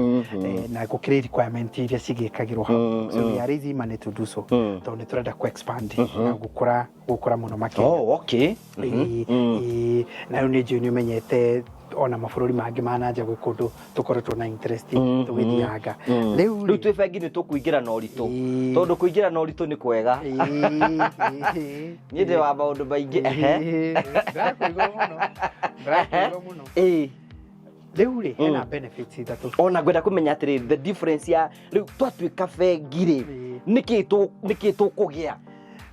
na gũkĩrĩ requirement iria cigĩkagĩrwo hau. So we are raising money to do so tondũ nĩ tũrenda ku expand na gũkũra gũkũra mũno makĩria. Oh, okay. Ĩĩ, ĩĩ, na rĩu nĩ njũĩ nĩ ũmenyete ona mabũrũri mangĩ ma nanja gwĩ kũndũ tũkoretwo na interest tũgĩthianga rĩu. Rĩu twĩ bengi nĩ tũkũingĩra na ũritũ. Tondũ kũingĩra na ũritũ nĩ kwega. Niĩ ndĩ wa maũndũ maingĩ. Ehe. Ndĩrakũigua mũno, ndĩrakũigua mũno. Ĩĩ. Rĩu rĩ hena benefits ithatũ. Ona ngwenda kũmenya atĩrĩrĩ, the difference ya rĩu twatuĩka bengi rĩ, nĩkĩ tũkũgĩa?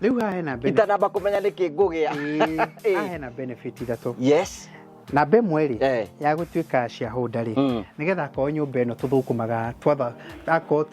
Rĩu haha hena benefit. Itanamba kũmenya nĩkĩ ngũgĩa. Ĩĩ, haha hena benefit ithatũ. Yes. Namba ĩmwe rĩ ya gũtuĩka shareholder rĩ, nĩgetha akorwo nyũmba ĩno tũthũkũmaga twatha akorwo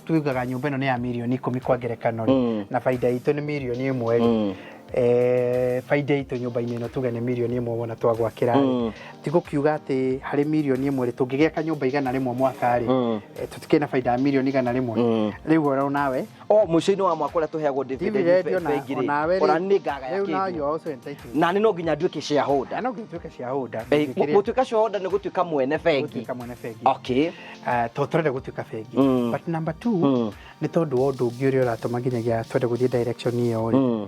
tugaga nyũmba ĩno nĩ ya mirioni 10 kwa ngerekano rĩ, na baida itũ nĩ mirioni 1 rĩ, baida itũ nyũmba-inĩ ĩno tuge nĩ mirioni 1 wona twagwakĩra rĩ, ti gũkiuga atĩ harĩ mirioni 1 rĩ tũngĩgĩaka nyũmba 100 mwaka rĩ, tũtikĩrĩ na baida ya mirioni 100 rĩu oro nawe. O mũico-inĩ wa mwaka ũrĩa tũheagwo dividend bengi rĩ, ona nĩ ngagaya kĩndũ. Na nĩ no nginya nduĩke shareholder. No nginya nduĩke shareholder. Gũtuĩka shareholder nĩ gũtuĩka mwene bengi. Gũtuĩka mwene bengi. Okay. To tũrenda gũtuĩka bengi. But number 2, nĩ tondũ wa ũndũ ũngĩ ũrĩa ũratũma nginyagia twende gũthiĩ direction ĩyo rĩ,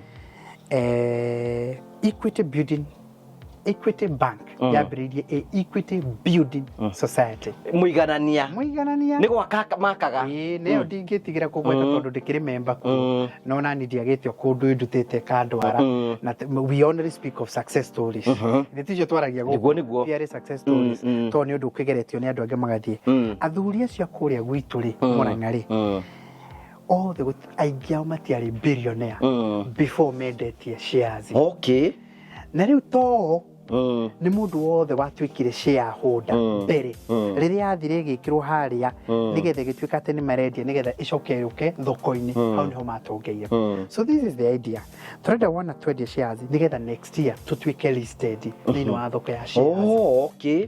Equity Building, Equity Bank yambĩrĩirie Equity Building Society. Mũiganania. Mũiganania. Nĩ gwaka makaga. Ĩĩ, nĩyo ndingĩtigĩra kũgweta tondũ ndĩkĩrĩ memba kuo. No nani ndiagĩte o kũndũ ndutĩte kandwara. Na we only speak of success stories. Nĩ ticio twaragia gũkũ. Nĩguo, nĩguo. Ti arĩ success stories. Tondũ nĩ ũndũ ũkĩgeretio nĩ andũ angĩ magathiĩ. Athuri acio a kũrĩa gwitũ rĩ, Mũrang'a rĩ, othe aingĩ ao matiarĩ billionaire before mendetie shares. Okay. Na rĩu to nĩ mũndũ wothe watuĩkire shareholder mbere rĩrĩa yathire ĩgĩkĩrwo harĩa nĩgetha ĩgĩtuĩka atĩ nĩ marendia nĩgetha ĩcoke yũke thoko-inĩ, hau nĩho matongeire. So this is the idea, tũrenda wona twendie shares nĩgetha next year tũtuĩke listed thĩinĩ wa thoko ya shares. Oh, okay.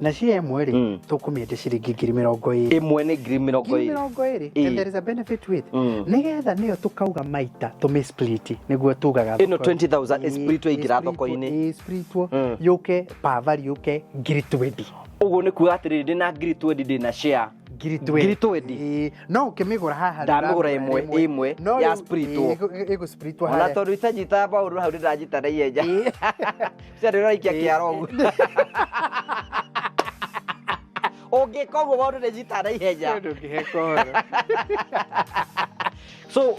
Na share ĩmwe rĩ, tũkũmĩendia ciringi 20,000. Ĩmwe nĩ 20,000. 20,000. And there is a benefit to it, nĩgetha nĩyo tũkauga maita tũmĩ split nĩguo tugaga Ĩno 20,000 ĩsplit waingĩra thoko-inĩ. Ĩsplitwo yũke per value yũke 20,000. Ũguo nĩ kuga atĩrĩrĩ, ndĩna 20,000 ndĩna share 20,000. 20,000. Ĩĩ, no ũkĩmĩgũra haha Ndamĩgũra ĩmwe, ĩmwe, No ya rĩu, splitwo. ĩĩ, ĩgũ-splitwo Ona harĩa. tondũ itanyitaga maũndũ hau nĩndanyita na ihenya. Cia ndĩraikia kĩara ũguo. Ũngĩka ũguo maũndũ nĩnyitaga na ihenya. Ndũngĩhe kohoro. So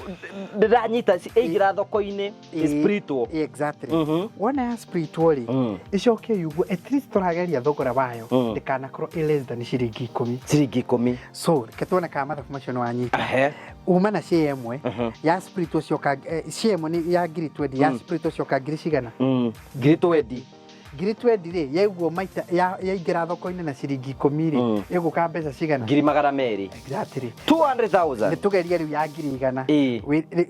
ndĩranyita ĩingĩra thoko-inĩ ĩsplitwo. Exactly. Wona ya splitwo rĩ, ĩcoke yugwo at least tũrageria thogora wayo ndĩkanakorwo ĩ less than ciringi 10. Ciringi 10. So reke tuone kana mathabu macio nĩ wanyita. Ehe. Uma na share ĩmwe ya split ũcio ka share ĩmwe nĩ ya ngiri 20 ya split ũcio ka ngiri cigana? Ngiri 20. Ngiri 20 rĩ, yaiguo maita yaingĩra thoko-inĩ na ciringi 10 rĩ, ĩgũka mbeca cigana? 200,000. Exactly. 200,000. Nĩ tũgerie rĩu ya 100,000.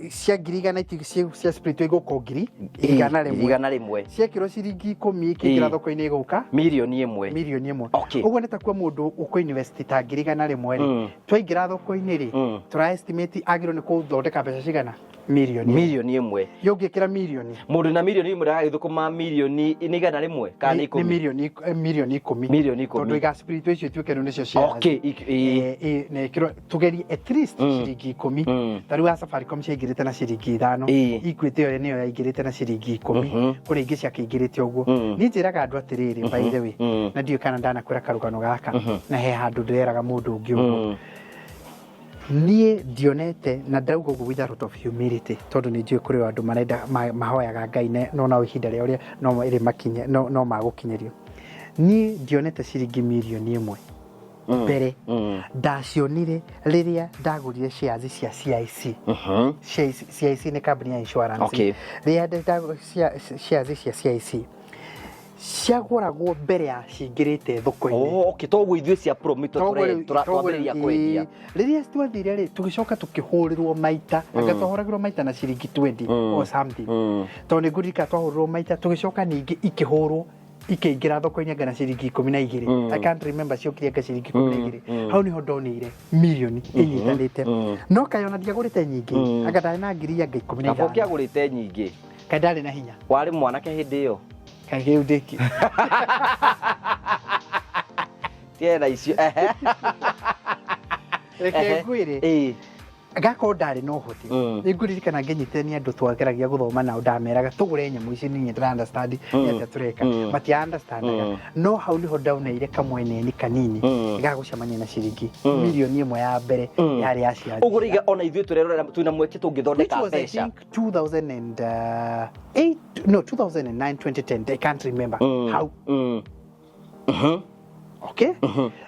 Cia 100,000 cia split igũka o 100,000. 100,000. Ciekĩrwo ciringi 10 ikĩingĩra thoko-inĩ ĩgũka 1,000,000. 1,000,000. Okay. Ũguo nĩ takua mũndũ ũkũ invest ta 100,000 rĩ, twaingĩra thoko-inĩ rĩ, tũra estimate agĩrĩirwo nĩ kũthondeka mbeca cigana? 1,000,000. 1,000,000. Yũngĩkĩra mirioni. Mũndũ na 1,000,000 ndagagĩthũkũma 100,000,000 kana nĩ nĩ 10? 10,000,000. 10,000,000. Tondũ iga split icio ituĩke rĩu nĩcio shares. Okay, Na ĩkĩrwo tũgerie at least ciringi 10. Ta rĩu ya Safaricom ciaingĩrĩte na ciringi 5. Equity ĩyo nĩyo yaingĩrĩte na ciringi 10. Kũrĩ ingĩ ciakĩingĩrĩte ũguo. Niĩ njĩraga andũ atĩrĩrĩ, by the way, na ndiũĩ kana ndanakwĩra karũgano gaka, na he handũ ndĩreraga mũndũ ũngĩ ũguo. Niĩ ndionete na ndauga ũguo with a lot of humility, tondũ nĩ njũĩ kũrĩ andũ marenda mahoyaga Ngai no nao ihinda rĩao rĩa no ĩrĩ makinye no magũkinyĩrio. Niĩ ndionete ciringi 1,000,000 mbere. Ndacionire rĩrĩa ndagũrire shares cia CIC. CIC nĩ kambuni ya insurance. Rĩrĩa shares cia CIC ciagũragwo mbere ya cingĩrĩte thoko-inĩ. Oh, okay, toguo ithuĩ cia Promito Toguo rĩu- toguo rĩu- twambĩrĩria kwendia. Ĩĩ. Rĩrĩa twathire rĩ, tũgĩcoka tũkĩhũrĩrwo maita, anga twahũragĩrwo maita na ciringi 20 or something, tondũ nĩ ngũririkana twahũrĩrwo maita, tũgĩcoka ningĩ ikĩhũrwo ikĩingĩra thoko-inĩ anga na ciringi 12. I can't remember ciokire anga ciringi 12. Hau niho ndonire mirioni ĩnyitanĩte. No kaĩ ona ndiagũrĩte nyingĩ, anga ndarĩ na ngiri anga ikũmi na Kaba ithano. ũkĩagũrĩte nyingĩ. Kaĩ ndarĩ na hinya. Warĩ mwanake hĩndĩ ĩyo. Kaĩ kĩu ndĩki. Tiena icio. Ehe. Reke ngwĩre, ngakorwo ndarĩ na ũhoti. Nĩ ngũririkana ngĩnyitithania andũ twageragia gũthoma nao, ndameraga tũgũre nyamũ ici, niĩ ndĩra understand nĩ atĩa tũreka. Matia understandaga. No hau nĩho ndaoneire kamweneni kanini ga gũcemania na ciringi 1,000,000 ya mbere yarĩ ya ciathi. Ũguo rĩiga ona ithuĩ tũrerorera twĩna mweke Which tũngĩthondeka was, I mbeca. think, 2008, no, 2009, 2010, I can't remember how. Okay,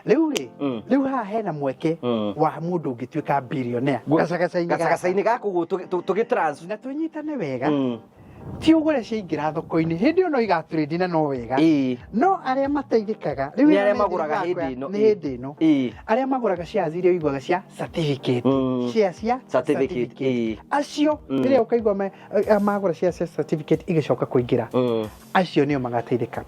rĩu rĩ, rĩu haha hena mweke wa mũndũ ũngĩtuĩka billionaire gacagaca-inĩ gaka. Gacagaca-inĩ gaka ũguo tũgĩ transfer. Na tũnyitane wega, ti ũgũre ciaingĩra thoko-inĩ hĩndĩ ĩyo no igatũrĩndi na no wega. No arĩa mateithĩkaga rĩu Nĩ ĩno arĩa nĩ magũraga thirikari. hĩndĩ ĩno. Nĩ hĩndĩ ĩno. Arĩa magũraga shares iria ũiguaga cia certificate, shares cia Certificate, acio rĩrĩa ũkaigua magũra shares cia certificate igĩcoka kũingĩra, acio nĩo magateithĩka.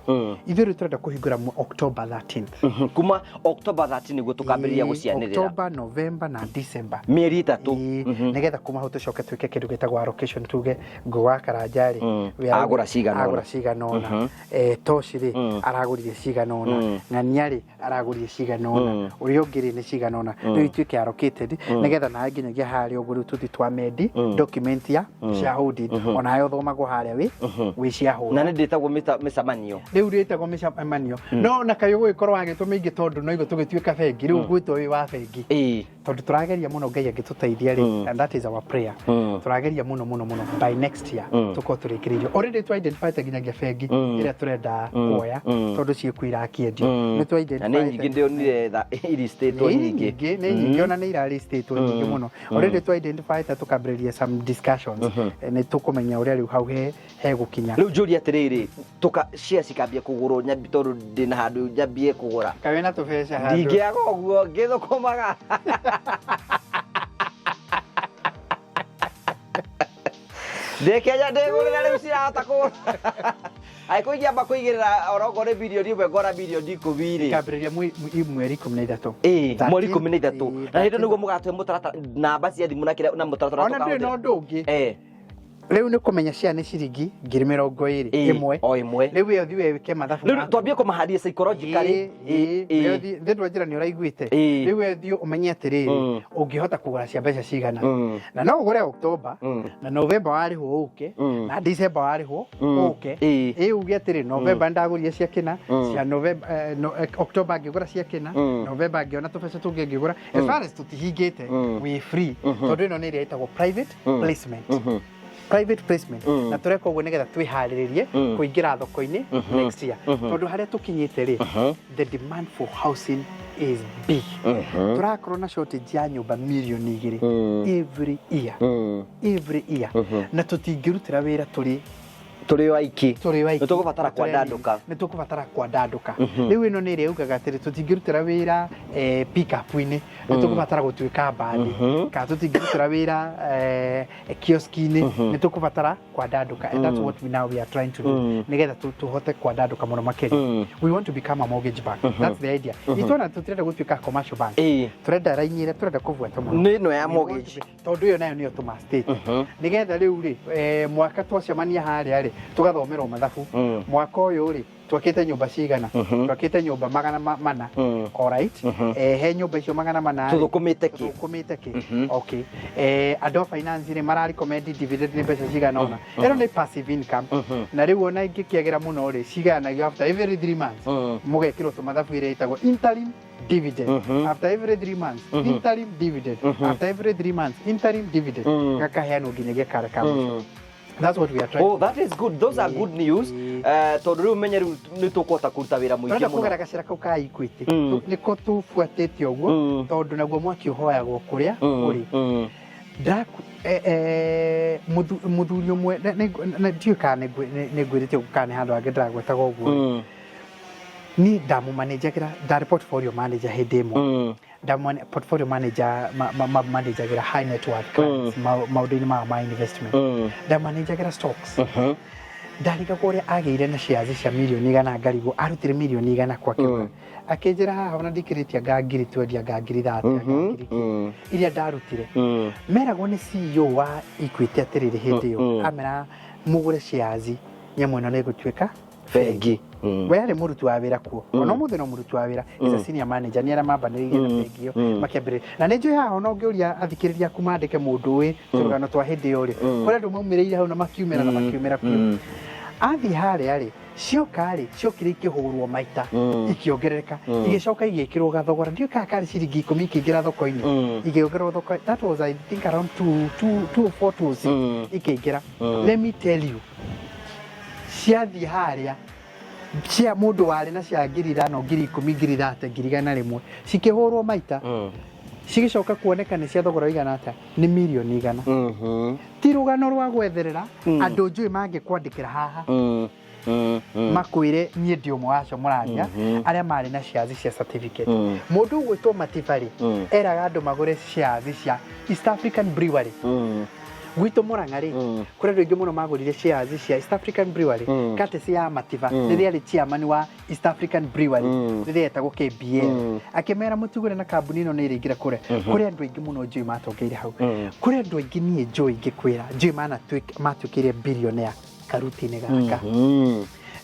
Ithuĩ rĩu tũrenda kũhingũra October 13th. Kuma October 13 nĩguo tũkambĩrĩria gũcianĩrĩra. October, November na December. Mĩeri 3. Ĩĩ, nĩgetha kuma hau tũcoke twĩke kĩndũ gĩtagwo allocation, tuge ngũ wa Karanja rĩ, Agũra cigana ũna. Agũra cigana ũna, Toshi rĩ, aragũrire cigana ũna, Ng'ania rĩ, aragũrire cigana ũna, ũrĩa ũngĩ rĩ, nĩ cigana ũna. Rĩu ituĩke allocated nĩgetha nawe nginyagia harĩa ũguo rĩu tũthiĩ twa mendi document ya shareholding, onawe ũthomagwo harĩa wĩ shareholder. Na nĩ ndĩtagwo mĩcemanio. Rĩu rĩtagwo mĩcemanio, no na kaĩ ũgũgĩkorwo wagĩtwo mĩingĩ, tondũ no igũ tũgĩtuĩka bengi rĩu gwĩtwo wĩ wa bengi, tondũ tũrageria mũno, Ngai angĩtũteithia rĩ, and that is our prayer, tũrageria mũno mũno mũno by next year tũkorwo tũrĩkĩrĩirio. Already twa identify nginyagia bengi ĩrĩa tũrenda kuoya, tondũ ciĩkuo irakĩendio, nĩ twa Na nĩ nyingĩ ndĩonire iristĩtwo nĩ nyingĩ. Nyingĩ, nĩ nyingĩ, ona nĩ iraristĩtwo nyingĩ mũno. Already twa identify ta tũkambĩrĩria some discussions. Nĩ tũkũmenya ũrĩa rĩu hau he hegũkinya. Rĩu njũria atĩrĩrĩ, tũka share cikambia kũgũrwo nyambi, tondũ ndĩna handũ nyambie kũgũra. Kaĩ wĩna tũbeca handũ? Ndingĩaga ũguo ngĩthũkũmaga. Ndĩ Kenya ndĩgũrĩra rĩu cirahota kũgũra, angĩkorwo ingĩamba kũigĩrĩra onokorwo nĩ 1,000,000 ngona 10,000,000 rĩ. Ikambĩrĩria mweri 13. Ĩĩ, mweri 13. Na hĩndĩ 13. nĩguo mũgatũhe mũtaratara, namba cia thimũ na kĩrĩa na mũtaratara Ona ndũrĩ na tũkahũthĩra. ũndũ ũngĩ. Rĩu nĩ kũmenya cia nĩ ciringi 20,000 ĩmwe. O ĩmwe. Rĩu we ũthiĩ wĩke mathabu Rĩu maku. twambie kũmaharia psychologically. Thĩ ndwanjĩra nĩ ũraiguĩte. Rĩu we thiĩ ũmenye atĩrĩrĩ, ũngĩhota kũgũra cia mbeca cigana, na no ũgũre October, na November warĩhwo ũke, na December warĩhwo ũke. Ĩ uge atĩrĩ, November ndagũrire cia kĩna, cia November, October ngĩgũra cia kĩna, November ngĩona tũbeca tũngĩ ngĩgũra. As far as tũtihingĩte, wĩ free, tondũ ĩno nĩ ĩrĩa ĩtagwo private placement, private placement. Na tũreka ũguo nĩgetha twĩharĩrĩrie kũingĩra thoko-inĩ next year, tondũ harĩa tũkinyĩte rĩ, the demand for housing is big. Tũrakorwo na shortage ya nyũmba 2 mirioni every year, every year, na tũtingĩrutĩra wĩra tũrĩ Tũrĩ o aiki. Tũrĩ o aiki. Nĩ tũgũbatara kwandandũka. Nĩ tũkũbatara kwandandũka. Rĩu ĩno nĩ ĩrĩa yugaga atĩrĩ, tũtingĩrutĩra wĩra pick-up-inĩ, nĩ tũkũbatara gũtuĩka mbathi, kana tũtingĩrutĩra wĩra kioski-inĩ, nĩ tũkũbatara kwandandũka. And that's what we now we are trying to do, nĩgetha tũhote kwandandũka mũno makĩria. We want to become a mortgage bank, that's the idea. Itwana tũtirenda gũtuĩka commercial bank. Tũrenda raini ĩrĩa tũrenda kũbuata mũno Nĩ ĩno ya We want mortgage. to tondũ ĩyo nayo nĩyo tũma state, nĩgetha rĩu rĩ mwaka twacemania harĩa rĩ, tũgathomerwo mathabu. Mwaka ũyũ rĩ, twakĩte nyũmba cigana? Twakĩte nyũmba 400. Alright, he nyũmba icio 400 rĩ, Tũthũkũmĩte kĩ? Tũthũkũmĩte kĩ? Okay, andũ a finance rĩ, mara recommend dividend nĩ mbeca cigana ũna. Ĩno nĩ passive income, na rĩu ona ingĩkĩagĩra mũno rĩ, cigayanagio after every 3 months. Mũgekĩrwo tũmathabu ĩrĩa ĩtagwo interim dividend after every 3 months, interim dividend after every 3 months, interim dividend gakaheanwo nginyagia kara ka mũico. That's what we are trying. Oh, that is good. Those are good news. Tondũ rĩu menye rĩu nĩ tũkũhota kũruta wĩra mũingĩ Tũrenda mũno. kũgera gacĩra kau ka Equity. Nĩko tũbuatĩte ũguo, tondũ naguo mwaki ũhoyagwo kũrĩa ũrĩ. Ndaku mũthuri ũmwe ndiũĩ kana nĩ ngwĩrĩte ũguo kana nĩ handũ hangĩ ndĩragwetaga ũguo. Niĩ ndamũmanĩnjagĩra, ndarĩ portfolio manager hĩndĩ ĩmwe. Portfolio manager managagĩra high net worth clients maũndũ-inĩ mao ma investment. Ndamanĩnjagĩra stocks. Ndarigagwo ũrĩa agĩire na shares cia 100 mirioni ngarigwo arutire 100 mirioni kwake. Akĩnjĩra haha ona ndikĩrĩtie anga ngiri twenty, anga ngiri 30, anga ngiri kĩ, iria ndarutire. Meragwo nĩ CEO wa Equity atĩrĩrĩ, hĩndĩ ĩyo amera mũgũre shares, nyamũ ĩno nĩ ĩgũtuĩka bengi. We arĩ mũruti wa wĩra kuo, ona ũmũthĩ no mũruti wa wĩra, is a senior manager. Nĩ arĩa mambanĩrĩirie na bengi ĩyo makĩambĩrĩria, na nĩ njũĩ haha ona ũngĩũria athikĩrĩria aku mandĩke mũndũ ũĩ tũrũgano twa hĩndĩ ĩyo rĩ, kũrĩ andũ maumĩrĩire hau na makiumĩra na makiumĩra biũ. Athiĩ harĩa rĩ, cioka rĩ, ciokire ikĩhũrwo maita, ikĩongerereka, igĩcoka igĩkĩrwo gathogora, ndiũĩ kana karĩ ciringi 10, ikĩingĩra thoko-inĩ, ikĩongererwo thoko. That was, I think, around 2 2 2 4 2 6 ikĩingĩra. Let me tell you, ciathiĩ harĩa cia mũndũ warĩ na cia 5,000, 10,000, 30,000, 100,000, cikĩhũrwo maita, cigĩcoka kuoneka nĩ cia thogora ũigana atĩa? Nĩ 100 mirioni. Ti rũgano rwa gwetherera andũ, njũĩ mangĩkwandĩkĩra haha makwĩre niĩ ndi ũmwe wacio mũraria arĩa marĩ na shares cia certificate. Mũndũ ũgwĩtwo Matibarĩ eraga andũ magũre shares cia East African Brewery. Gwitũ Mũrang'a rĩ, kũrĩ andũ aingĩ mũno magũrire shares cia East African Brewery courtesy ya Matiba, rĩrĩa arĩ chairman wa East African Brewery, rĩrĩa etagwo KBL, akĩmera mũtigũre na kambuni ĩno nĩ ĩrĩingĩra kũrĩa. Kũrĩ andũ aingĩ mũno njũĩ matongeire hau. Kũrĩ andũ aingĩ niĩ njũĩ ingĩkwĩra njũĩ manatuĩkire billionaire karuti-inĩ gaka.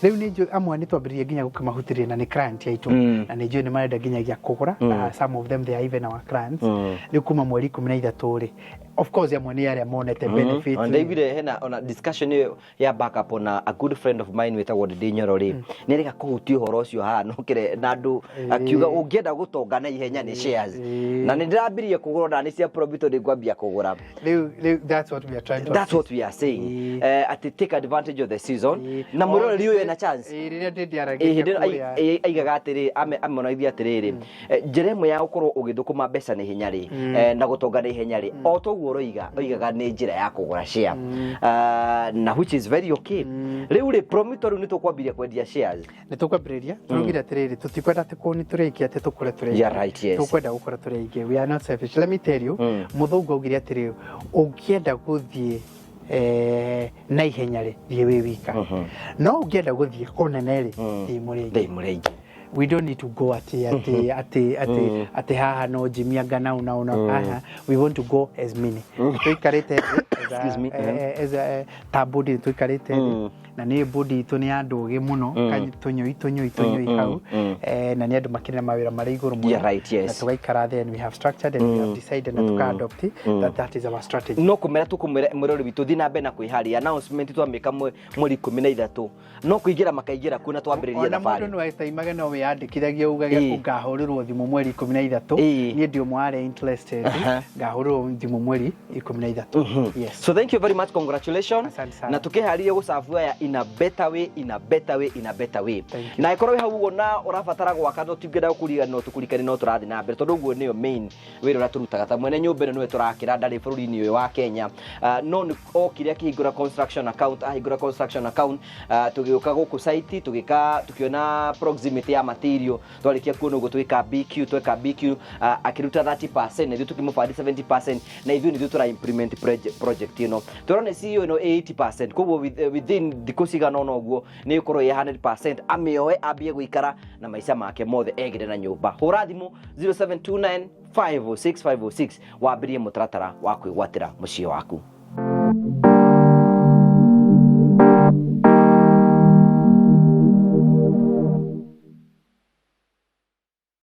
Rĩu nĩ njũĩ amwe nĩ twambĩrĩria nginya gũkĩmahutĩria, na nĩ client aitũ, na nĩ njũĩ nĩ marenda nginyagia kũgũra, na some of them, they are even our clients rĩu kuma mweri 13 rĩ. Of course amwe nĩ arĩa monete benefit. Ona ndaiguire hena ona discussion ĩyo ya backup, ona a good friend of mine wĩtagwo Ndĩndĩ Nyoro rĩ, nĩ areka kũhutia ũhoro ũcio haha nokĩre na andũ, akiuga ũngĩenda gũtonga na ihenya nĩ shares. Na nĩ ndĩrambirie kũgũra, ona nĩ cia Promito nĩ ngwambia kũgũra. Rĩu that's what we are trying to That's what we are saying. Atĩ take advantage of the season. Na mũroreri ũyũ ena chance. Rĩrĩa Ndĩndĩ Ĩ, hĩndĩ aragĩria ĩno kũrĩa aigaga atĩrĩ, amonaithia atĩrĩrĩ, njĩra ĩmwe ya gũkorwo ũgĩthũkũma mbeca na ihenya rĩ, na gũtonga na ihenya rĩ, o toguo ũroiga oigaga nĩ njĩra ya kũgũra share. Ah, na which is very okay. Rĩu rĩ, Promito, rĩu nĩ tũkwambirie kwendia shares. Nĩ tũkwambĩrĩria. Tũraugire atĩrĩrĩ, tũtikwenda atĩ kũni tũrĩ aingĩ atĩ tũkũre tũrĩ aingĩ. Yeah, right, yes. Tũkwenda gũkũra tũrĩ aingĩ. We are not selfish, let me tell you. Mũthũngũ augire atĩrĩrĩ, ũngĩenda gũthiĩ na ihenya rĩ, thiĩ wĩ wika, no ũngĩenda gũthiĩ kũnene rĩ, thiĩ mũrĩ aingĩ. Thiĩ mũrĩ aingĩ. We don't need to go ati ati ati ati ati haha no Jimmy anga nau nau nau haha. We want to go as many tuikarĩte thĩ as Excuse me. As a ta body tuikarĩte thĩ, na nĩ body itũ nĩ andũ ogĩ mũno, tũnyũi tũnyũi tũnyũi hau, na nĩ andũ makĩrĩ na mawĩra marĩ igũrũ mũno. Yeah, right, yes. Na tũgaikara thĩ and we have structured and we have decided na tuka adopt that that is our strategy. No kũmera tũkũmwĩra mwĩrori witũ thiĩ na mbere na kwĩharĩria. Announcement twamĩka 13 no kũingĩra makaingĩra kuo na twambĩrĩrie Ona mũndũ thabarĩ. no etaimage no wĩyandĩkithie. Wĩyandĩkithagia ugage ũngahũrĩrwo thimũ mweri 13. Niĩ ndi ũmwe wa arĩa interested. Ngahũrĩrwo thimũ mweri 13, yes. So thank you very much, congratulations. Asante sana. Na tukiharĩrie gũcabu aya in a better way, in a better way, in a better way. Thank you. Na ĩkorwo wĩ hau ũguo na ũrabatara gwaka, no tingĩenda gũkũririkania, no tũkũririkanie no tũrathiĩ na mbere, tondũ ũguo nĩyo main wĩra ũrĩa tũrutaga. Ta mwene nyũmba ĩno nĩwe tũrakĩra, ndarĩ bũrũri-inĩ ũyũ wa Kenya. No nĩ okire akĩhingũra construction account, ahingũra construction account, tũgĩũka gũkũ site, tũgĩka, tũkĩona proximity ya material. Twarĩkia kuona ũguo, tũgĩka BQ, tweka BQ, akĩruta 30% na ithuĩ tũkĩmũbandi 70%, na ithuĩ nithuĩ tũra implement project ĩno. Tũrona CEO ĩno 80%, koguo within thikũ cigana ũna ũguo nĩ ĩkorwo ĩ 100%, amĩoe ambie gũikara na maica make mothe egĩre na nyũmba. Hũra thimũ 0729 506 506 wambĩrie mũtaratara wa kwĩgwatĩra mũciĩ waku.